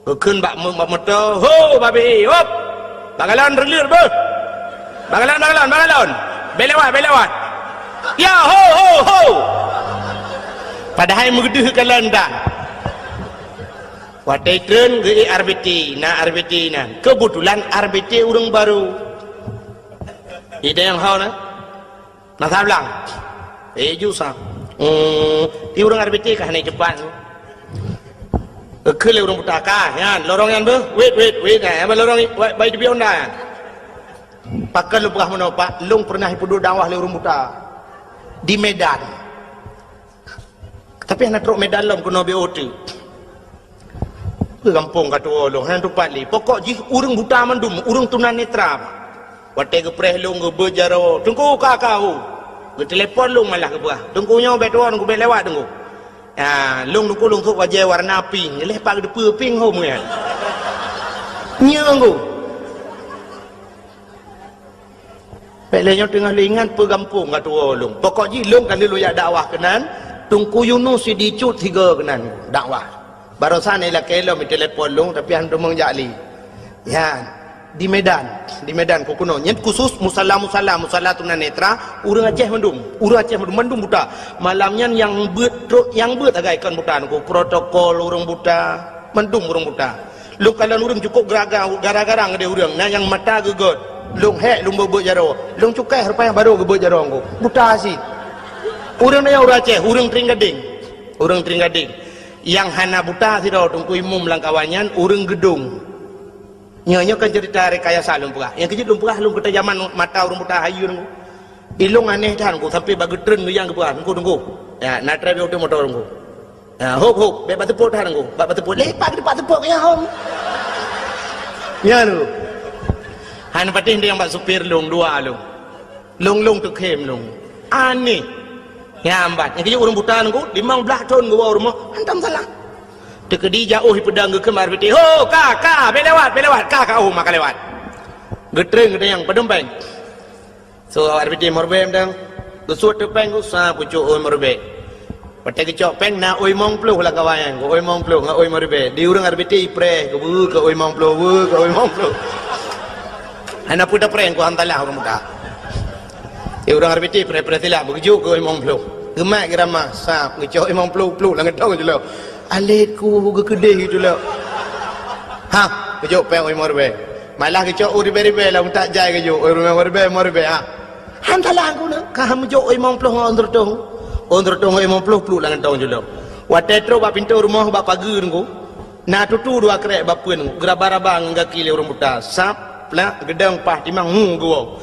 Geukheun bak mo-, bak moto, "Ho, babe, hop! Bak galon reuleuet beuh! Bak galon, bak galon, bak galon! Bèk lewat, bèk lewat! Ya, ho, ho, ho!" Padahai meugeudeuh galon tan. Watée treun geuék R B T, na R B T nyan. Keubeutulan R B T ureuëng barô. Idéh nyang ho na. Meunasah Blang. Eh, ju sa. Hmm, di ureuëng R B T ka hana teupat. Geukheun lé ureuëng buta ka, nyan, lorong nyan beuh. Wait, wait, wait, eh, lorong, wait, bai di Honda nyan. Pakon lôn peugah meunoe, Pak, lôn peureunah ipeuduek dakwah lé ureuëng buta di Medan. Tapi hana trok Medan lom keunoe B O T. Peue gampông ka tuwoe lôn, hana teupat lé. Pokok jih ureuëng buta mandum, ureuëng tunanetra. Watée geupréh lôn geubeuet jaroe, "Teungku, ka, ka, ho." Geutelepon lôn malah geupeugah, "Teungku nyoe bèk tuwoe, Teungku bèk lewat, Teungku." Ya, lôn Teungku lôn sôk bajée warna pink, lheueh pat geuteupeue pink ho meunan. Nyoe Teungku. Bèk lé nyoe teungoh lé ingat peue gampông ka tuwoe lôn. Pokok jih lôn ka lheueh lôn jak dakwah keunan, Teungku Yunus Sidicut sigoe keunan dakwah. Barosan ilakée lom itelepon lôn, tapi han teumeung jak lé. Nyan, di Medan, di Medan keunoe. Nyan khusus musala-musala, musala tunanetra, ureuëng Aceh mandum, ureuëng Aceh mandum, mandum buta. Malam nyan nyang beuet trok, nyang beuet sagai kon buta, Teungku, protokol ureuëng buta, mandum ureuëng buta. Lôn kalon ureuëng cukôp geraga-, gara-gara ngon ureuëng, na nyang mata geugöt. Lôn hék lôn beuet-beuet jaroe. Lôn cukai rupa nyang barô geubeuet jaroe Teungku. Buta cit. Ureuëng nyan ureuëng Aceh, ureuëng Tring Gading. Ureuëng Tring Gading. Nyang hana buta sidroe Teungku Imum lam kawan nyan ureuëng Geudong. Nyoe, nyoe kan cerita rekayasa lôn peugah. Nyang keujeuet lôn peugah lôn keuta jaman mata ureuëng buta hayeue Teungku. Ilôn aneh that Teungku, sampai bak geutreun geuyang geupeugah, "Teungku, Teungku. Ya, na trép u ateueh moto Teungku. Ya, hop, hop, bèk bak seupôt that Teungku. Bak, bak seupôt, lepak di bak seupôt ya, hom." Ya, Teungku. Han patéh nyang bak supir lôn, dua lôn. Lôn, lôn teukhém lôn. Aneh. Ya, ambat. Nyang keujeuet ureuëng buta Teungku, limong blaih thon geuwoe u rumoh, hantom salah. Teukeudi jak óh ipeudong geukheun bak R B T, "Ho, ka, ka, bèk lewat, bèk lewat, ka, ka, oh, maka lewat." Geutreun geutanyong, "Padum péng?" So, awak R B T meuribèe mantong. Geusuet teuk péng, geusa pucok ôi meuribèe. Watèe geucok péng, na ôi limong ploh lam kawan nyan. Ôi limong ploh ngon ôi meuribèe. Di ureueng R B T ipreh, geubeue keu ôi limong ploh, beue keu ôi limong ploh. Hana peue tapreh, keu hantalah ureueng buta. Di ureueng R B T ipreh-preh silak, beugeujok keu ôi limong ploh. Geumat geuramah, sab, geucok limong ploh, ploh lam geutong jilok. Alet ku geukeudeh geucok. Ha, geujok péng ôi limong ribèe. Malah geucok u ribée-ribée lam utak jai geujok, u ribée, u ribée, u ribée, ha. Han salah guna, ka han meujok u limong ploh ngon u seureutôh. U seureutôh ngon limong ploh pluek lam kantong jih lom. Watée trok bak pintoe rumoh bak pageue ngon, na tutu dua krek bak peuen, geuraba-raba ngon gaki lé ureuëng buta. Sab, plak, geudong, paih, timang, hu, geuwoe.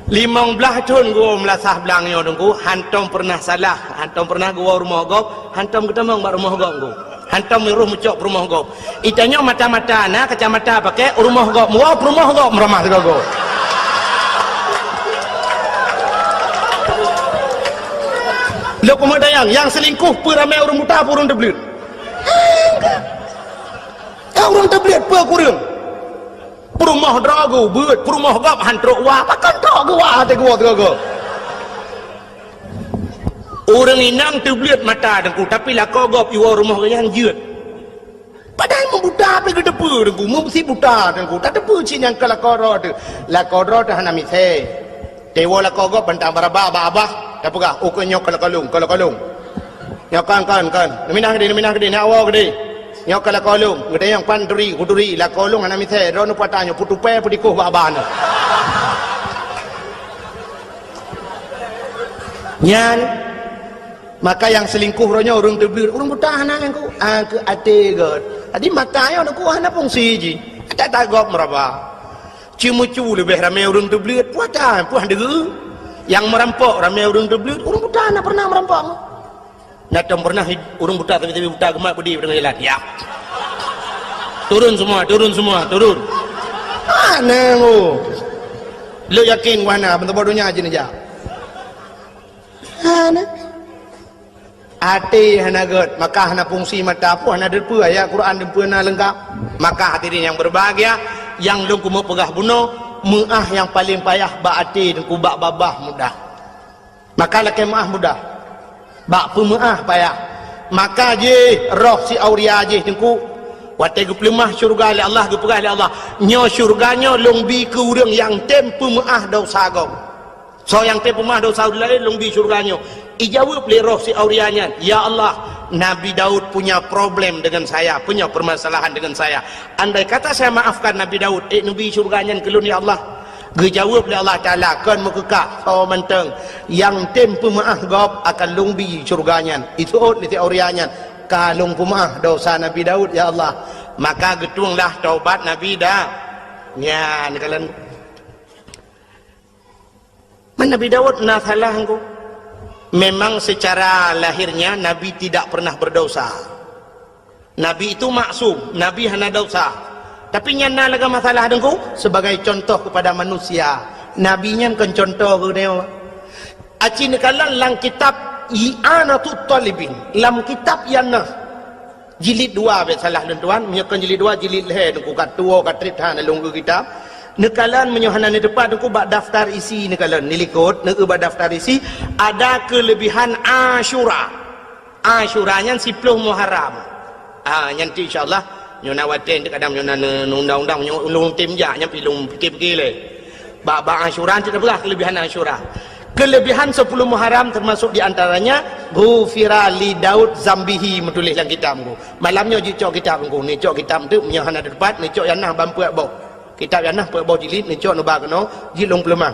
Limong blaih thon geuwoe meulasah blang nyoe Teungku, hantom peureunah salah, hantom peureunah geuwoe rumoh gob, hantom geutamong bak rumoh gob Teungku. Hantom meurôh meucok peurumoh gob. Itanyoe mata-mata na kacamata pakai, rumoh gob muwoe, peurumoh gob meuramah sigoe-goe. Lôn keumeudayang, nyang seulingkoh peue ramé ureuëng buta peue ureuëng teubleuet? Ka ureuëng teubleuet peue kureueng? Peurumoh droe geuh beuet, peurumoh gob han trok wa, pakon trok geuh wa até geuwoe sigoe-goe. Ureuëng inong teubleuet mata Teungku, tapi lakoe gob iwoe rumoh geuh nyan jeuet. Padahai meubuta pih geuteupeue Teungku, meusi buta Teungku, tateupeue cit nyang keu lakoe droe teuh. Lakoe droe teuh hana misée. Teuwoe lakoe gob bantang baraba bak abah, tapeugah, "Oh, keu nyoe keu lakoe lôn, keu lakoe lôn." Nyoe kon, kon, kon. Neuminah keudeh, neuminah keudeh, neuwoe keudeh. Nyoe keu lakoe lôn, geutanyong pan turi, kuturi, lakoe lôn hana misée, droeneuh peue ata nyoe, peutupée, peutikoh bak abah nyoe. Nyan, maka nyang seulingkoh roh nyoe ureuëng teubleuet, ureuëng buta hana nyang ku, ah, keu até gét. Jadi mata nyoe Teungku hana fungsi jih. Até tagob meuraba. Ceumeucue leubeh ramé ureuëng teubleuet, peue ata, peue han deuh. Nyang meurampok ramé ureuëng teubleuet, ureuëng buta hana peureunah meurampok. Na tom peureunah ureuëng buta, sabe-sabe buta geumat beudé u teungoh jalan. Ya. Turun semua, turun semua, turun. Hana, oh. Lôn yakin wahana, meuteubak donya jih neujak. Hana. Até hana gét, maka hana fungsi mata pun hana teupeue ayat Quran teupeue na leungkap. Maka hadirin yang berbahagia, nyang lôn keumeung peugah bunoe, meuáh nyang paleng payah bak até Teungku, bak babah mudah. Maka lakée meuáh mudah. Bak peumeuáh payah. Maka jih roh si Auria jih Teungku, watée geupeuleumah syeuruga lé Allah, geupeugah lé Allah, "Nyoe syeuruga nyoe lôn bi keu ureuëng nyang tem peumeuáh desya gob." Soe nyang tem peumeuáh desya ureuëng laén lôn bi syeuruga nyoe. Ijaweueb lé roh si Auria nyan, "Ya Allah, Nabi Daud punya problem dengan saya, punya permasalahan dengan saya. Andai kata saya maafkan Nabi Daud, ék neubi syeuruga nyan keu lôn, ya Allah?" Geujaweueb lé Allah Taala, "Kon meukeukah, soe mantong nyang tem peumeuáh gob akan lôn bi syeuruga nyan." Iseuôt lé si Auria nyan, "Ka lôn peumeuáh desya Nabi Daud, ya Allah." Maka geutuenglah taubat Nabi Da-, nyan kalon. Man Nabi Daud na salah Teungku. Memang secara lahirnya Nabi tidak pernah berdosa. Nabi itu maksum, Nabi hana desya. Tapi nyan na lagée masalah Teungku, sebagai contoh kepada manusia. Nabi nyan kon contoh keu geutanyoe. Aci neukalon lam kitab I'anatut Talibin, lam kitab nyang na jilid dua, bék salah lôn tuan, meunyoe kon jilid dua, jilid lhée Teungku, ka tuwoe ka treb that lôn eu kitab. Neukalon meunyoe hana neuteupat Teungku bak daftar isi neukalon, neulikot, neueu bak daftar isi, ada keulebihan Asyura. Asyura nyan siploh Muharram. Ah, nyan tu insya-Allah, nyoe na watée kadang nyoe na ne-, undang-undang nyoe ulôn tem jak nyan pi lôn pikir-pikir lé. Bak, bak Asyura tu tapeugah keulebihan Asyura. Keulebihan sepuluh Muharram termasuk di antaranya, "Ghufira li Daud zambihi," meutuléh lam kitab Teungku. Malam nyoe jicok kitab Teungku, neucok kitab tu, meunyoe hana teupat, neucok nyang na ban peuet boh. Kitab nyang na peuet boh jilid, neucok neuba keunoe, jilid lôn peuleumah.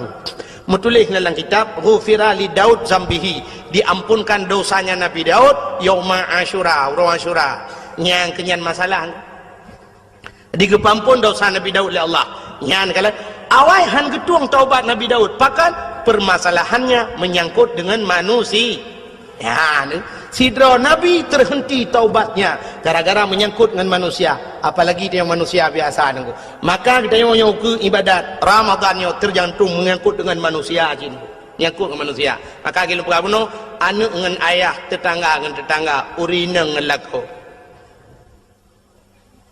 Meutuléh lam kitab, "Ghufira li Daud zambihi," diampunkan dosanya Nabi Daud yauma Asyura, uroe Asyura. Nyang keunyan masalah. Digeupeuampon desya Nabi Daud lé Allah. Nyan kalon, awai han geutueng taubat Nabi Daud. Pakon? Permasalahannya menyangkut dengan manusia. Ya, ni. Sidroe nabi terhenti taubatnya gara-gara menyangkut dengan manusia. Apalagi dia manusia biasa Teungku. Maka geutanyoe nyoe keu ibadat Ramadan nyoe tergantung menyangkut dengan manusia jih. Nyangkut dengan manusia. Maka lagée lôn peugah bunoe, aneuëk ngon ayah, tetangga ngon tetangga, ureuëng inong ngon lakoe.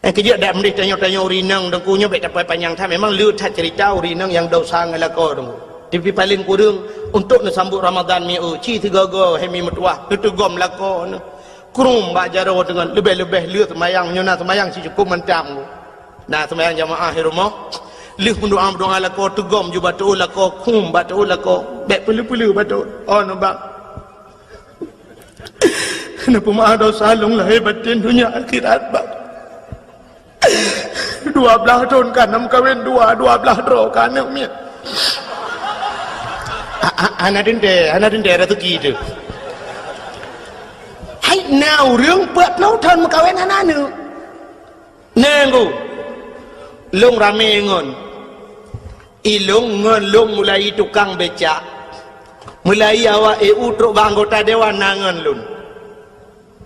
Eh, keujeuet dak meudeh tanyoe-tanyoe ureuëng inong Teungku nyoe bék tapai panyang that. Memang le that cerita ureuëng inong nyang desya ngon lakoe Teungku. Tapi paleng kureueng untuk neusambot Ramadan mi eu, ci sigoe-goe hai mi meutuwah, neuteugom lakoe neuh. Krum bak jaroe deungon leubeh-leubeh le seumayang, nyoe na seumayang ci cukop mantong. Na seumayang jamaah di rumoh. Lheueh meudoa-meudoa lakoe teugom ju bak teuôt lakoe, krum bak teuôt lakoe. Bék peuleu-peuleu bak teuôt. Oh, nubak. Neupeumaáh desya lôn lahé batén donya akhirat, Bak. Dua blaih thon ka na meukawen dua, dua blaih droe ka aneuk miet. Ha, ha, hana teuntèe, hana teuntèe raseuki teuh. Hai, na ureueng peuet ploh thon meukawen hana aneuk. Nanggu. Lôn ramé ngon. Ilôn ngon lôn mulai tukang becak. Mulai awak E U trok bak anggota dewan na ngon lôn.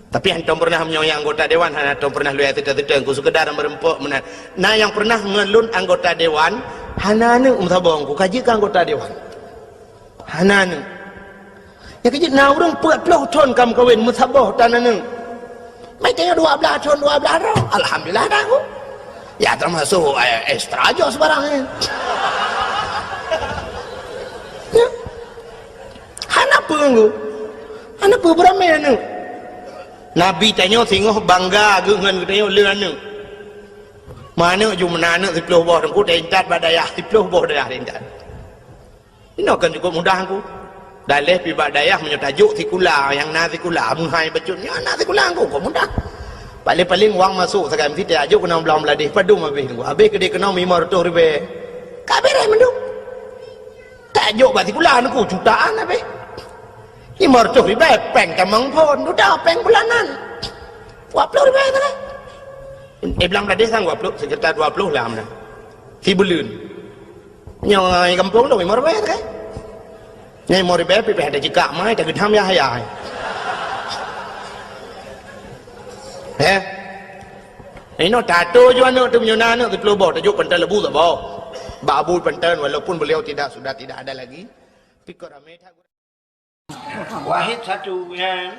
Tapi hantom pernah meunyoe anggota dewan, hana tom pernah lôn teuta-teuta, ku sekedar meureumpok meunan. Na nyang pernah ngon lôn anggota dewan, hana aneuk meusaboh, ku ka jeuet keu anggota dewan. Hana aneuk. Nyang keujeuet na ureueng peuet ploh thon ka meukawen meusaboh tan aneuk. Mai tanyoe dua blaih thon, dua blaih droe. Alhamdulillah dah ku. Ya termasuk, eh, extra joh sebarang, eh. Ya. Hana peue nggu. Hana peue beuramé aneuk. Nabi tanyoe singoh bangga geuh ngon geutanyoe le aneuk. Meuaneuk ju meunan aneuk siploh boh teungku taintat bak dayah, siploh boh dayah taintat. Inoe kan cukup mudah nggu. Daleh pi bak dayah meunyoe tajok sikula nyang na sikula meuhai bacut nyoe na sikula nggu kok mudah. Paling-paling wang masok sagai meusitai ajok keunong blang bladeh padum habéh nggu. Habéh keudeh keunong limong reutôh ribèe. Ka beres mandum. Tajok bak sikula nggu jutaan habéh. Limong reutôh ribèe péng tamong phon, duda péng bulanan. Dua ploh ribèe sagai. Eh blang bladeh sang dua ploh, sekitar dua ploh lah meunan. Sibuleuen. Nyoe gampông lôn limong ribèe sagai. Nyoe limong ribèe pih ada jikak mai tageudham yah ayah. Eh? Inoe tato ju aneuk teuh meunyoe na aneuk siploh boh tajok pantan lebu saboh. Bak Abu pantan walaupun beliau tidak sudah tidak ada lagi. Pikir ramé that. Wahid satu, ya.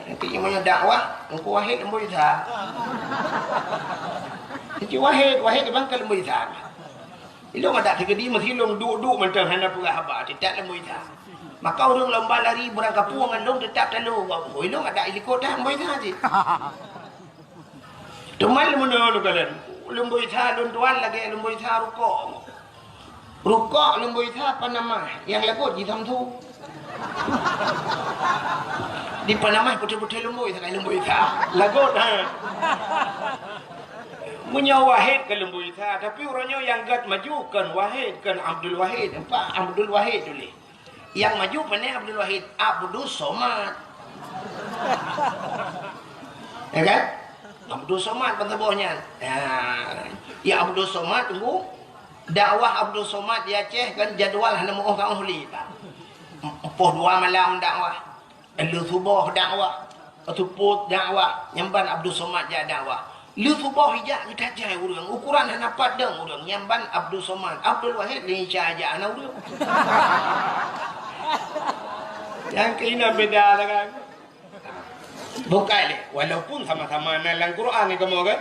Nanti meunyoe dakwah, Teungku Wahid Lembu Isa. Teungku Wahid, Wahid bang ke Lembu Isa. Ilong ada terjadi mesti long duk-duk mantong hana peugah haba, tetap Lembu Isa. Maka ureueng lomba lari beurangkapeue ngon long tetap talo. Ilong ada ilikot dah Lembu Isa cit. Teuma lôn meunyoe lôn kalon, Lembu Isa lôn tuan lagèe Lembu Isa rukok. Rukok Lembu Isa Panama, nyang lagot ji Samsu. Di Panama putih-putih Lembu Isa, Lembu Isa. Lagot, ha. Meunyoe Wahid keu Lembu Isa, tapi uroe nyoe nyang gèt maju kon Wahid, kon Abdul Wahid. Nampak Abdul Wahid tuléh. Nyang maju pane Abdul Wahid, Abdus Somad. Ya kan? Abdus Somad ban saboh nyan. Ya, ya Abdus Somad tunggu. Dakwah Abdus Somad di Aceh kan jadwal hana meuoh-oh lé, Pak. Empoh dua malam dakwah. Lheuh suboh dakwah, seupôt dakwah, nyan ban Abdul Somad jak dakwah. Lheuh suboh ijak geutajai ureueng, ukuran hana pat dong ureueng, nyan ban Abdul Somad. Abdul Wahid lé Isa jak hana ureueng. Nyang keunan beda lah kan. Bukai lé, walaupun sama-sama na lam Quran ni kamoe kan.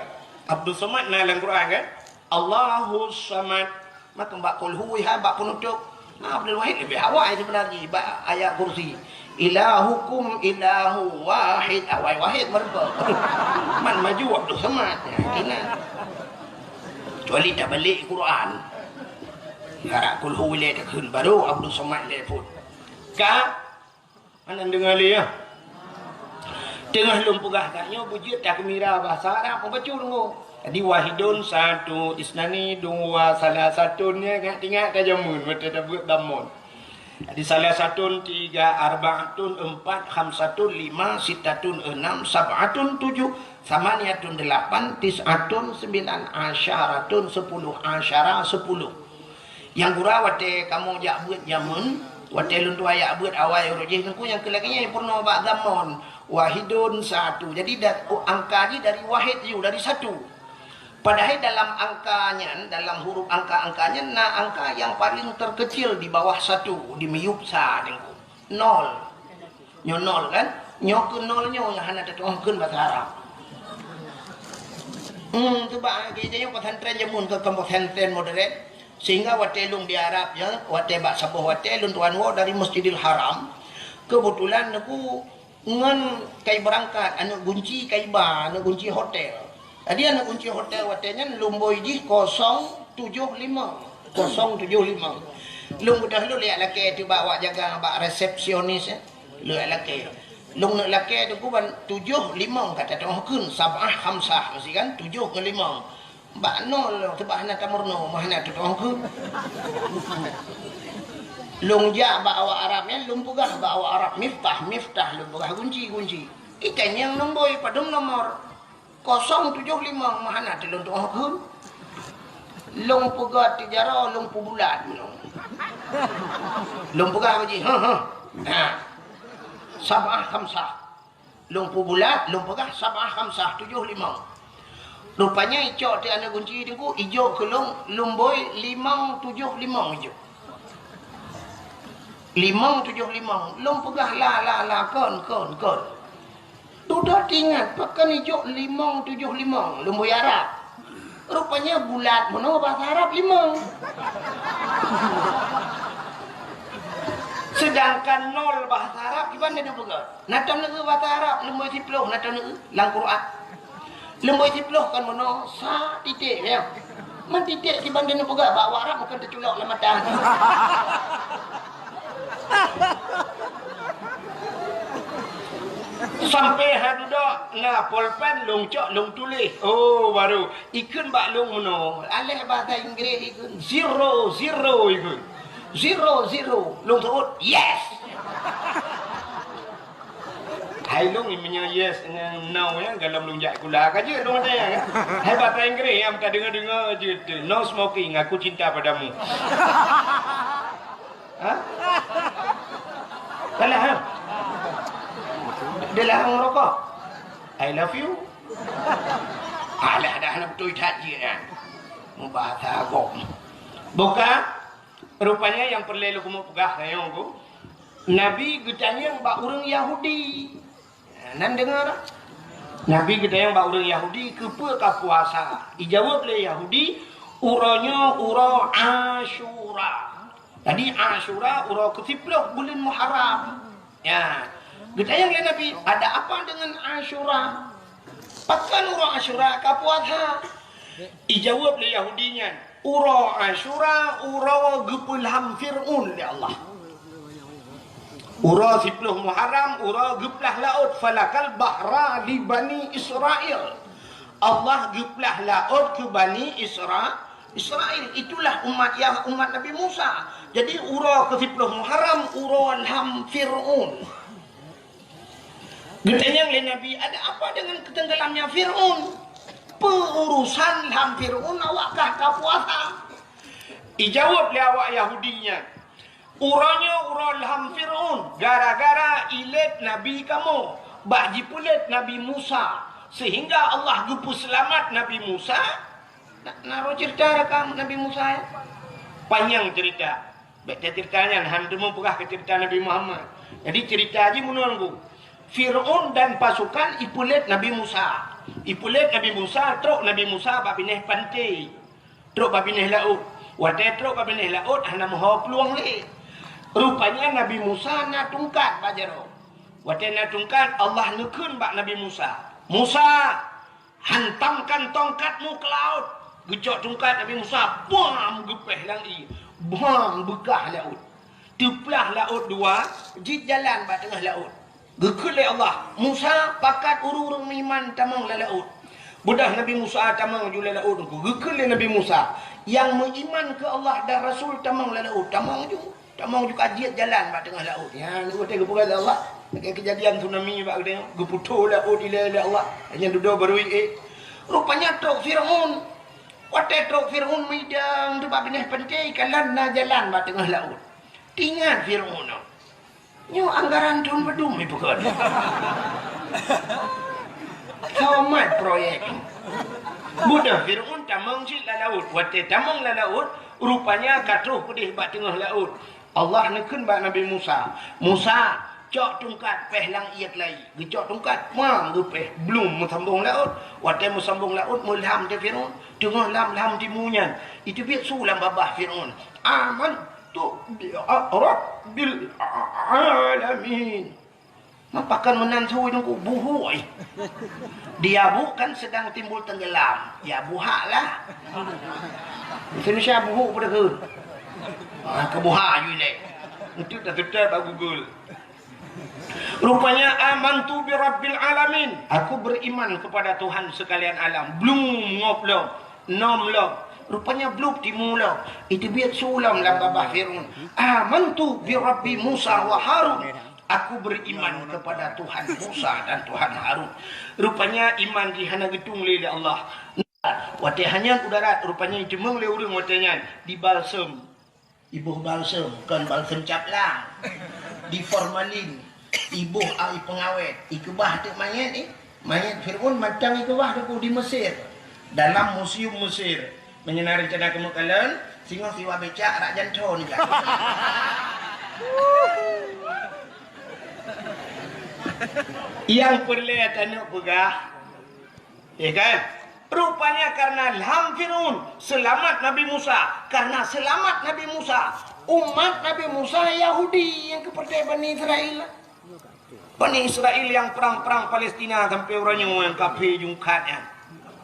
Abdul Somad na lam Quran kan. Allahus Samad. Maka bak kulhu ha bak penutup. Nah, Abdul Wahid lebih awai sebenarnya bak ayat kursi. Ilahukum ilahu wahid. Awai wahid meureumpok. Man maju Abdul Samad. Ya, kena. Kecuali tak balik Quran. Harap kulhu lé takheun baru Abdul Samad lé pun. Ka Hana deungoe lé, ya. Teungoh lôn peugah that nyoe beujeuet takeumira bahasa Arab, mubacut deungoe. Jadi, wahidun, satu, isnani, dua, salasatun, ya, ingat-ingat ka jameun, watèe tabeuet dhammon. Jadi, salasatun, tiga, arbaatun, empat, khamsatun, lima, sittatun, enam, sab'atun, tujuh, samaniyatun, delapan, tis'atun, sembilan, asyaratun, sepuluh, asyara, sepuluh. Nyang gura watèe kamoe jak beuet jameun, watèe lôn tuan jak beuet awai uroe jih teungku nyang keu lagèe nyan peurunoe bak dhammon. Wahidun satu. Jadi da-, oh, angka jih dari wahid ju, dari satu. Padahai dalam angka nyan, dalam huruf angka-angka nyan na angka nyang paleng terkecil di bawah satu, di miyueb sa teungku. Nol. Nyoe nol kan? Nyoe keu nol nyoe nyang hana tatu'oh kheun bahasa Arab. Hmm, tu bak gereja nyoe pesantren jameun keu, keu pesantren modern. Sehingga watèe lôn di Arab nyoe, watèe bak saboh watèe lôn tuan woe dari Masjidil Haram. Kebetulan neuk ngon kai beurangkat, aneuk gunci kai ba, aneuk gunci hotel. Jadi aneuk gunci hotel watèe nyan lumbôi jih kosong tujoh limong. Kosong tujoh limong. Lôn beudôh lôn jak lakèe teuh bak awak jaga bak resepsionis, eh. Lôn jak lakèe. Lôn neuk lakèe teungku ban tujoh limong ka tatu'oh kheun, sab'ah khamsah meusti kan, tujoh ngon limong. Bak nol lôn, sabab hana tameurunoe, mah hana teutu'oh kheun. Lôn jak bak awak Arab nyan, lôn peugah bak awak Arab, miftah, miftah, lôn peugah gunci, gunci. Itanyong nombor, padum nomor? Kosong tujoh limong, mah hana teulôn tu'oh kheun. Lôn peugah tijaroe, lôn peubulat meunoe. Lôn peugah bak jih, "Heh, heh." Ha. Sab'ah khamsah. Lôn peubulat, lôn peugah sab'ah khamsah, tujoh limong. Rupanya icok teuh aneuk gunci teungku, ijok keu lôn, lôn bôi limong tujoh limong ijok. Limong tujoh limong. Lôn peugah la, la, la, kon, kon, kon. Dudoe teuingat, pakon ijok limong tujoh limong, lôn bôi Arab. Rupanya bulat meunoe bahasa Arab limong. Sedangkan nol bahasa Arab kiban neupeugah? Na tom neueu bahasa Arab, leumbôi siplôh na tom neueu lam Quran. Leumbôi siplôh kon meunoe, sa titik, ya. Man titik kiban neupeugah bak awak Arab bukan teuculok lam mata. Sampai ha dudoe na polpen lôn cok lôn tuléh. Oh, baru ikheun bak lôn meunoe. Aléh bahasa Inggréh ikheun. Zero, zero ikheun. Zero, zero. Lôn seuôt, "Yes!" Hai lôn, meunyoe yes ngon no nyan, gohlom lôn jak sikula ka jeuet lôn watèe nyan. Hai bahasa Inggréh nyang tadeungoe-deungoe jeuet, "No smoking, aku cinta padamu." Ha? Salah, ha? Dia larang merokok. "I love you." Alah, dah nak beutôi that jih nyan. Mubahasa agam. Buka. Rupanya nyang peureulèe lôn keumeung peugah nyoe ku, Nabi geutanyong bak ureueng Yahudi. Nan deungoe dak? Nabi geutanyong bak ureueng Yahudi, "Keupeue ka puasa?" Ijaweueb lé Yahudi, "Uroe nyoe uroe Asyura." Jadi Asyura uroe keusiplôh buleuen Muharram. Ya. Geutanyong lé Nabi, "Ada apa dengan Asyura? Pakon uroe Asyura ka puasa?" Ijaweueb lé Yahudi nyan, "Uroe Asyura uroe geupeulham Fir'aun lé Allah." Uroe siplôh Muharram, uroe geuplah laôt, "Falakal bahra li Bani Israil." Allah geuplah laôt keu Bani Isra-, Israil. Itulah umat Yah-, umat Nabi Musa. Jadi, uroe keusiplôh Muharram, uroe lham Fir'aun. Geutanyong lé Nabi, "Ada apa dengan ketenggelamnya Fir'aun? Peu urusan lham Fir'aun awak kah ka puasa?" Ijaweueb lé awak Yahudi nyan, "Uroe nyoe uroe lham Fir'aun, gara-gara ilét Nabi kamoe, bak jipeulét Nabi Musa, sehingga Allah geupeuseulamat Nabi Musa." Na, na roh cerita rakam Nabi Musa, ya? Panyang cerita. Bèk tacerita nyan, han teuma peugah keu cerita Nabi Muhammad. Jadi cerita jih meunoe, Bu. Fir'aun dan pasukan ipeulét Nabi Musa. Ipeulét Nabi Musa, trok Nabi Musa bak binéh panté. Trok bak binéh laôt. Watèe trok bak binéh laôt, hana meuho plueng lé. Rupanya Nabi Musa na tungkat bak jaroe. Watèe na tungkat, Allah neukheun bak Nabi Musa, "Musa, hantamkan tongkatmu ke laut." Geucok tungkat Nabi Musa, bam, geupéh lam ié. Bam, beukah laôt. Teuplah laôt dua, jeuet jalan bak teungoh laôt. Geukheun lé Allah, "Musa, pakat ureueng-ureueng meuiman tamong lam laôt." Beudôh Nabi Musa tamong ju lam laôt, geukheun lé Nabi Musa, "Nyang meuiman keu Allah dan Rasul tamong lam laôt." Tamong ju. Tamong ju ka jeuet jalan bak teungoh laôt. Nyan watèe geupeugah lé Allah, lagèe keujadian tsunami bak geutanyoe, geuputôh laôt ilèe lé Allah. Nyan dudoe barô ié. Rupanya trok Fir'aun. Watèe trok Fir'aun meudang teuk bak binéh panté, kalon na jalan bak teungoh laôt. Teuingat Fir'aun nyoe. Nyoe anggaran thôn padum ipeugah. Somat proyek. Beudôh Fir'aun tamong cit lam laôt. Watèe tamong lam laôt, rupanya ka troh keudéh bak teungoh laôt. Allah neukheun bak Nabi Musa, "Musa, cok tungkat péh lam ié keulayi." Geucok tungkat, pang, geupéh, blum, meusambong laôt. Watèe meusambong laôt, meulham teuh Fir'aun, teungoh lham-lham timu nyan. Iteubiet su lam babah Fir'aun, "Amantu bi rabbil alamin." Meupakan meunan su Teungku, buhuk, eh. Di abu kan sedang timbul tenggelam. Ya, buhak lah. Indonesia buhuk pada ke? Ah, ke buhak aju ilèe. Itu dah tutup bak Google. Rupanya, "Amantu bi rabbil alamin." Aku beriman kepada Tuhan sekalian alam. Blum, ngop lom. Nom lom, rupanya blub timu lom. Iteubiet su lom lam babah Fir'aun. "Amantu bi Rabbi Musa wa Harun." "Aku beriman kepada Tuhan Musa dan Tuhan Harun." Rupanya iman jih hana geutung lé, lé Allah. Watée hana udara, rupanya iteumeung lé ureuëng watée nyan dibalsem. Iboh balsem, kon balsem caplang. Di formalin, iboh ai peungawét, ikeubah teuk manyét, eh. Manyét Fir'aun mantong ikeubah teuk di Mesir. Dalam museum Mesir. Meunyoe na rencana keumeuk kalon, singoh siwa becak rak janton ka. Nyang peureulée taneuk peugah, Ya kan? Rupanya karena lam Fir'aun selamat Nabi Musa. Karena selamat Nabi Musa, umat Nabi Musa Yahudi nyang keupeurtée Bani Israel. Bani Israel nyang perang-perang Palestina sampai uroe nyoe nyang kafé jungkat nyan.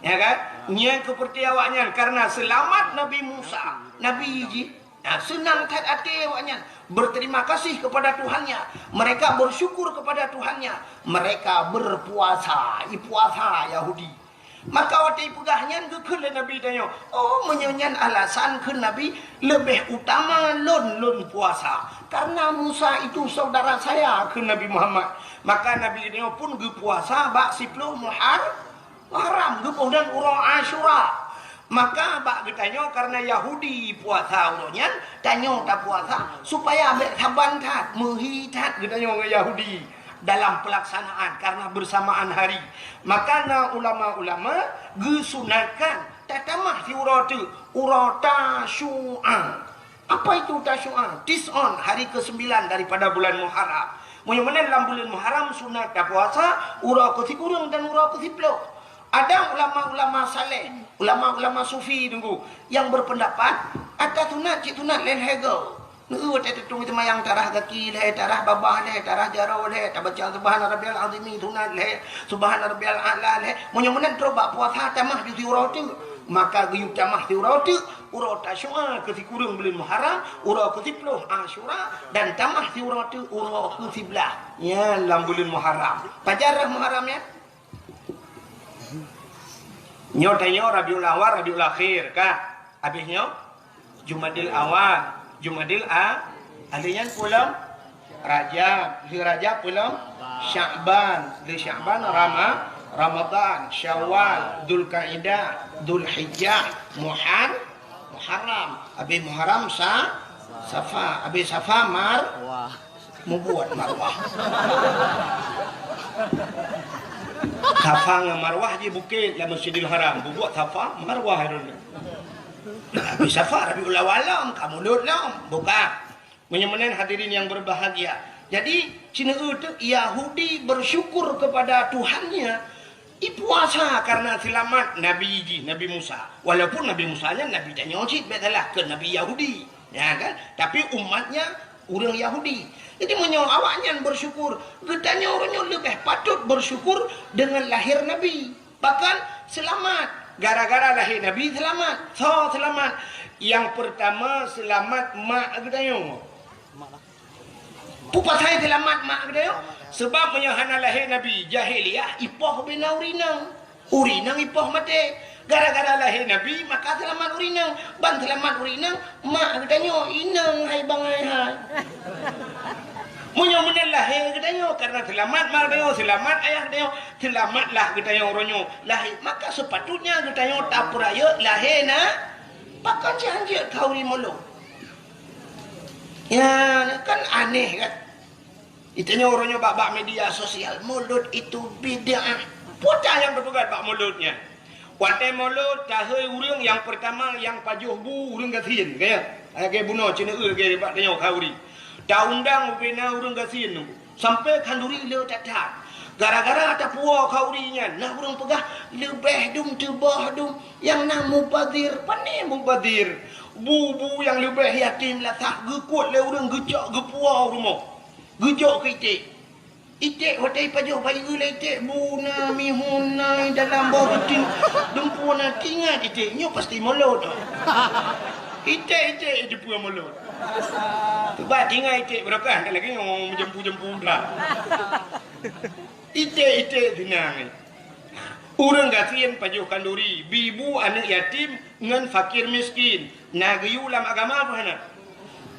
Ya kan? Nyang keupeurtée awaknyan karena selamat Nabi Musa, Nabi jih. Nah, seunang that até awaknyan, berterima kasih kepada Tuhannya. Mereka bersyukur kepada Tuhannya. Mereka berpuasa. Ipuasa Yahudi. Maka watée ipeugah nyan geukheun lé Nabi tanyoe, "Oh, meunyoe nyan alasan," kheun Nabi, "leubeh utama lôn, lôn puasa. Karena Musa itu saudara saya," kheun Nabi Muhammad. Maka Nabi tanyoe pun geupuasa bak siploh Muhar-, Muharram geuboh dan uroe Asyura. Maka bak geutanyoe karena Yahudi puasa uroe nyan, tanyoe tapuasa supaya bék saban that, meuhi that geutanyoe ngon Yahudi dalam pelaksanaan karena bersamaan hari. Maka na ulama-ulama geusunatkan tatamah siuroe teuk, uroe Tasyu'a. Apa itu Tasyu'a? Tis'un, hari kesembilan daripada bulan Muharram. Meunyoe meunan lam buleuen Muharram sunat tapuasa uroe keusikureueng dan uroe keusiploh. Ada ulama-ulama saleh, ulama-ulama sufi teungku, yang berpendapat ata sunat cit sunat lhèe-lhèe goe. Neu watèe teutung seumayang tarah gaki lhèe, tarah babah lhèe, tarah jaroe lhèe, tabaca Subhana Rabbiyal Azimi sunat lhèe, Subhana Rabbiyal A'la lhèe. Meunyoe meunan trok bak puasa tamah ju siuroe teuk, maka geuyue tamah siuroe teuk. Uroe Tasyu'a keu sikureueng buleuen Muharram, uroe keu siploh Asyura, dan tamah siuroe teuk uroe keu siblaih nyan lam buleuen Muharram. Pajan rhah Muharram nyan? Nyoe tanyoe Rabiul Awal, Rabiul Akhir, ka? Habis nyoe Jumadil Awal, Jumadil A-, ahli nyan peue lom? Rajab, lheueh Rajab peue lom? Sya'ban, lheueh Sya'ban Rama-, Ramadan, Syawal, Dzulkaidah, Dzulhijjah, Muhar-, Muharram, habis Muharram Sa-, Safa, habis Safa Mar-, mubuet Marwah. Safa ngon Marwah jih bukét lam Masjidil Haram, mubuet Safa Marwah. Habis Safa Rabiul Awal lom, ka mulod lom, buka. Meunyoe meunan hadirin yang berbahagia. Jadi, sineuk teuk Yahudi bersyukur kepada Tuhannya, ipuasa karena selamat Nabi jih, Nabi Musa. Walaupun Nabi Musa nyan Nabi tanyoe cit, bèk salah, keu Nabi Yahudi. Ya kan? Tapi umatnya ureueng Yahudi. Jadi, meunyoe awaknyan bersyukur, geutanyoe uroe nyoe leubeh patut bersyukur dengan lahir Nabi. Bahkan selamat. Gara-gara lahé Nabi selamat. Soe selamat? Nyang peurtama selamat mak geutanyoe. Peue pasai selamat mak geutanyoe? Sebab meunyoe hana lahé Nabi, jahiliyah ipoh bina ureueng inong. Ureueng inong ipoh maté. Gara-gara lahé Nabi, maka selamat ureueng inong. Ban selamat ureueng inong, mak geutanyoe inong hai bangai hai. Meunyoe meunan lahé geutanyoe, karena selamat mak geutanyoe, selamat ayah geutanyoe, selamatlah geutanyoe uroe nyoe lahé, maka sepatutnya geutanyoe tapeurayeuk lahé na, pakon cit hanjeuet khauri mulod. Ya, kan aneh kan? Geutanyoe uroe nyoe bak, bak media sosial, mulod itu bid'ah. Peue nyang teupeugah bak mulod nyan? Watèe mulod, tahôi ureueng nyang peurtama nyang pajoh bu ureueng gasien, ka ya? Lagèe bunoe, ceuneuk lagèe bak tanyoe khauri. Taundang ubena ureueng gasien nyoe. Sampai khanduri le that-that. Gara-gara tapuwoe khauri nyan, na ureueng peugah, "Leubeh dum teuboh dum nyang na mubazir." Pane mubazir? Bu-bu nyang leubeh yatim lasah geukuet lé ureueng geucok geupuwoe u rumoh. Geujok keu iték. Iték watèe ipajoh bayeue lé iték, bu na, mihun na, dalam boh ruti, dumpeue na, teuingat iték, nyoe pasti mulod. Iték-iték jipeu mulod. Sebab teuingat iték beurokah, lagèe nyoe meujampu-jampu dah. Iték-iték sinang. Ureuëng gasien pajoh khanduri, bi bu aneuëk yatim ngon fakir miskin. Na geuyue lam agama peue hana?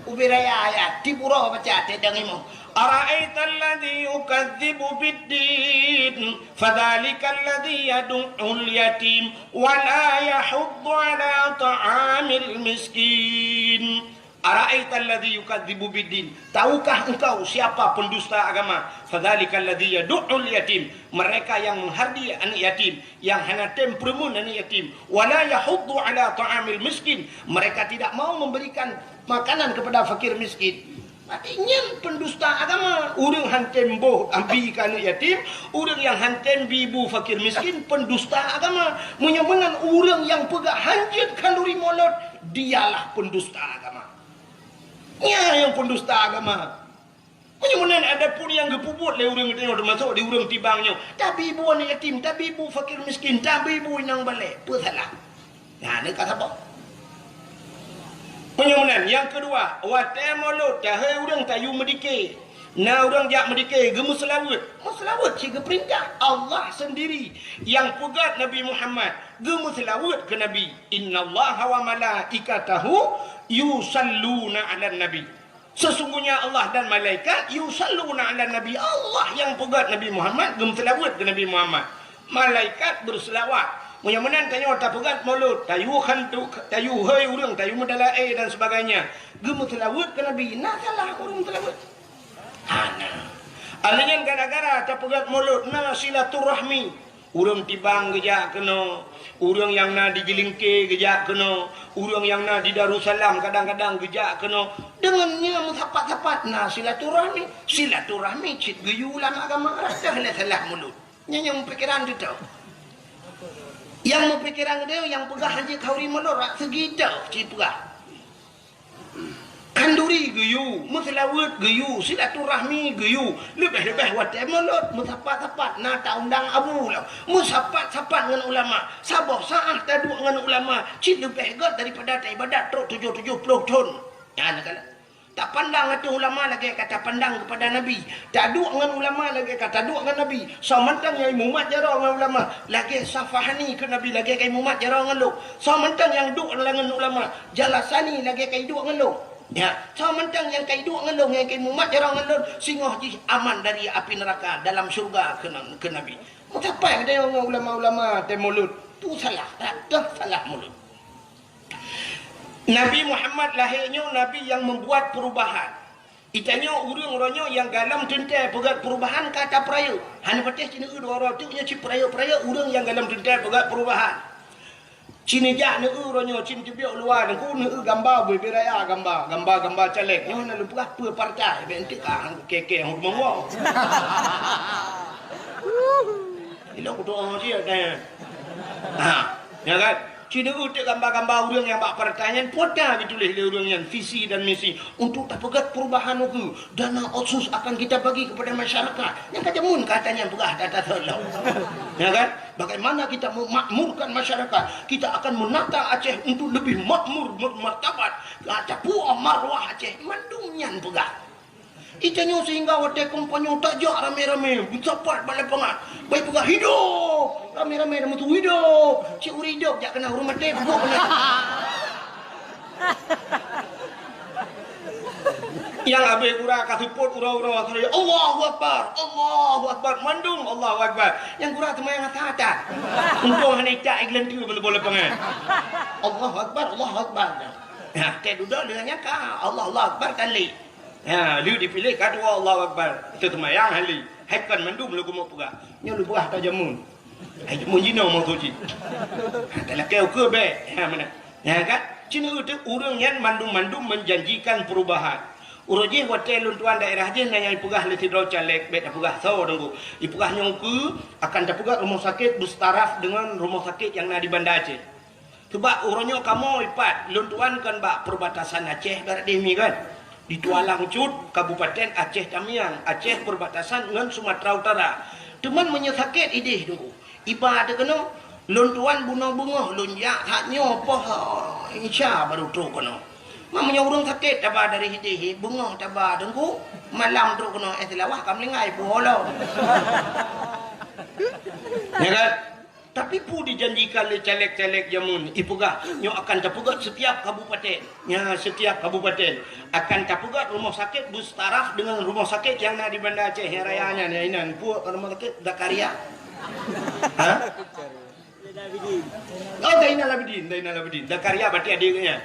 Ubé raya ayat, tiep uroe baca teuh dang imoe. Ara'aital ladzi yukadzibu biddin, fadzalikal ladzi yadu'ul yatim, wa la yahuddu ala ta'amil miskin. Ara'aital ladzi yukadzibu biddin, tahukah engkau siapa pendusta agama? Fadzalikal ladzi yadu'ul yatim, mereka yang menghardi anak yatim, yang hana tem peureumeun anak yatim. Wa la yahuddu ala ta'amil miskin, mereka tidak mau memberikan makanan kepada fakir miskin. Berarti nyan pendusta agama. Ureuëng han tem boh abi keu anak yatim, ureuëng nyang han tem bi bu fakir miskin, pendusta agama. Meunyoe meunan ureuëng nyang peugah hanjeuet khanduri mulod, dialah pendusta agama. Nyan nyang pendusta agama. Meunyoe meunan adapun nyang geupeubuet lé ureuëng geutanyoe, teumasok di ureuëng tibang nyoe, tabi bu aneuk yatim, tabi bu fakir miskin, tabi bu inong balek, peue salah? Nah, ni ka saboh. Meunyoe meunan, nyang keudua, watée mulod, tahei ureuëng tayue meudike. Na ureuëng jak meudike, geumeuseulaweuet. Meuseulaweuet cit geupeurintah Allah sendiri nyang peugah Nabi Muhammad, geumeuseulaweuet keu Nabi. Innallaha wa malaikatahu yusalluna 'alan nabi. Sesungguhnya Allah dan malaikat yusalluna 'alan nabi. Allah nyang peugah Nabi Muhammad, geumeuseulaweuet keu Nabi Muhammad. Malaikat beuseulaweuet. Meunyoe meunan tanyoe tapeugah mulod, tayue khantu, tayue hei ureuëng, tayue meudalaé dan sebagainya. Geumeuseulaweuet keu Nabi. Na salah ureuëng meuseulaweuet? Hana. Alheuh nyan gara-gara tapeugah mulod na silaturahmi. Ureuëng tibang geujak keunoe, ureuëng nyang na di Jeulingke geujak keunoe, ureuëng nyang na di Darussalam kadang-kadang geujak keunoe. Deungon nyan meusapat-sapat na silaturahmi. Silaturahmi cit geuyue lam agama, rasa lé salah mulod. Nyan nyang meupikiran teutoe. Nyang meupikiran teutoe nyang peugah hanjeuet khanduri mulod rak seugi teuh cit peugah. Khanduri geuyue, meuseulaweuet geuyue, silaturahmi geuyue, leubeh-leubeh watée mulod, meusapat-sapat na taundang abu lom, meusapat-sapat ngon ulama, saboh saát taduek ngon ulama, cit leubeh gét daripada taibadat trok tujoh tujoh ploh thon. Nyan keuh. Tapandang ateueh ulama lagée ka tapandang keupada Nabi. Taduek ngon ulama lagée ka taduek ngon Nabi. Soe mantong nyang imumat jaroe ngon ulama, lagée safahani keu Nabi lagée ka imumat jaroe ngon lôn. Soe mantong nyang duek lam ngon ulama, jalasani lagée ka iduek ngon lôn. Ya, soe mantong nyang ka iduek ngon lôn, nyang ka imumat jaroe ngon lôn, singoh jih aman dari api neuraka dalam syeuruga keu, keu Nabi. Meusapat geutanyoe ngon ulama-ulama teuh mulod, tu salah, rata salah mulod. Nabi Muhammad lahé nyoe nabi nyang meubuat peurubahan. Geutanyoe ureuëng uroe nyoe nyang galom teuntée peugét peurubahan ka tapeurayeuk. Hana patéh sineuk dua uroe teuk nyoe cit peurayeuk-peurayeuk ureuëng nyang galom teuntée peugét peurubahan. Cit neujak neu uroe nyoe cit teubiet luwa neu, neu gamba bubé raya gamba, gamba-gamba caleg. Nyoe na lôn peugah peue partai, bék enteuk ka keke hong monggo. Ilok kutu oh cit, eh. Ha, ya kan? Cit neu teuk gamba-gamba ureuëng nyang bak partai nyan, pota geutuléh lé ureuëng nyan visi dan misi untuk tapeugét perubahan ukeue. Dana otsus akan kita bagi kepada masyarakat. Nyang ka jameun kata nyang peugah data tolong. Ya kan? Bagaimana kita memakmurkan masyarakat? Kita akan menata Aceh untuk lebih makmur, bermartabat. Tapuoh marwah Aceh, mandum nyan peugah. Geutanyoe sehingga watée kampanye tajak ramé-ramé, meusapat bak lapangan. Baik peugah, "Hidup!" Ramé-ramé dah meusu, "Hidup!" Cit ureuëng hidup jak keunan ureuëng maté, buet keunan. Nyang habéh gura ka seupôt uroe-uroe, "Allahu Akbar! Allahu Akbar!" Mandum Allahu Akbar. Nyang gura teuma nyang hata-hata. Untông hana icak ié geulanteue bak lapangan. "Allahu Akbar! Allahu Akbar!" Ha, teuh dudoe lheueh nyan ka, "Allah, Allahu Akbar!" talé. Ha, lheueh dipiléh ka dua Allahu Akbar. Teuseumayang hali. Hai kon mandum lôn geumeupeugah. Nyoe lôn peugah ata jameun. Hai jameun jinoe meutuji. Ha, talakée ukeue bék. Ha, meunan. Nyan kan? Cit neu teuk ureuëng nyan mandum-mandum menjanjikan perubahan. Uroe jih watée lôn tuan daerah jih na nyang ipeugah lé sidroe caleg, bék tapeugah soe teungku. Ipeugah nyoe ukeue akan tapeugah rumoh sakét beuseutaraf deungon rumoh sakét nyang na di Banda Aceh. Sabab uroe nyoe kamoe ipat, lôn tuan kan bak perbatasan Aceh barat deh mi kan. Di Tualang Cut, Kabupaten Aceh Tamiang, Aceh perbatasan ngon Sumatera Utara. Teuma meunyoe sakét ideh teungku, iba teuh keunoe, lôn tuan bunoe beungoh lôn jak that nyoe poh Isya baru trok keunoe. Ma meunyoe ureuëng sakét taba dari ideh, beungoh taba teungku, malam trok keunoe, eh, Seulawah ka meuninggai poh lom. Ya kan? Tapi peue dijanjikan lé caleg-caleg jameun, ipeugah nyoe akan tapeugét setiap kabupaten. Nya, setiap kabupaten akan tapeugét rumoh sakét beustaraf deungon rumoh sakét nyang na di Banda Aceh nyang raya nyan, nyang inan. Peue rumoh sakét Zakaria? Ha? Oh, Zainal Abidin, Zainal Abidin. Zakaria berarti adik nyan.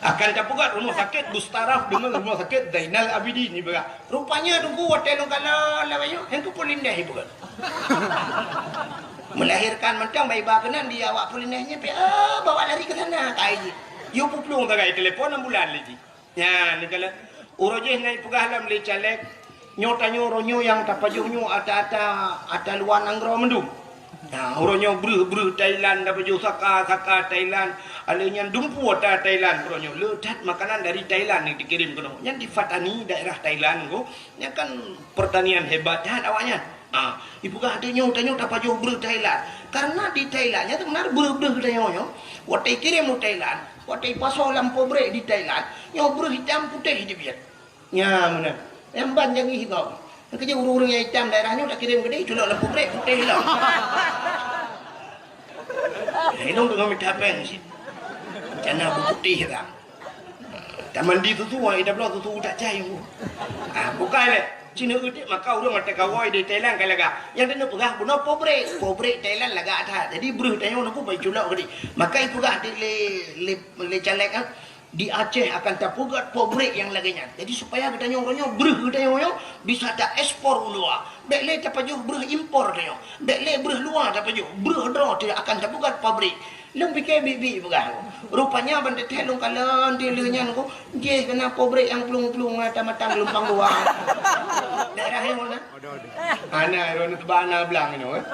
Akan tapeugét rumoh sakét beustaraf deungon rumoh sakét Zainal Abidin ipeugah. Rupanya Teungku watée lôn kalon lawét nyoe, han keupeue lindeh ipeugét. Melahirkan mantong, bah iba keunan di awak peulindeh nyan, pi, ah, bawa lari ke sana, kai jih. Yue peuplueng sagai telepon ambulan lé jih. Nyan, neukalon. Uroe jih na ipeugah lom lé caleg, nyoe tanyoe uroe nyoe nyang tapajoh nyoe ata-ata, ata luwa nanggroe mandum. Nah, uroe nyoe breuh-breuh Thailand tapajoh, saka-saka Thailand. Alèh nyan dumpeue ata Thailand uroe nyoe. Le that makanan dari Thailand nyang dikirim keunoe. Nyan di Pattani, daerah Thailand ko. Nyan kan pertanian hebat that awaknyan. Ah, ipeugah tanyoe, tanyoe tapajoh breuh Thailand. Karena di Thailand nyan seubeunarnya breuh-breuh tanyoe nyoe, watée ikirim u Thailand, watée ipasoe lam pabrik di Thailand, nyoe breuh itam putéh jeubiet. Nya meunan. Nyang ban jangi higoe. Nyang keujeuet ureuëng-ureuëng nyang itam daerah nyoe takirim keudeh, culok lam pabrik, putéh lom. Hai lôn teungoh mita péng cit. Rencana beuputéh ka. Tamandi susu, ah, ida bloe susu tak cai. Ah, bukai lé. Cina utik maka ureuëng mata kawai di Thailand ka lagak. Nyang keuneuk peugah bunoe pabrik. Pabrik Thailand lagak that. Jadi breuh tanyoe nunggu bai culok keudeh. Maka ipeugah di lé, lé, lé caleg, ah, di Aceh akan tapeugét pabrik nyang lagée nyan. Jadi supaya geutanyoe uroe nyoe breuh geutanyoe nyoe bisa taekspor u luwa. Bék lé tapajoh breuh impor tanyoe. Bék lé breuh luwa tapajoh. Breuh droe teuh akan tapeugét pabrik. Lôn pike biet-biet peugah. Rupanya ban teuthée lôn kalon di lheueh nyan ko, jih keunan pabrik nyang plueng-plueng mata-mata geulumpang dua. Daerah nyang mana? Ada, ada. Ana ron teuba ana blang inoe, eh.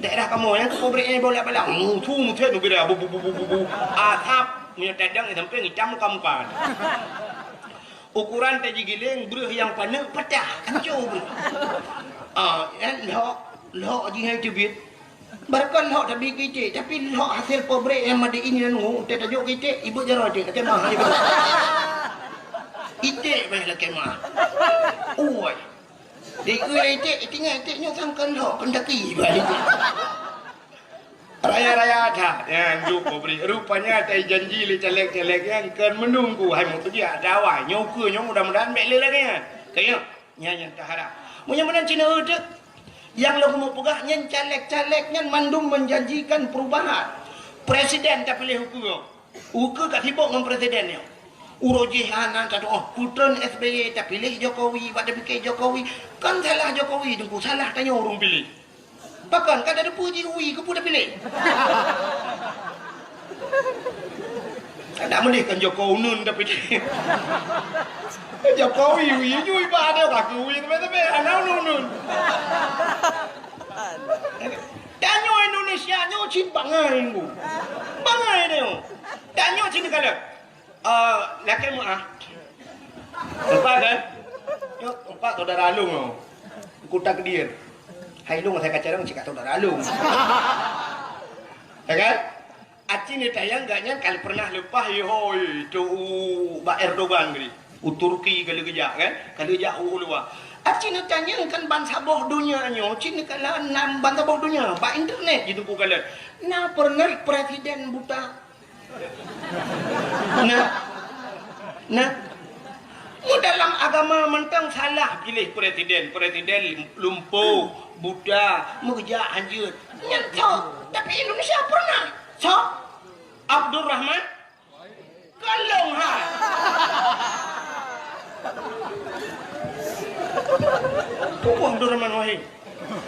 Daerah kamoe nyang pabrik nyang bolak-balak. Mutu mutet nubira bu bu bu bu bu bu. Asap meunyoe tadang sampai ngitam muka-muka. Ukuran tajigiling breuh nyang paneuk patah. Hancô breuh. Ah, eh, lhok, lhok jih hai teubiet. Barokon lhok tabi keu iték, tapi lhok hasil pabrik nyang made in nyan ngu, teuh tajok keu iték, ibeut jaroe iték, lakée mah ibeut. Iték bah lakée mah. Ui. Di keu iték, iték nyan iték nyoe sangkon lhok, Kentucky bah iték. Raya-raya that, nyan duek pabrik. Rupanya tai janji lé caleg-caleg nyan kon meununggu hai meukeujak dawa. Nyoe ukeue nyoe mudah-mudahan bék lé lagée nyan. Kayém. Nyan nyang taharap. Meunyoe meunan Cina eu teuk, nyang lôn keumeung peugah nyan caleg-caleg nyan mandum menjanjikan perubahan. Presiden tapiléh ukeue. Ukeue ka sibok ngon presiden nyoe. Uroe jih hana tatuoh, putreun S B Y tapiléh Jokowi, bak tapike Jokowi. Kan salah Jokowi, Teungku, salah tanyoe ureuëng piléh. Pakon ka tateupeue jih ui keupeue tapiléh? Kada meuleh kan Joko Uneun tapiléh. Jokowi ui, ui ba ada kaki ui teumé-teumé, hana uneun-uneun. Tanyoe Indonesia nyoe cit bangai ngu. Bangai nyoe. Tanyoe cit kalon. Ah, lakée meuah. Empat kan? Nyoe empat saudara lôn nyoe. Kutak dia. Hai lôn saya kacang cik saudara lôn. Ya kan? Aci ni tayang gak nyan kali pernah leupah, hoi, tu u bak Erdogan tadi. U Turki kali geujak kan? Kali geujak u luwa. Aci ni tanyang kan bansaboh donya nyoe, cit ni kala nan bansaboh donya bak internet jiteupeue kala. Na pernah presiden buta? Nah. Nah. Mu dalam agama mantong salah piléh presiden. Presiden lumpo, buta, meukeujak hanjeut. Nyan sok. Tapi Indonesia pernah. Sok. Abdurrahman Kalong ha. Pupuh Abdurrahman Wahid.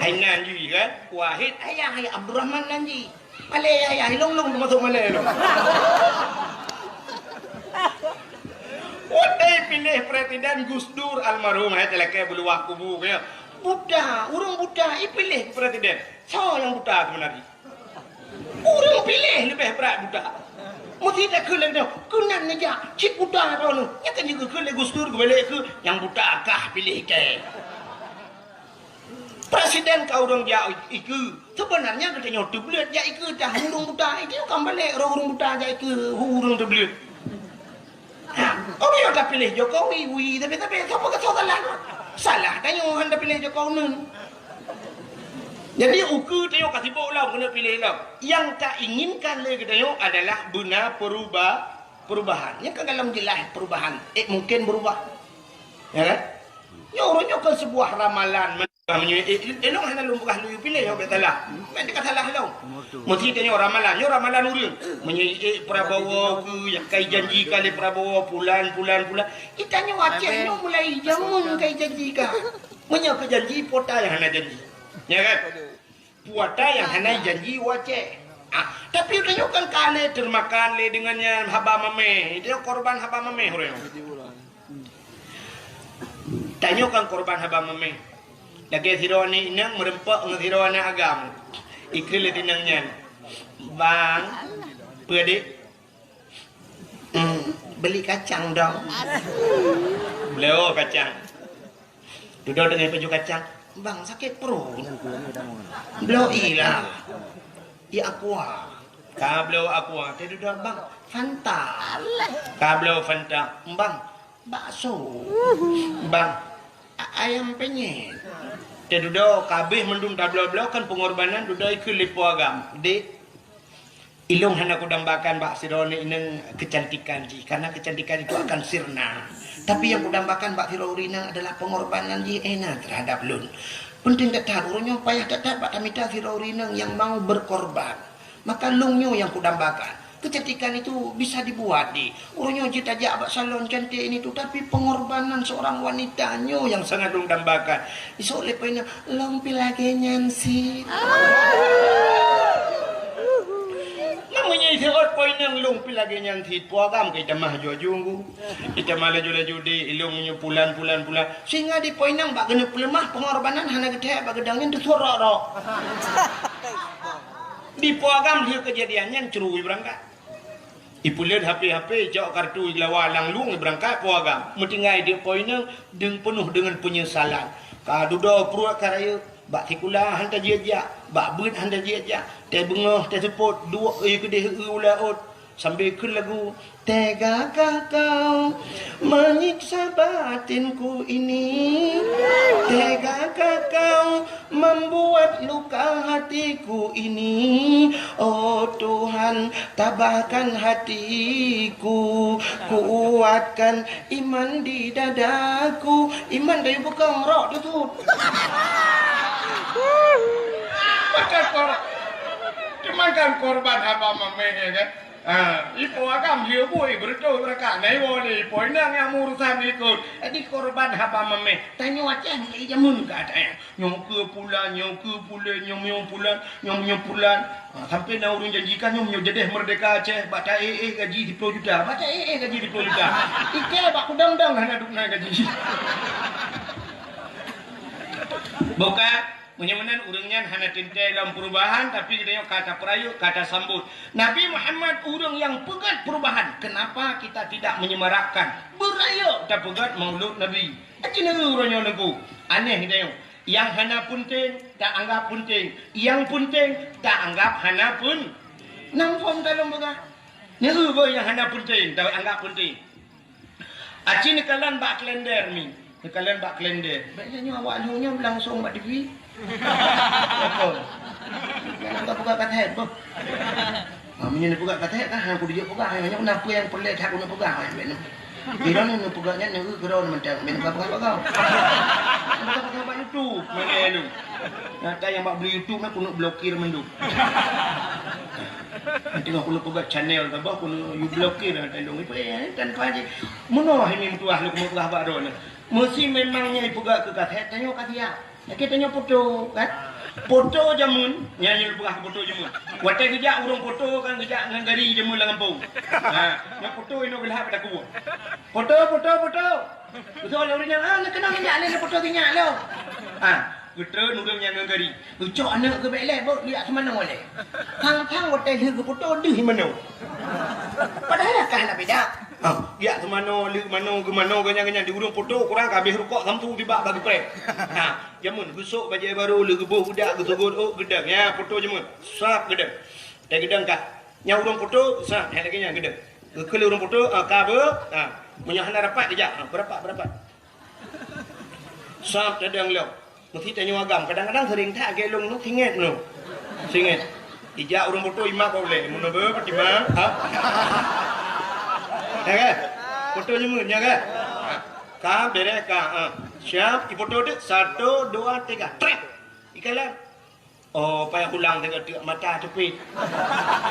Hai nan jih kan? Wahid ayah, hai Abdurrahman nan jih. Malée ayah, hai long-long teumasok malée long. Watée piléh presiden Gus Dur almarhum, hai talakée beuluwah kubu kaya. Buta, ureuëng buta ipiléh presiden. Soe nyang buta seubeunarjih? Ureuëng piléh leubeh brat buta. Meusti takheun lagée nyoe, keunan neujak cit buta droeneuh. Nyan kan jikheun lé Gus Dur geubalek keu nyang buta kah piléh kée. Presiden ka ureuëng jak ikeue. Seubeunarnya geutanyoe teubleuet jak ikeue tah ureuëng buta. Itu kan balek ureuëng buta jak ikeue ureuëng teubleuet. Ha, oh, ya, tapiléh Jokowi, wi, tapi, tapi, siapa kata salah? Salah, tanyoe han tapiléh Jokowi nun. Jadi ukeue tanyoe ka sibok lom keuneuk piléh lom. Nyang tainginkan lé geutanyoe adalah beuna peruba-, perubahan. Nyan ka galom jeulaih perubahan. Eh, mungkin berubah. Ya kan? Nyoe uroe nyoe kan sebuah ramalan. Meunyoe, eh, eh, lôn hana lôn peugah lôn piléh, nyoe bèk salah. Bèk teuka salah lôn. Meusti tanyoe ramalan, nyoe ramalan ureueng. Meunyoe, eh, Prabowo keu nyang kai janji ka lé Prabowo, pulan, pulan, pulan. Geutanyoe Aceh nyoe mulai jameun kai janji ka. Meunyoe keu janji, po tai hana janji. Ya kan? Puasa nyang hana janji u Aceh. Ah, tapi tanyoe kan ka lé teumakan lé deungon nyan haba mamèh. Tanyoe korban haba mamèh ureueng. Tanyoe kan korban haba mamèh. Lagèe sidroe aneuk inong meureumpok ngon sidroe aneuk agam. Ikheun lé inong nyan, "Bang, peue dek?" Hmm, beli kacang dong. Bloe kacang. Dudoe deungon pajoh kacang. Bang, sakét pruet. Bloe ilah. Ié aqua. Ka bloe aqua. Teududoe, Bang, Fanta. Ka bloe Fanta. Bang, bakso. Bang, a-, ayam penyet. Teududoe, ka abéh mandum tabloe-bloe kan pengorbanan, dudoe ikheun lé po agam. Dek, Ilôn hana kudambakan bak sidroe inong keucantikan jih, karena keucantikan itu akan sirna. Tapi nyang kudambakan bak sidroe inong adalah pengorbanan jih ena terhadap lôn. Penting that-that, uroe nyoe payah that-that bak tamita sidroe inong nyang mau berkorban. Maka lôn nyoe nyang kudambakan. Keucantikan itu bisa dibuat di. Uroe nyoe jeuet tajak bak salon cantik ini tu, tapi pengorbanan seorang wanita nyoe nyang sangat lôn dambakan. Isok lé po inong, "Lôn pih lagèe nyan sit." Meunyoe iseuôt po inong, "Lôn pih lagèe nyan sit," po agam ka itamah aju-aju nggu. Itamah laju-laju di ilôn nyoe pulan, pulan, pulan. Sehingga di po inong bak keuneuk peuleumah pengorbanan hana geuthèe bak geudong nyan teusuet rok-rok. Di po agam lheueh keujadian nyan cru ibeurangkat. Ipeuleuet H P-H P, cok kartu, igelawa lam lueng, ibeurangkat po agam. Meutinggai di po inong, deueng peunoh deungon peunyesalan. Ka dudoe pruet ka rayeuk, bak sikula han tajak-jak, bak beuet han tajak-jak, teubeungoh teuseupôt, duek ie keudeh eu u laôt, sambil kheun lagu, "Tegakah Kau menyiksa batinku ini? Tegakah Kau membuat luka hatiku ini? Oh Tuhan, tabahkan hatiku, kuatkan iman di dadaku." Iman dari bukang rok tu tu. Makan kor-, cuman kan korban haba mamèh, ya kan? Ah, ipo agam dia bui beureutoh beurakat. Nah, iwoe lé ipo inong nyang meurusan ikot. Jadi korban haba mamèh. Tanyoe Aceh mulai jameun ka ada. Nyoe keu pulan, nyoe keu pulan, nyoe, nyoe pulan, nyoe, nyoe pulan. Ah, sampai na ureueng janjikan nyoe, nyoe jadeh merdeka Aceh, bak ta-éh-éh gaji siploh juta. Bak ta-éh-éh gaji siploh juta. Ike bak kudang-dang hana duk na gaji. Bukan. Meunyoe meunan ureueng nyan hana teuntèe lom perubahan, tapi geutanyoe ka tapeurayeuk, ka tasambot. Nabi Muhammad ureueng nyang peugèt perubahan. Kenapa kita tidak menyemarakkan? Beurayeuk tapeugèt Maulud Nabi. Aci neu uroe nyoe Teungku. Aneh geutanyoe. Nyang hana peunteng, taanggap peunteng. Nyang peunteng, taanggap hana peun-, nam phon talôn peugah. Neu beuh nyang hana peunteng, taanggap peunteng. Aci neukalon bak kalender mi. Neukalon bak kalender. Bèk nyoe awak lheueh nyoe langsung bak T V. Apa? Jangan ka peugah ka thèt boh. Ha, meunyoe neupeugah ka thèt kan, ha, kudijak peugah, ha, nyoe na peue nyang peureulèe that keuneuk peugah, ha, bèk nyoe. Di dalam neupeugah nyan, nyoe keudroe mantong, bèk neupeugah-peugah. Neupeugah-peugah bak YouTube, mana lu? Nyata nyang bak beli YouTube nyan keuneuk blokir mandum. Teungoh keuneuk peugah channel saboh, keuneuk you blokir, ha, tandong ipe, eh, tan paji. Meunoe hai mi meutuah lôn keuneuk peugah bak droeneuh. Meusi memang nyan ipeugah keu ka thèt, tanyoe ka siap. Lakèe tanyoe poto, kan? Poto jameun, nyan nyang peugah poto jameun. Watèe geujak ureueng poto kan geujak ngon gari jameun lam gampông. Ha, nyan poto inoe geulhab takue. Poto, poto, poto. Beutôi lé ureueng nyan, ah, neukeunong neujak lé poto sinyak lom. Ha, geutreun ureueng nyan ngon gari. Geucok aneuk geuh bèk lé, beuh, jak seumanoe lé. Thang-thang watèe lheueh geupoto deuh manoe. Padahai ka hana beda. Ha, jak seumanoe, lheueh manoe, geumanoe, geuh nyan, geuh nyan, di ureueng poto kurang ka abéh rukok samsu tibak bak geupreh. Ha, jameun geusok bajèe barô, lheueh geuboh budak, geusogôt ôk, geudong. Ya, poto jameun. Sab geudong. Teugeudong ka. Nyang ureueng poto, sab, hai lagèe nyan geudong. Geukheun lé ureueng poto, ah, ka beuh, ah, meunyoe hana rapat geujak, ah, beurapat, beurapat. Sab tadong lom. Meusti tanyoe agam, kadang-kadang sering that lagèe lôn nyoe, singét nyoe. Singét. Ijak ureueng foto imak bak ulèe, mun beu peutimang, ha? Ya kan? Foto nyoe meunan, ya kan? Ha. Ka, bèrèh ka, ha. Siap, ifoto deh. Satu, dua, tiga. Trek. Ikalon. Oh, payah ulang teuk, teuk mata teupit.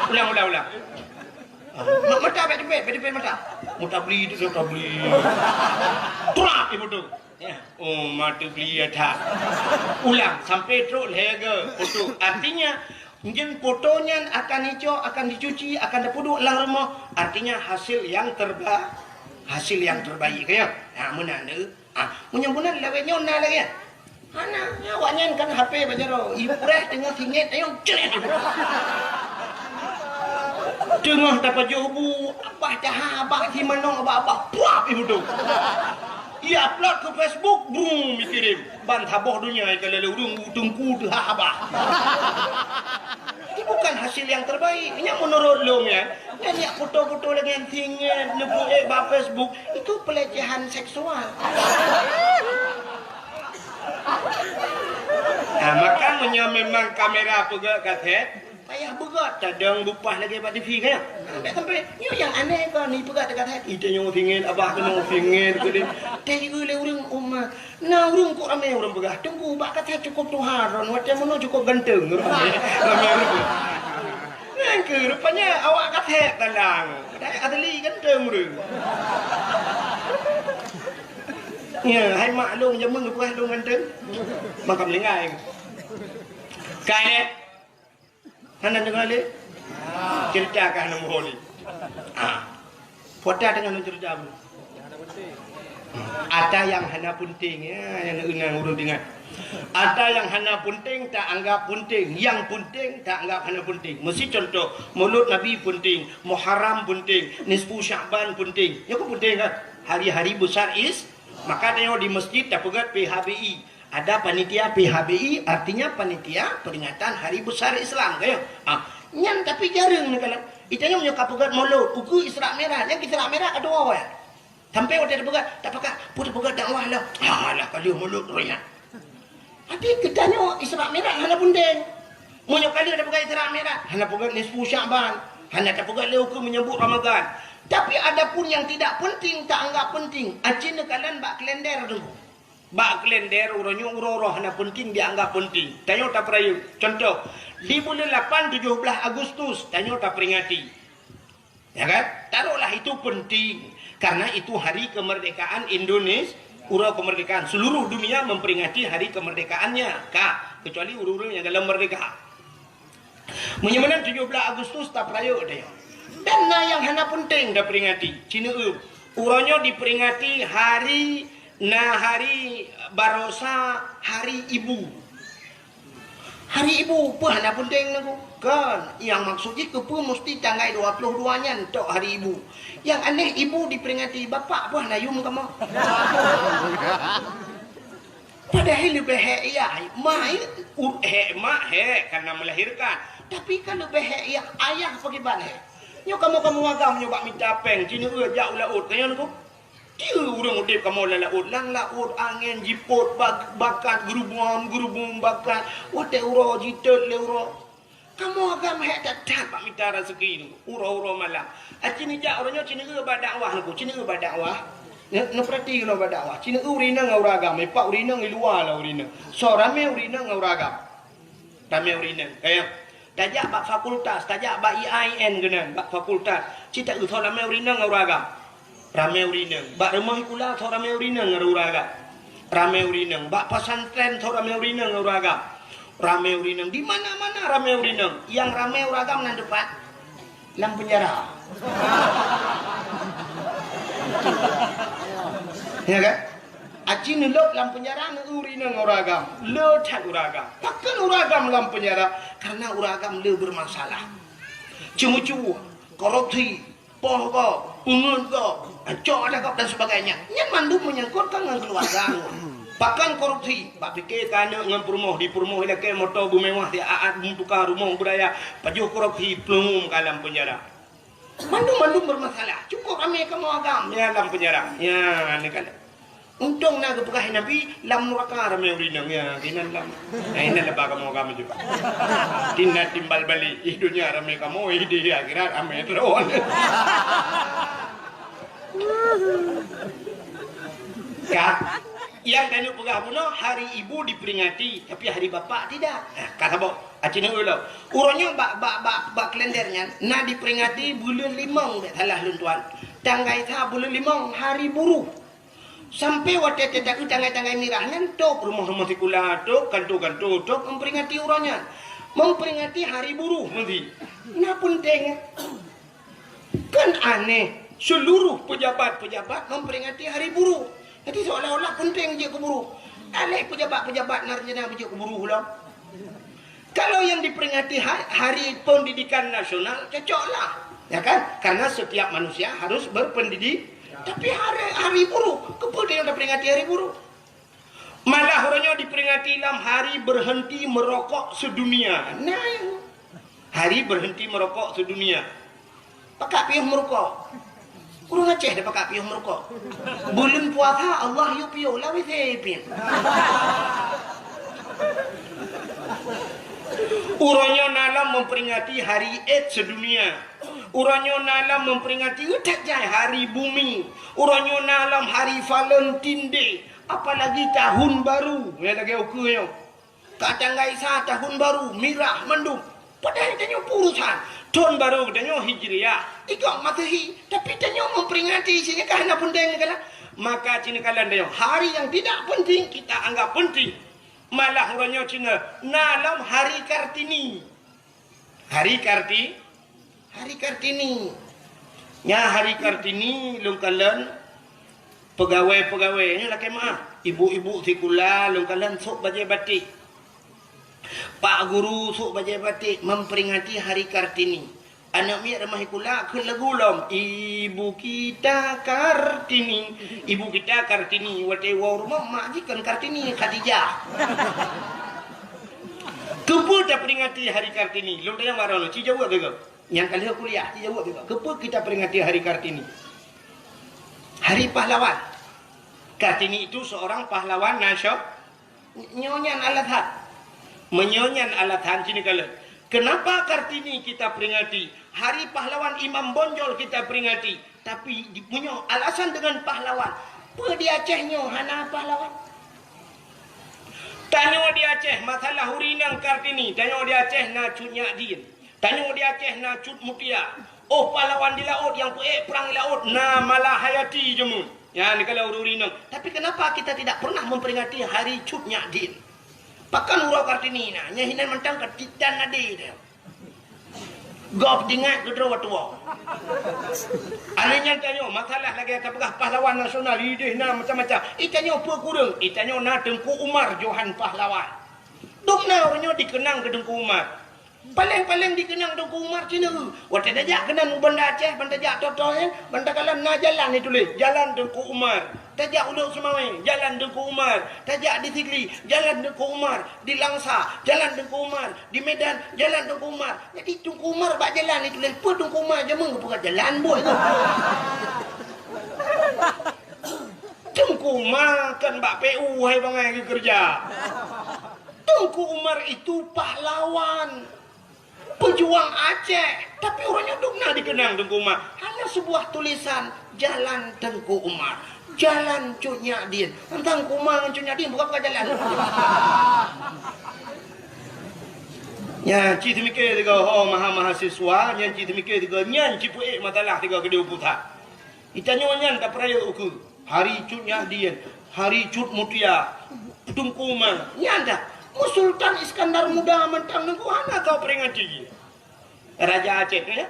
Ulang, ulang, ulang. Ah, ma-, mata bèk teupit, bèk teupit mata. Mutabli tu, mutabli. Trap, ibu tu. Ya. Oh, mata beli ya tak. Ulang sampai trok lhèe go foto. Artinya, nyan foto nyan akan icok, akan dicuci, akan dipeuduek lam rumoh. Artinya, hasil yang terba-, hasil yang terbaik, ya. Ha, meunan tu. Ah, meunyoe meunan lagèe nyoe na lagèe nyan. Hana, awaknyan kan H P bak jaroe. Ibu preh teungoh singét, ayong cret ibu. Teungoh tapajoh bu, abah jaha, abah si manok, abah, abah, puap ibu tu. Ia upload ke Facebook, brum, ikirim. Ban saboh donya ikalon lé ureueng, teungku teuhah abah. Itu bukan hasil yang terbaik. Nyan menurut lôn nyan. Nyan jak foto-foto lagèe nyan singét, neupeuék bak Facebook, itu pelecehan seksual. Nah, maka meunyoe memang kamera peugöt kasét, payah beugöt, tadong bupah lagèe bak T V kan? Sampai-sampai, nyoe nyang aneh kon, ipeugöt kasét, ite nyoe singét, abah keunoe singét, keudeh. Teuieu lé ureueng umat. Na ureueng kok ramé ureueng peugah, "Teungku, bak kasét cukôp tuha droen, watèe meunoe cukôp ganteng." Ramé, ramé ureueng. Nyan keuh rupanya awak kasét tandang. Padahai asli ganteng ureueng. Ya, hai mak lôn jameun geupeugah lôn ganteng. Maka meulinggai. Kai. Hana deungoe lé? Cerita ka hana muhôi lé. Ah. Pota teungoh neucerita bu. Ata nyang hana peunteng, ya, nyang ingat ureueng deungoe. Ata nyang hana peunteng ta anggap peunteng, nyang peunteng ta anggap hana peunteng. Meusi contoh, Maulud Nabi peunteng, Muharram peunteng, Nisfu Sya'ban peunteng. Nyoe kan peunteng kan? Hari-hari besar is, maka tanyoe di masjid tapeugöt P H B I. Ada panitia P H B I, artinya panitia peringatan hari besar Islam, kan? Ah, nyan tapi jareueng neukalon. Itanyoe meunyoe ka peugöt Maulud, ukeue Isra Mi'raj, nyang Isra Mi'raj ka tuwoe. Sampai watèe tapeugöt, tapakat, peue tapeugöt dakwah lah. Alah, ka lheueh Maulud roh nyan. Tapi geutanyoe Isra Mi'raj hana peunteng. Meunyoe ka lheueh tapeugöt Isra Mi'raj, hana peugöt nisfu Sya'ban, hana tapeugöt lé ukeue menyambut Ramadan. Tapi adapun yang tidak penting, ta anggap penting. Aci neukalon bak kalender tu. Bak kalender uroe nyoe uroe-uroe hana peunteng dianggap peunteng. Tanyoe tapeurayeuk. Contoh, di buleuen lapan tujoh blah Agustus, tanyoe taperingati. Ya kan? Taruhlah itu penting. Karena itu hari kemerdekaan Indonesia, uroe kemerdekaan. Seluruh dunia memperingati hari kemerdekaannya. Ka, kecuali ureueng-ureueng nyang galom merdeka. Meunyoe meunan tujoh blah Agustus tapeurayeuk tanyoe. Dan na nyang hana peunteng taperingati. Cineue, uroe nyoe diperingati hari, na hari barosa, hari ibu. Hari ibu peue hana peunteng nangku? Kon, nyang maksud jih keupeue musti tanggai dua ploh dua nyan tok hari ibu. Nyang aneh ibu diperingati, bapak peue hana yum kamoe? Padahai leubeh hék yah, ma, u-, hék mak hék karena melahirkan. Tapi kan leubeh hék yah ayah pakriban hék. Nyoe kamoe-kamoe agam nyoe bak mita péng, cineue jak u laôt, ka nyan nangku. Tieu ureueng udép kamoe lam laôt, lam laôt angén jipôt bak-, bakat geurubum-geurubum bakat, watèe uroe jitot lé uroe. Kamoe agam hék that-that bak mita raseuki nyoe, uroe-uroe malam. Aci neujak uroe nyoe cineue bak dakwah nangku, cineue bak dakwah. Neu-, neupeurati keunoe bak dakwah. Cineue ureueng inong ngon ureueng agam, ipak ureueng inong i luwa lam ureueng inong. Soe ramé ureueng inong ngon ureueng agam. Ramé ureueng inong. Kaya tajak bak fakultas, tajak bak I A I N keunan, bak fakultas. Ci taeu soe ramé ureueng inong ngon ureueng agam. Ramé ureueng inong. Bak rumoh sikula soe ramé ureueng inong ngon ureueng agam. Ramé ureueng inong. Bak pesantren soe ramé ureueng inong ngon ureueng agam. Ramé ureueng inong. Di mana-mana ramé ureueng inong. Nyang ramé ureueng agam nan teupat lam penjara. Ya kan? Aci neulôb lam penjara, neu ureueng inong ngon ureueng agam. Le that ureueng agam. Pakon ureueng agam lam penjara? Karena ureueng agam le bermasalah. Ceumeucue, korupsi, poh gob, peungeut gob, cok adat gob dan sebagainya. Nyan mandum menyangkut ngon keluarga. Pakon korupsi? Bak pike ka aneuk ngon peurumoh, di peurumoh ilakée moto beumewah, di aat beutuka rumoh beuraya, pajoh korupsi, plueng ka lam penjara. Mandum-mandum bermasalah. Cukup ramé kamoe agam, ya, lam penjara. Ya, ni kan. Untông na geupeugah Nabi, lam nuraka ramé ureueng inong, ya, keunan lam. Nah, inan leubeh kamoe ka meujeuet. Tina timbal balik, ih donya ramé kamoe, ih di akhirat ramé droe. Ka, nyang tanyoe peugah bunoe, hari ibu diperingati, tapi hari bapak tidak. Nah, ka saboh. Aci neu ulo. Uroe nyoe bak, bak, bak, bak kalender nyan, na diperingati buleuen limong, bèk salah lôn tuan. Tanggai sa buleuen limong, hari buruh. Sampai watèe teuka tanggai-tanggai mirah nyan, tôp rumoh-rumoh sikula, tôp kanto-kanto, tôp memperingati uroe nyan. Memperingati hari buruh meusi. Na peunteng. Kan aneh, seluruh pejabat-pejabat memperingati hari buruh. Jadi seolah-olah peunteng jeuet keu buruh. Aléh pejabat-pejabat na rencana beujeuet keu buruh lom. Kalau yang diperingati ha-, Hari Pendidikan Nasional, cocoklah, ya kan? Karena setiap manusia harus berpendidik. Tapi hari, hari buruh, keupeue tanyoe taperingati hari buruh? Malah uroe nyoe diperingati lam hari berhenti merokok sedunia. Nah, hari berhenti merokok sedunia. Pakak piôh meurukok. Ureueng Aceh dak pakak piôh meurukok. Buleuen puasa Allah yue piôh, lawét sipin. Uroe nyoe na lom memperingati hari AIDS sedunia. Uroe nyoe na lom memperingati, ih, that jai hari bumi. Uroe nyoe na lom hari Valentine Day, apalagi tahun baru. Nyang lagèe ukeue nyoe. Ka tanggai sa tahun baru, mirah mandum. Padahai tanyoe peue urusan. Thon baru tanyoe Hijriah, igoe Masehi, tapi tanyoe memperingati, ci nyan ka hana peunteng nyan kan. Maka ci nyan kalon tanyoe, hari yang tidak penting kita anggap penting. Malah uroe nyoe ci nyan na lom Hari Kartini. Hari Karti-, Hari Kartini. Nyan Hari Kartini lôn kalon pegawai-pegawai nyoe lakèe meu'ah. Ibu-ibu sikula lôn kalon sôk bajèe batik. Pak guru sôk bajèe batik memperingati Hari Kartini. Aneuk miet rumoh sikula kheun lagu lom, "Ibu kita Kartini, ibu kita Kartini." Watèe woe rumoh mak jih kon Kartini, Khadijah. Keupeue taperingati Hari Kartini? Lôn tanyong baroe nyoe, ci jaweueb beugöt. Nyang ka lheueh kuliah, ci jaweueb juga. Keupeue kita peringati Hari Kartini? Hari Pahlawan. Kartini itu seorang pahlawan nasio-, nyoe nyan alasan. Meunyoe nyan alasan, ci nyan kalon. Kenapa Kartini kita peringati? Hari Pahlawan Imam Bonjol kita peringati. Tapi di-, meunyoe alasan dengan pahlawan, peue di Aceh nyoe hana pahlawan? Tanyoe di Aceh, masalah ureueng inong Kartini, tanyoe di Aceh na Cut Nyak Dien. Tanyoe di Aceh na Cut Mutia. Oh, pahlawan di laôt nyang peuék prang di laôt na Malahayati jameun. Nyan dikala ureueng inong. Tapi kenapa kita tidak pernah memperingati hari Cut Nyak Dien? Pakon uroe Kartini na, nyan hinan mantong ka titan nadi dia. Gob jingat keudroe tuwoe. Aneuk nyan tanyoe, masalah lagèe tapeugah pahlawan nasional, ideh na macam-macam. Itanyoe peue kureueng, itanyoe na Teungku Umar Johan Pahlawan. Dum na ureueng nyoe dikeunang keu Teungku Umar. Paleng-paleng dikeunang Teungku Umar ci nyan. Watèe tajak keunan u Banda Aceh, ban tajak Toto nyan, ban takalon na jalan dituléh, Jalan Teungku Umar. Tajak Ulok Seumawé, Jalan Teungku Umar. Tajak di Sigli, Jalan Teungku Umar. Di Langsa, Jalan Teungku Umar. Di Medan, Jalan Teungku Umar. Jadi, Teungku Umar bak jalan itu, laén peue Teungku Umar jameun geupeugah jalan buet itu. Teungku Umar kan bak P U hai bangai geukeureuja. Teungku Umar itu pahlawan, pejuang Aceh, tapi ureueng nyoe dum na dikeunang Teungku Umar. Hanya sebuah tulisan, Jalan Teungku Umar. Jalan Cut Nyak Dien. Teuntang Teungku Umar ngon Cut Nyak Dien bukan, bukan jalan. Nyan, ci teumikir tiga, ho, maha-, mahasiswa, nyan ci teumikir tiga, nyan ci peuék masalah tiga keudéh u pusat. Itanyoe nyan tapeurayeuk ukeue. Hari Cut Nyak Dien, Hari Cut Mutia, Teungku Umar. Nyan dah. Sultan Iskandar Muda mantong Teungku hana tau peringati. Raja Aceh, ya.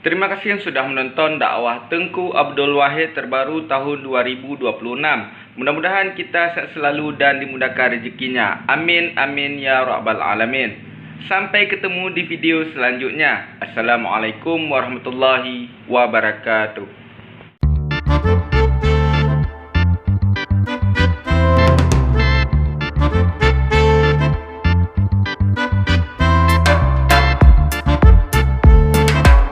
Terima kasih yang sudah menonton dakwah Teungku Abdul Wahid terbaru tahun dua ribu dua puluh enam. Mudah-mudahan kita sehat selalu dan dimudahkan rezekinya. Amin, amin, ya rabbal alamin. Sampai ketemu di video selanjutnya. Assalamualaikum warahmatullahi wabarakatuh.